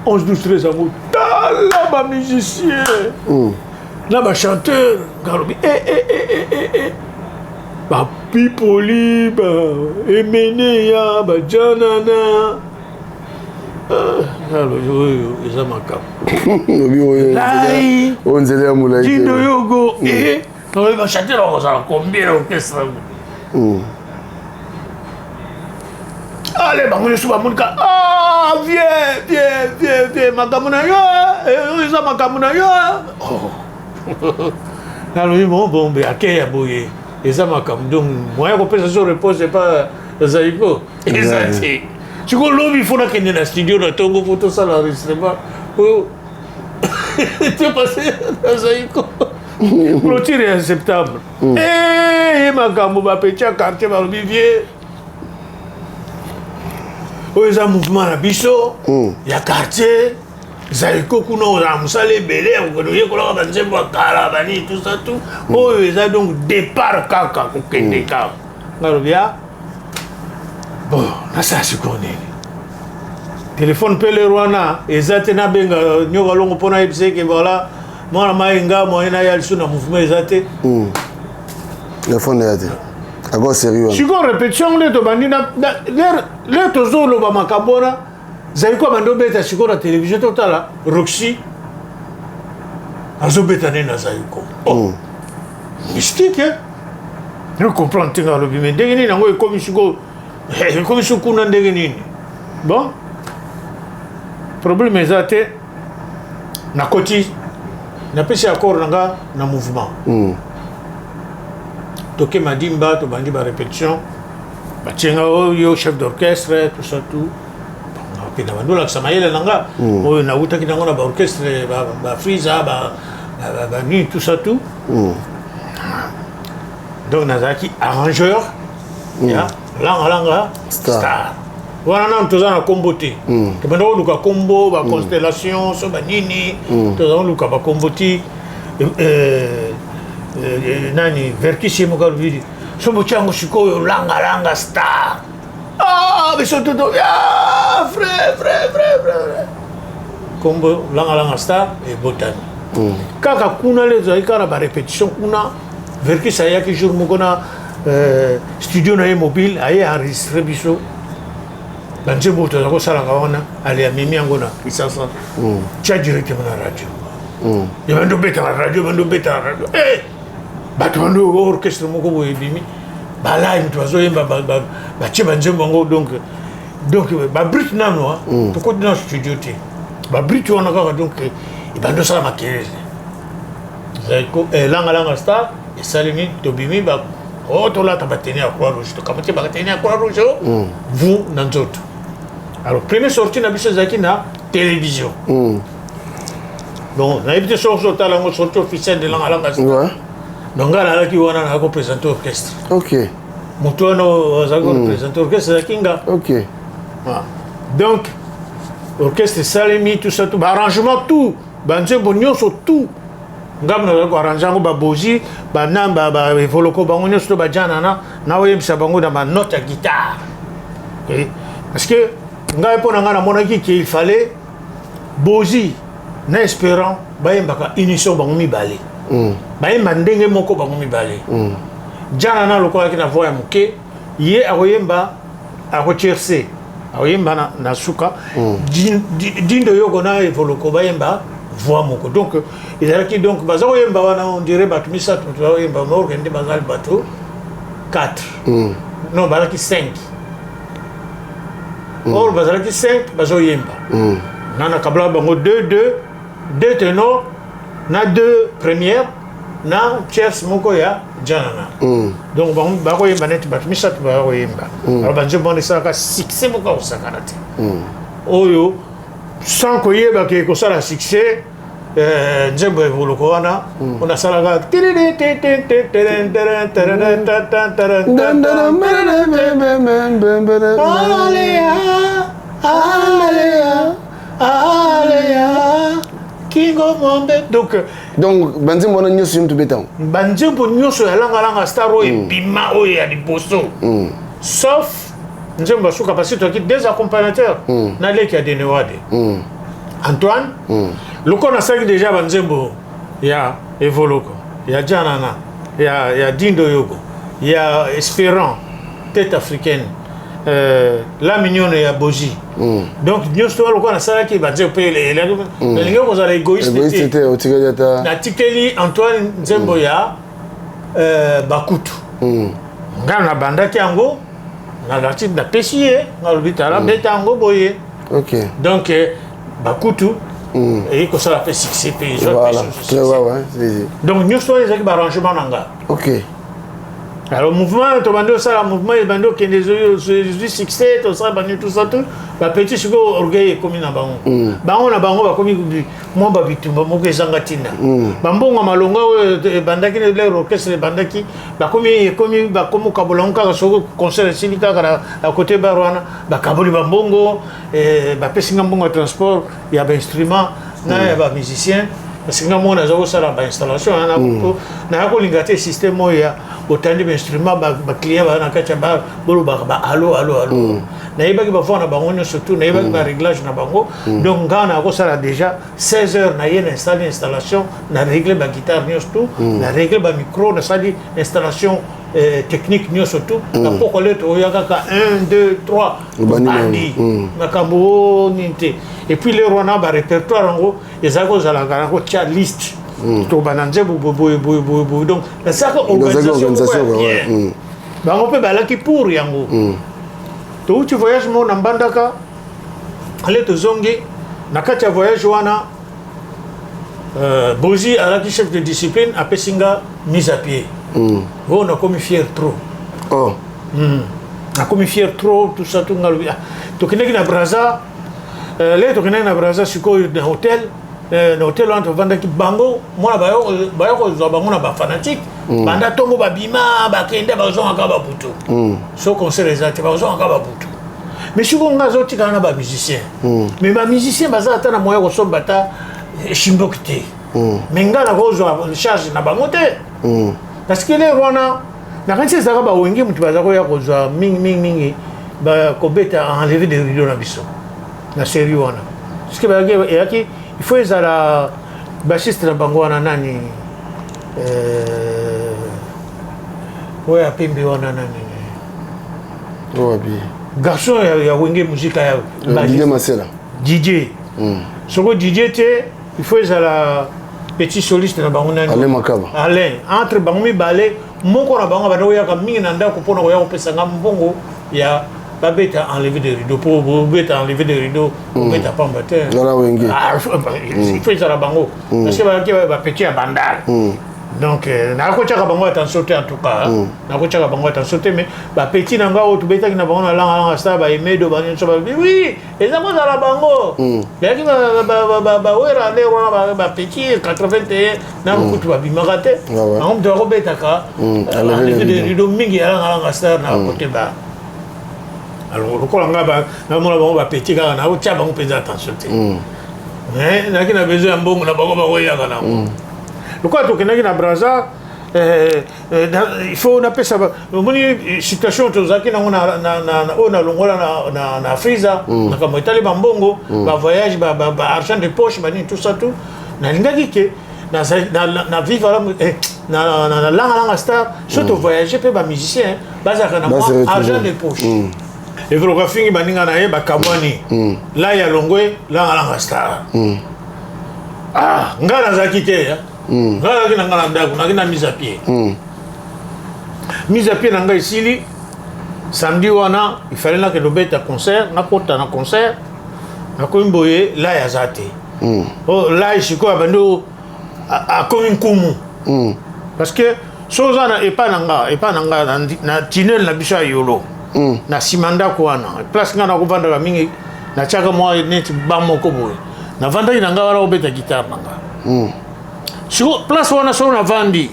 11 12 13 yango, tala bamusicien na bachanteur. Ngalobi eh, eh, eh, eh, eh, eh. Bapipoli, ba Emeneya, bajanana. Ngalobi oyo eza makambo. Lobi oyo. Lai. Oyo nzela ya molai te. Dindo Yogo, eh oyo bachanteur bakozala combien na orchestre yango? Ale, bango nyonso bamonika: "Ah, viens, viens, viens, viens, makambo na yo, eh, oyo eza makambo na yo." Oh. Nalobi bon, bon, be ake ya boye eza makambo. Donc moyen kopesa so repose epa Zaiko eza te. Sikoyo lobi fo nakende na studio na ntongo fo tosala enregistrement oyo te, parce na Zaiko clôture ya septembre. Eh, ye makambo, bapeti ya quartier balobi: "Vieux, oyo eza mouvement na biso ya quartier Zaiko. Kuna ozala mosala ebele ya kokende oyekolaka banzembo ya kala, banini, tout ça, tout oyo eza." Donc départ kaka kokende kaka. Ngalobi ya bon, nasala sikoyo nini? Telefone mpe lero wana eza te. Nabenga Nyoka Longo mpo nayebisa eke voilà, mwana mayenga, moyen naya lisu na mouvement eza te. Telefone ya te, accord sérieux wana. Sikoyo répétition yango nde tobandi lere tozoloba makambo wana. Zaiko abandi obeta sikoyo na télévision, totala Roxy azobeta nde na Zaiko. Oh, mystique, hein? Ne comprendre te. Nga alobi me ndenge nini yango ekomi sikoyo, ekomi so kuna ndenge nini? Bon, problème eza te. Nakoti, napesi accord na nga na mouvement. Toke Madimba, tobandi barépétition, batie nga oyo chef d'orchestre, tout ça, tout. Mpe na bandi olakisa mayele na nga oyo nawutaki nango na baorchestre, bafrisa, banini, tout ça, tout. Donc nazalaki arrangeur ya Langa Langa Star. Star wana. Nanu toza na nkombo te. Tobanda koluka nkombo, baconstellation so banini, toza koluka bakombo ti nani, Verkis ye moko alobi: "So botia yango sikoyo Langa Langa Star." Ah, biso tuto ah, vrai, vrai, vrai, vrai, vrai. Kombo Langa Langa Star ebotami kaka kuna. Le ezalaki kaka na barépétition kuna. Verkis ayaki jour moko na studio na ye mobile, aye enregistre biso banzembo oyo toza kosalaka wana. Ale, amemi yango na Kisasa, tia directement na radio. Ebandi obeta na radio, ebandi obeta na radio. Eh, bato bandi orchestre moko boye ebimi, balai moto bazoyemba, batie banzembo yango. Donc babrut nano tokoti na studio te, babrut wana kaka. Donc ebandi osala makelele. Langa Langa Star esalemi, tobimi ba o tolata bateni ya Croix Rouge, tokamati bateni ya Croix Rouge o vu na nzoto. Alors première sortie na biso ezalaki na télévision. Donc nayebi te soki otala yango, sortie officielle de Langa Langa Star. Donc ngai nazalaki wana, nazalaki koprésente orchestre. Moto wana azalaki koreprésente orchestre ezalaki nga. Ah. Donc orchestre esalemi, tout ça, tout baarrangement, tout banzembo nyonso, tout ngambo nazalaki koarrange yango, babozi bana baevoloko bango nyonso to bajanana, naoyebisa bango na banote ya guitare. Ok. Parce que ngai, mpo na ngai, namonaki ke il fallait Bozi na Espérant bayembaka unisson, bango mibale bayemba ndenge moko, bango mibale. Janana lokolaki na voix ya moke, ye akoyemba, akotierce, akoyemba na suka. Dindo Yogo na Evoloko bayemba voix moko. Donc ezalaki, donc baza koyemba wana, on dirait bato misato moto bakoyemba, mais orke nde bazali bato 4. Non, bazalaki 5. Or bazalaki 5 bazoyemba. Nga na kabla bango 2 2 2 ténor na 2 première na tierce moko ya Janana. Donc bango bakoyemba neti bato misato bakoyemba. Alors banzembo wana esalaka succès moko akosakana te. Oyo Sans koyeba ke kosala succès, nzembo ya Evoloko wana, oyo nasalaka, Alea, alea, alea, kingo mwambe. Donc Donc banzembo wana nyonso yo moto obeta yango? Banzembo nyonso ya Langa Langa Star oyo ebima, oyo ya liboso, sauf nzembo ya suka, parce que toyaki deux accompagnateurs na leki ya Denewade, Antoine. Lokola nasalaki déjà banzembo ya Evoloko, ya Janana, ya Dindo Yogo, ya Espérant, Tête africaine, La Mignonne ya Bozi, donc nyonso wana, lokola nasalaki banzembo mpe nalingi kozala égoïste égoïste te. Te, otikali ata Natikeli Antoine nzembo ya Bakutu. Nga nabandaki yango, nalati, napesi ye, nalobi: "Tala, beta yango boye." Donc Bakutu eye kosala mpe succès mpe ezwa mpe susu Très succès. Ouais, c'est Donc nyonso wana ezalaki baarrangement na nga. Alors mouvement, tobandi osala mouvement, ebandi okende, ezwi succès, tosala bandi tout ça, tout bapetits. Sikoyo orgueil ekomi na bango, bango na bango bakomi mwa babitumba moko ezanga ntina. Bambongo ya malonga oyo ebandaki, leur orchestre ebandaki, bakomi, ekomi, bakomi okabola yango kaka soki concert esili kaka na côté bar wana, bakaboli bambongo. Bapesi nga mbongo ya transport ya bainstrument na ya bamusicien, parce que nga moko naza kosala bainstallation wana. Naya kolinga te système oyo ya botandi bainstrument, baclient baza na kati ya bar, bolobaka ba allo, allo, allo. Nayebaki bavoix na bango nyonso tout, nayebaki baréglage na bango. Donc nga na kosala déjà 16 heures, naye na installe installation, na régle baguitare nyonso tout, na régle bamicro, nasali installation technique nyonso tout. Na poko leto oya kaka 1, 2, 3, Obandi na- bandi makambo o nini te. Et puis lero wana barépertoire yango ezalaki kozalaka na kotia liste, tobanda nzembo boye, boye, boye, boye, boye. Donc nasalaka Ozalaki organisation moko organisation ya quoi, ouais. bien. Bango mpe balaki pour yango. Touti voyage moko na Mbandaka, ale tozongi. Na kati ya voyage wana, Bozi azalaki chef de discipline, apesi nga mise à pied. Oyo nakomi fier trop. Oh. Nakomi fier trop, tout ça, tout. Nga lobi, ah, tokendaki na Braza, le tokendaki na Braza sikoyo na hotel, na hotel wana tovandaki. Bango mwana bayo kozwa bango na bafanatique, banda ntongo babima, bakende, bazongaka babutu. So concert eza te, bazongaka babutu. Mais sikoyo nga azotikala na bamusicien, mais bamusicien baza ata na moyen kosomba ata shimboki te. Mais nga nakozwa charge na bango te, parce que lero wana nakanisi ezalaka bawenge moto baza koya kozwa mingi mingi mingi, bakobeta enlever de rideau na biso na série wana, parce que bayaki, eyaki, il faut ezala bassiste na bango wana nani, oyo apembe wana nani? Wapi? Garçon ya Wenge Musika ya Didier Masela. Didier. Soko Didier te, il faut ezala petit soliste na bango nani? Alain Makaba. Alain. Entre bango mibale, moko na bango banda koyaka mingi na ndako mpona koya kopesa nga mbongo ya babeta enlever de rideau. Mpo bobeta enlever de rideau, bobeta pamba te. Ngala Wenge. Ah, il faut ezala bango, parce que bazalaki bapetits ya Bandal. Donc nakotiaka bango attention te, en tout cas nakotiaka bango attention te. Mais bapetits na nga oyo tobetaki na bango na Langa Langa Star, baemedo banyonso, balobi: "Oui, eza kozala bango." Bayaki bawera nde wana, bapetits 81 nano kutu babimaka te. Bango moto bakobetaka enlever enlever de de rideau mingi ya Langa Langa Star na côté ba. Alors lokola nga namona bango bapetits kaka, nakotia bango mpenza attention te, mais nayaki na besoin ya mbongo na bango bakoyaka nango. Lokola tokendaki na Braza, il faut napesa omoni situation tozalaki nango oyo nalongola na Frisa, makambo etali bambongo, bavoyage, baargent de poche, banini, tout ça, tout. Nalingaki ke na vive na Langa Langa Star, so tovoyage mpe, bamusicien bazalaka na mwa argent de poche. Evoloko afingi baninga na ye, bakabwani, la ya longwe Langa Langa Star. Ah, ngai nazalaki te, ngai nazalaki na ngai na ndako, naki na mise à pied. Mise à pied na ngai esili samedi wana, il fallait nakende obeta concert. Nakota na concert, nakomi boye, lai aza te. Lai sikoyo abandi, akomi nkumu, parce que so oza na epai na nga, epai na nga na tunnel na biso ya Yolo, na nsima ndako wana, place nga nakovandaka mingi. Natiaka mwa neti ba moko boye. Navandaki na ngai wana obeta guitare na ngai. Siko place wana soko navandi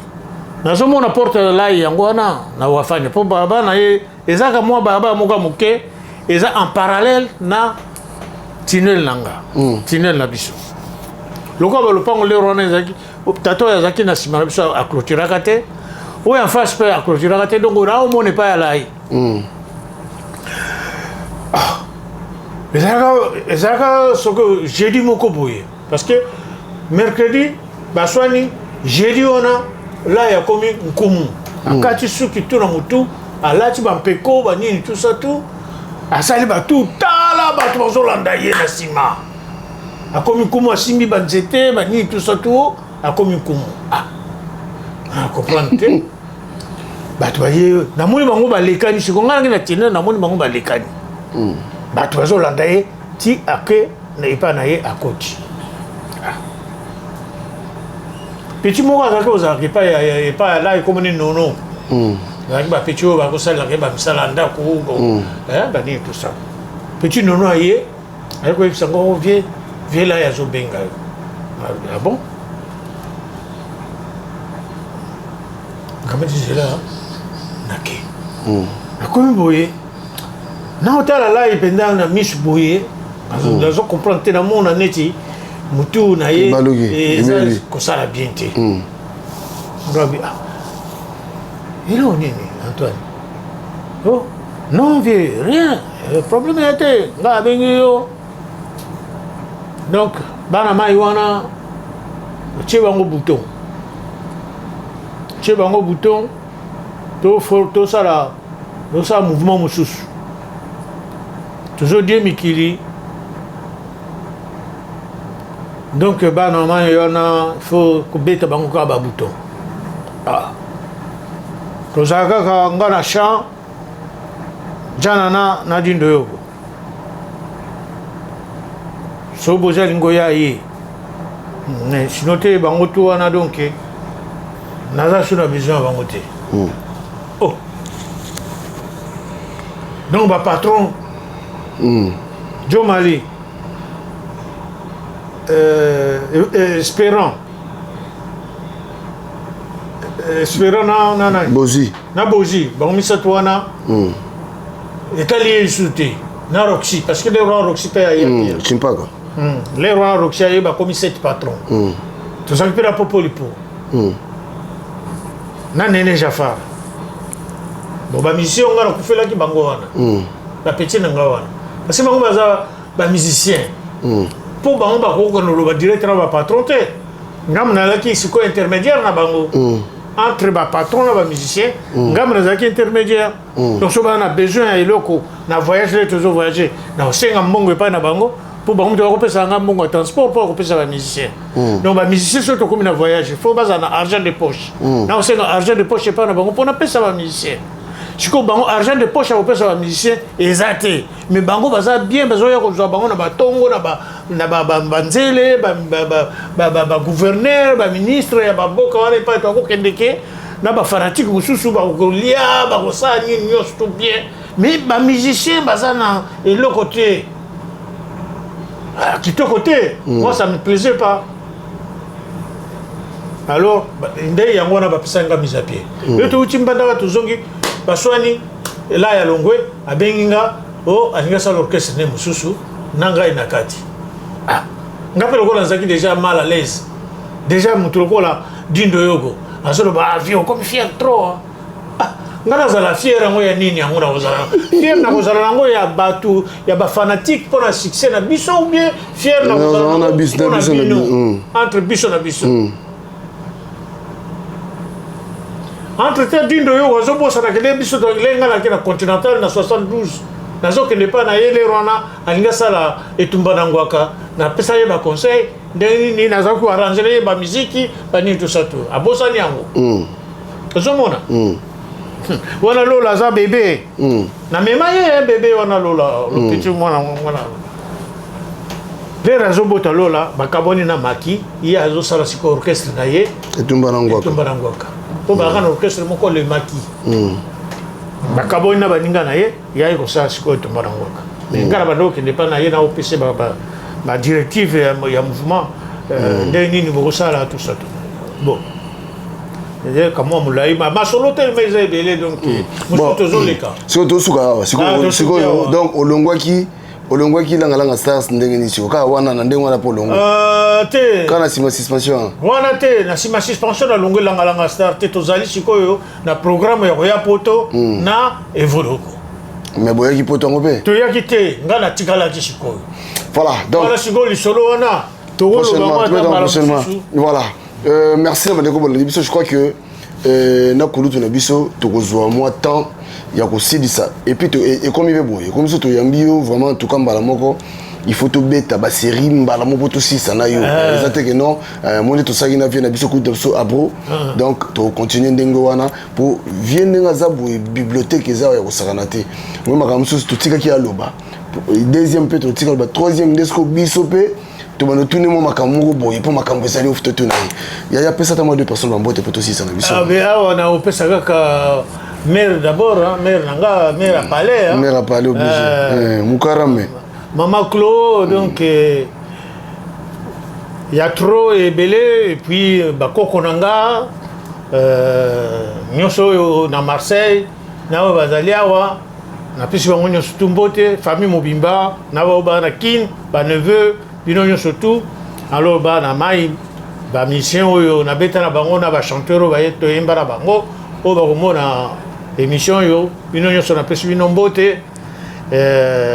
nazomona porte ya lai yango wana na wafani mpo balabala na ye ezalaka mwa balabala moko ya moke eza en parallèle na tunnel na nga tunnel na biso lokola balopango lero wana ezalaki tata oyo azalaki na nsima na biso acloturaka te, oyo en face mpe acloturaka te, donc naomona epai ya lai. Ah, ezalaka soki jeudi moko boye, parce que mercredi baswani, jeudi wana lai akomi nkumu, akati suki tu na motu, alati bampeko banini, tout ça, tout asali batu tala bato bazolanda ye na nsima. Akomi nkumu, asimbi banzete banini, tout ça, tout akomi nkumu. Ah, comprendre te. Bato baye, namoni bango balekani. Siko ngai nangi na tene, namoni bango balekani, bato bazolanda ye ti ake na epai na ye, akoti. Ah. Petit moko azalaki kozalaka epai ya lai, ekomoni nono. Azalaki bapetit oyo bakosalelaka ye bamisala ya ndako, banini, tout ça. Petit nono aye, aye koyebisa ngo: "Vieux, vieux lai azobenga yo." Ah bon, ngamati nzela nake, nakomi boye, naotala lai mpenza na miso boye, nazo comprendre te. Namona neti mutu na ye eza kosala bien te. Ngabi: "Ah, eloko nini, Antoine?" "Oh non vieux, rien, problème ya te. Nga abengi yo, donc bana mai wana otie bango bouton, tie bango bouton, tosala mouvement mosusu, tozodie mikili. Donc bana mai wana, faut kobeta bango kaka babouton." Ah. Tozala kaka nga na champ jana na dindo yoko so boza lingo ya ye, mais sinon te, bango tu wana, donc naza so na besoin ya bango te. Oh, donc bapatron Jomali, Espérant, Espérant na Bozi. Na Bozi, bango misato wana. Etali ye lisusu te na Roxy, parce que lero wana Roxy mpe ayaki. Chimpaka. Lero wana Roxy aye, bakomi sept patron. Tozalaki mpe na Popolipo na Nene Jafar. Bon, bamusicien nga nakufelaki bango wana, bapetit na nga wana, parce que bango baza bamusicien, mpo bango bakoki koloba direct na bapatron te. Ngambo nazalaki sikoyo intermédiaire na bango, entre bapatron na bamusicien. Ngambo nazalaki intermédiaire, donc so baza na besoin ya eloko na voyage, le tozo voyage, na kosenga mbongo epai na bango, mpo bango moto bakopesa nga mbongo ya transport mpo bakopesa bamusicien. Donc bamusicien, soki tokomi na voyage, faut bazala na argent de poche. Na kosenga argent de poche epai na bango mpo napesa bamusicien. Sikoyo bango, argent de poche ya kopesa bamusicien eza te, mais bango baza bien, bazoya kozwa bango na batongo na banzele, bagouverneur, baministre ya baboka wana epai bakokende ke na bafanatike mosusu, bakolia, bakosala nini nyonso to bien, mais bamusicien baza na eloko te. Ah, kitoko te. Moi, ça me plaisait pas. Alors nde yango wana bapesaki nga mise à pied. Yo, touti Mbandaka, tozongi, baswani ela ya longwe, abengi nga o alingi asala orchestre nde mosusu na ngai na kati. Ah, nga mpe lokola nazalaki déjà mal à l'aise, déjà moto lokola Dindo Yogo azoloba: "Ah, vieux, okomi fier trop, hein." Ah, nga nazala fier yango ya nini? Yango nakozala fier, nakozala nango ya bato ya bafanatike mpo na succès na biso, ou bien fier nakozala na biso mpo na na biso na bino, bi- entre biso na biso. Entre te, Dindo oyo azobosana kende biso lenga nake na Continental na 72, nazokende mpa na ye. Lero wana alingi asala Etumba na Ngwaka, napesa ye baconseil ndenge nini nazalaki koarranger ye bamiziki banini, tout ça, tout abosani yango. Ozomona wana Lola aza bébé, namema ye bébé wana Lola, le petit mwana mwana. Lere azobota Lola, bakabwani na Maki, ye azosala sikoyo orchestre na ye. Etumba na Ngwaka. Etumba na Ngwaka, mpo bazalaka na orchestre moko, le Maki. Bakabwani na baninga na ye, ye aye kosala sikoyo Etumba na Ngwaka. Mais nga na banda okende epai na ye na opesa ba directive ya mouvement ndenge nini bokosala, tout ça, tout bon. Eza kamwa molai, masolo telema eza ebele, donc mosusu tozoleka. Sikoyo tosuka awa. Sikoyo donc olongwaki Langalanga Stars ndenge nini? Sikoyo kaka wana na ndenge wana mpo olongwe? Te. Kaka na nsima suspension? Wana te, na nsima suspension nalongwe Langalanga Star te. Tozali sikoyo na programme ya koya Poto na Evoloko. Mais boyaki Poto yango mpe? Toyaki te, ngai natikalaki sikoyo. Voilà, donc wana sikoyo lisolo wana tokoloba. Prochainement, voilà. Merci na bandeko bolandi biso. Je crois que na kulutu na biso tokozwa mwa temps ya kosilisa. Et puis ekomi mpe boye, ekomi so toyambi yo vraiment, en tout cas mbala moko il faut tobeta basérie mbala moko mpo tosilisa na yo. Eza te ke non, mo nde tosalaki na vieux na biso, kulutu na biso Abro. Donc tokontinue ndenge wana mpo vieux ndenge aza boye, bibliothèque eza ya kosakana te. Moi makambo mosusu totikaki aloba, deuxième mpe totika aloba, troisième nde siko biso mpe tobanda tuni mwa makambo moko boye mpo makambo ezali ofu totuna ye. Yaya, pesa ata mwa deux personnes bambote mpo tosilisa na biso. Awa na opesa kaka mère d'abord, hein, mère na nga, mère à palais, hein. Mère à palais obligé, mukarame. Maman Clo, donc ya trop ebele. Et puis bakoko na nga nyonso oyo na Marseille na oyo bazali awa, napesi bango nyonso tu mbote, famille mobimba na bao baa na Kine, baneveu, bino nyonso tu. Alors bana mai, bamusicien oyo nabeta na bango na bachanteur oyo baye toyemba na bango, oyo bakomona émission oyo, bino nyonso napesi bino mbote.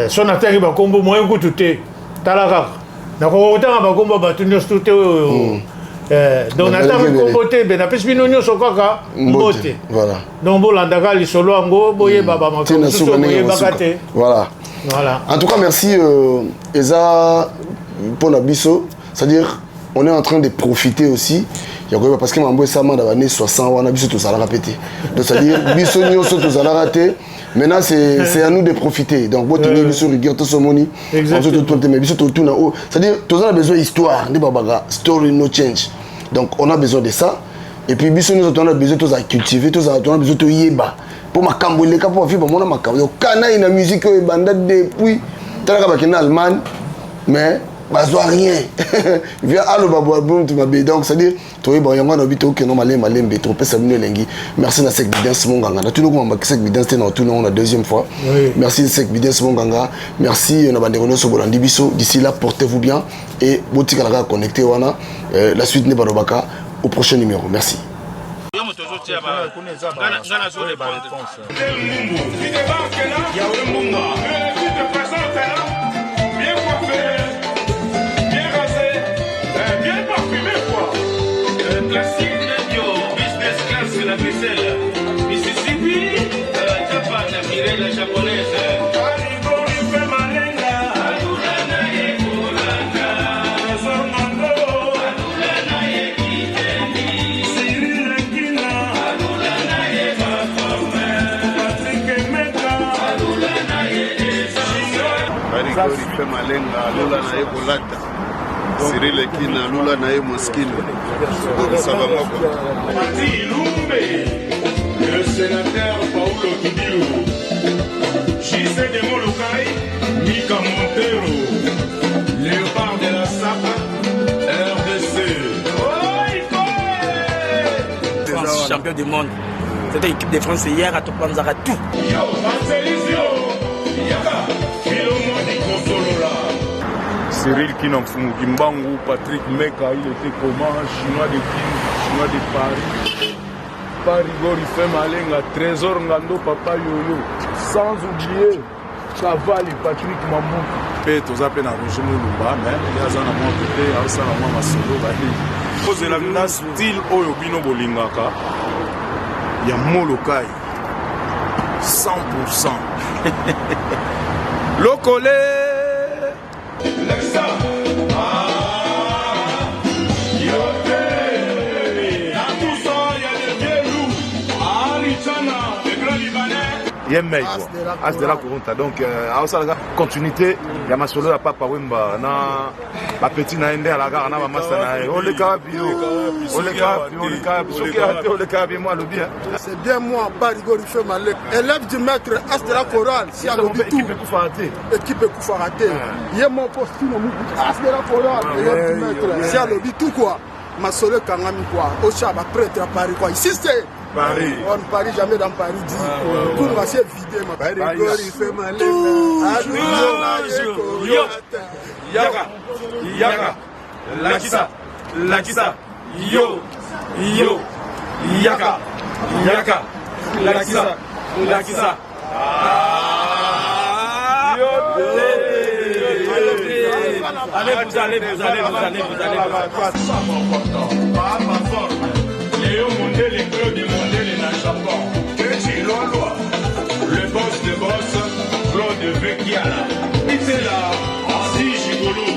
So natangi bakombo moyen kutu te, tala kaka nakoka kotanga bakombo ya bato nyonso tu te oyo. Donc natangi kombo te, be napesi bino nyonso kaka mbote. Voilà. Donc bolandaka lisolo yango, boyeba bamakambo mosusu boyebaka te. Voilà. Voilà. En tout cas merci. Eza mpona biso, c'est-à-dire on est en train de profiter aussi ya koyeba, parce que mambo esama na bane 60 wana, biso tozalaka mpe te. Donc c'est-à-dire biso nyonso tozalaka te. Maintenant c'est à nous de profiter. Donc botenir biso rigueur, tosomoni te, mais biso totuna oyo, c'est-à-dire toza na besoin histoire nde babaka story no change. Donc on a besoin de ça. Et puis biso nyonso toza na besoin tozala cultiver, tozala tozana besoin toyeba mpo makambo eleka, mpo bafi bamona makambo. Donc kanai na musique oyo ebanda depuis, talaka bakende na Allemagne mais bazwa rien, via aloba mutu mabe. Donc c'est à dire toyeba yango wana, obi tokende malembe malembe, topesa bino elengi. Merci na Sek Bidens Monganga. Natuni okoma Sek Bidens te, na otuni yango na deuxième fois. Merci Sek Bidens Monganga, merci na bandeko nyonso bolandi biso. D'ici là, portez vous bien et botikala kaka connecté wana. La suite nde balobaka au prochain numéro. Merci. Nga nazo répondre. Tu débarques là, tu te présentes là, bien coiffé, bien rasé, bien parfumé quoi. Classique Bio, business class la Bruxelles, Mississippi, Japan, Mireille la japonaise. Alibori Malenga, Alulana ye Kolanda, Trésor Mango, Alulana ye Kitendi, Cyril Kina, Alulana ye Baforme, Patrick Emeka, Alulana ye Barigori fe Malenga, alula na ye kolata. Cyril Ekina, alula na ye Moskino, bongisa bango kwa. Mati Lumbe, le sénateur Paulo Kidilu, JC de Molokai, Mika Montero, Léopard de la SAP, RDC. Oh, France champion du monde. C'était équipe de France hier à Topanzara tout. Yo, Marcelisio, Yaka, Philomoni Kosolola. Cyril Kina Mfumu Kimbangu, Patrick Meka, il était comment? Chinois de Kin, Chinois de Paris. Parigori Fe Malenga, Trésor Ngando, Papa Yoyo. Sans oublier Cavali, Patrick Mamou. Mpe toza mpe na Roger Molumba, mais ye aza na mwa kote, aosala mwa masolo banini. Kozela na style oyo bino bolingaka ya Molokai 100% lokole. Lexa. Ah, yote. Dans tout ça, il y a des vieux loups. Ali Chana, le grand Libanais. Ye mei quoi, As de la Courunta. Donc aosalaka continuité ya masolo ya Papa Wemba na bapetit na ye nde alakaka na bamasta na ye. Oleka wapi yo, oleka wapi, oleka wapi, soki te oleka wapi, mo alobi. C'est bien moi, Barigo Rife Malek, élève du maître As de la chorale, si alobi tout. Équipe ekufaka te. Équipe ekufaka te. Ye moko Stino Muku, As de la chorale, élève du maître, si alobi tout quoi. Masolo ekangami quoi. Ocha ba prêtre à Paris quoi. Ici c'est Paris. On ne parie jamais dans Paris dit. Kunga c'est vidé ma. Barigo Rife Malek. Toujours. Yo. Yaka. Yaka. Lakisa. Lakisa. Yo. Yo. Yaka. Yaka. Lakisa. Lakisa. Ah. Yo. Allez, vous allez, vous allez, vous allez, vous allez. Papa forme. Léo Mondele, Claude Mondele na Japon. Kechi Lolwa. Le boss de boss, Claude Vekiala. Itela, Ansi Gigolo.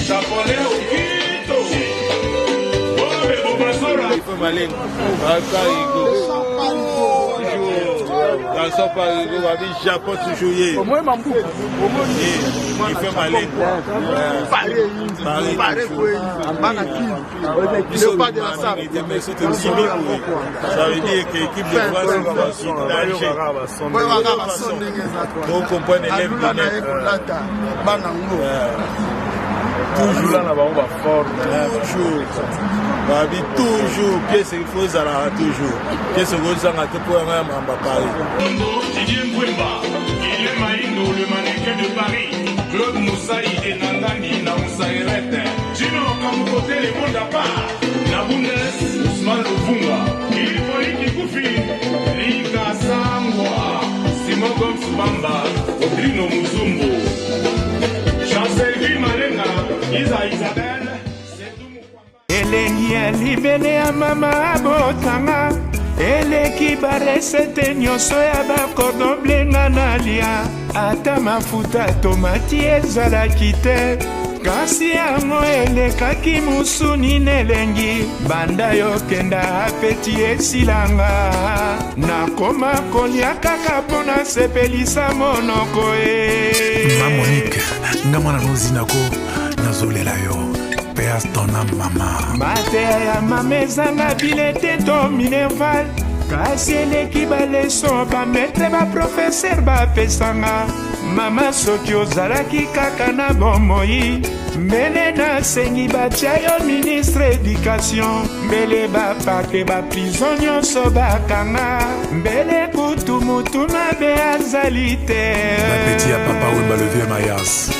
Japonais Okito. Bombe Bobasora. Garçon Parigo, babi Japon toujours ye. Au moins Mambu. Il fait malin. Paris, Paris, Bana Kin. Le pas de la salle. Ça veut dire que l'équipe de France va danger. Donc comprendre élève Alula na ye kolata bana ngo. Toujours là na bango baforme. Toujours. Babi toujours pièce il faut ezalaka toujours. Pièce okozanga te mpo yanga ya mamba Paris. Didier Mbwemba, Guillaume Maïndo, le mannequin de Paris, Claude Moussaï et Nandani na Moussaïrete, Gino Kamukote, le monde à part, Nabundes, Ousmane Luvunga, Ilipoli Kikufi, Lika Sangwa, Simon Gomes Bamba, Odrino Muzumbu, Chancelvi Malenga, Isa Isabelle, Elengi ya libele ya mama abotanga eleki baresete nyonso ya bacordon bleu nga nalia, ata mafuta tomati ezalaki te, kasi yango elekaki musuni nelengi. Banda yokenda apeti esilanga, nakoma kolia kaka mpo nasepelisa monoko e. Ma Monique, nga mwana nozinako nazolela yo peas tona mama. Mateya ya mama ezanga bilete to minerval, kasi eleki baleso bametre baprofeser bapesanga. Mama soki ozalaki kaka na bomoi, mbele nasengi batia yo ministre éducation, mbele bapake baprison nyonso bakanga, mbele kutu mutu mabe azali te. Bapeti ya Papa Wemba, le vieux Mayas.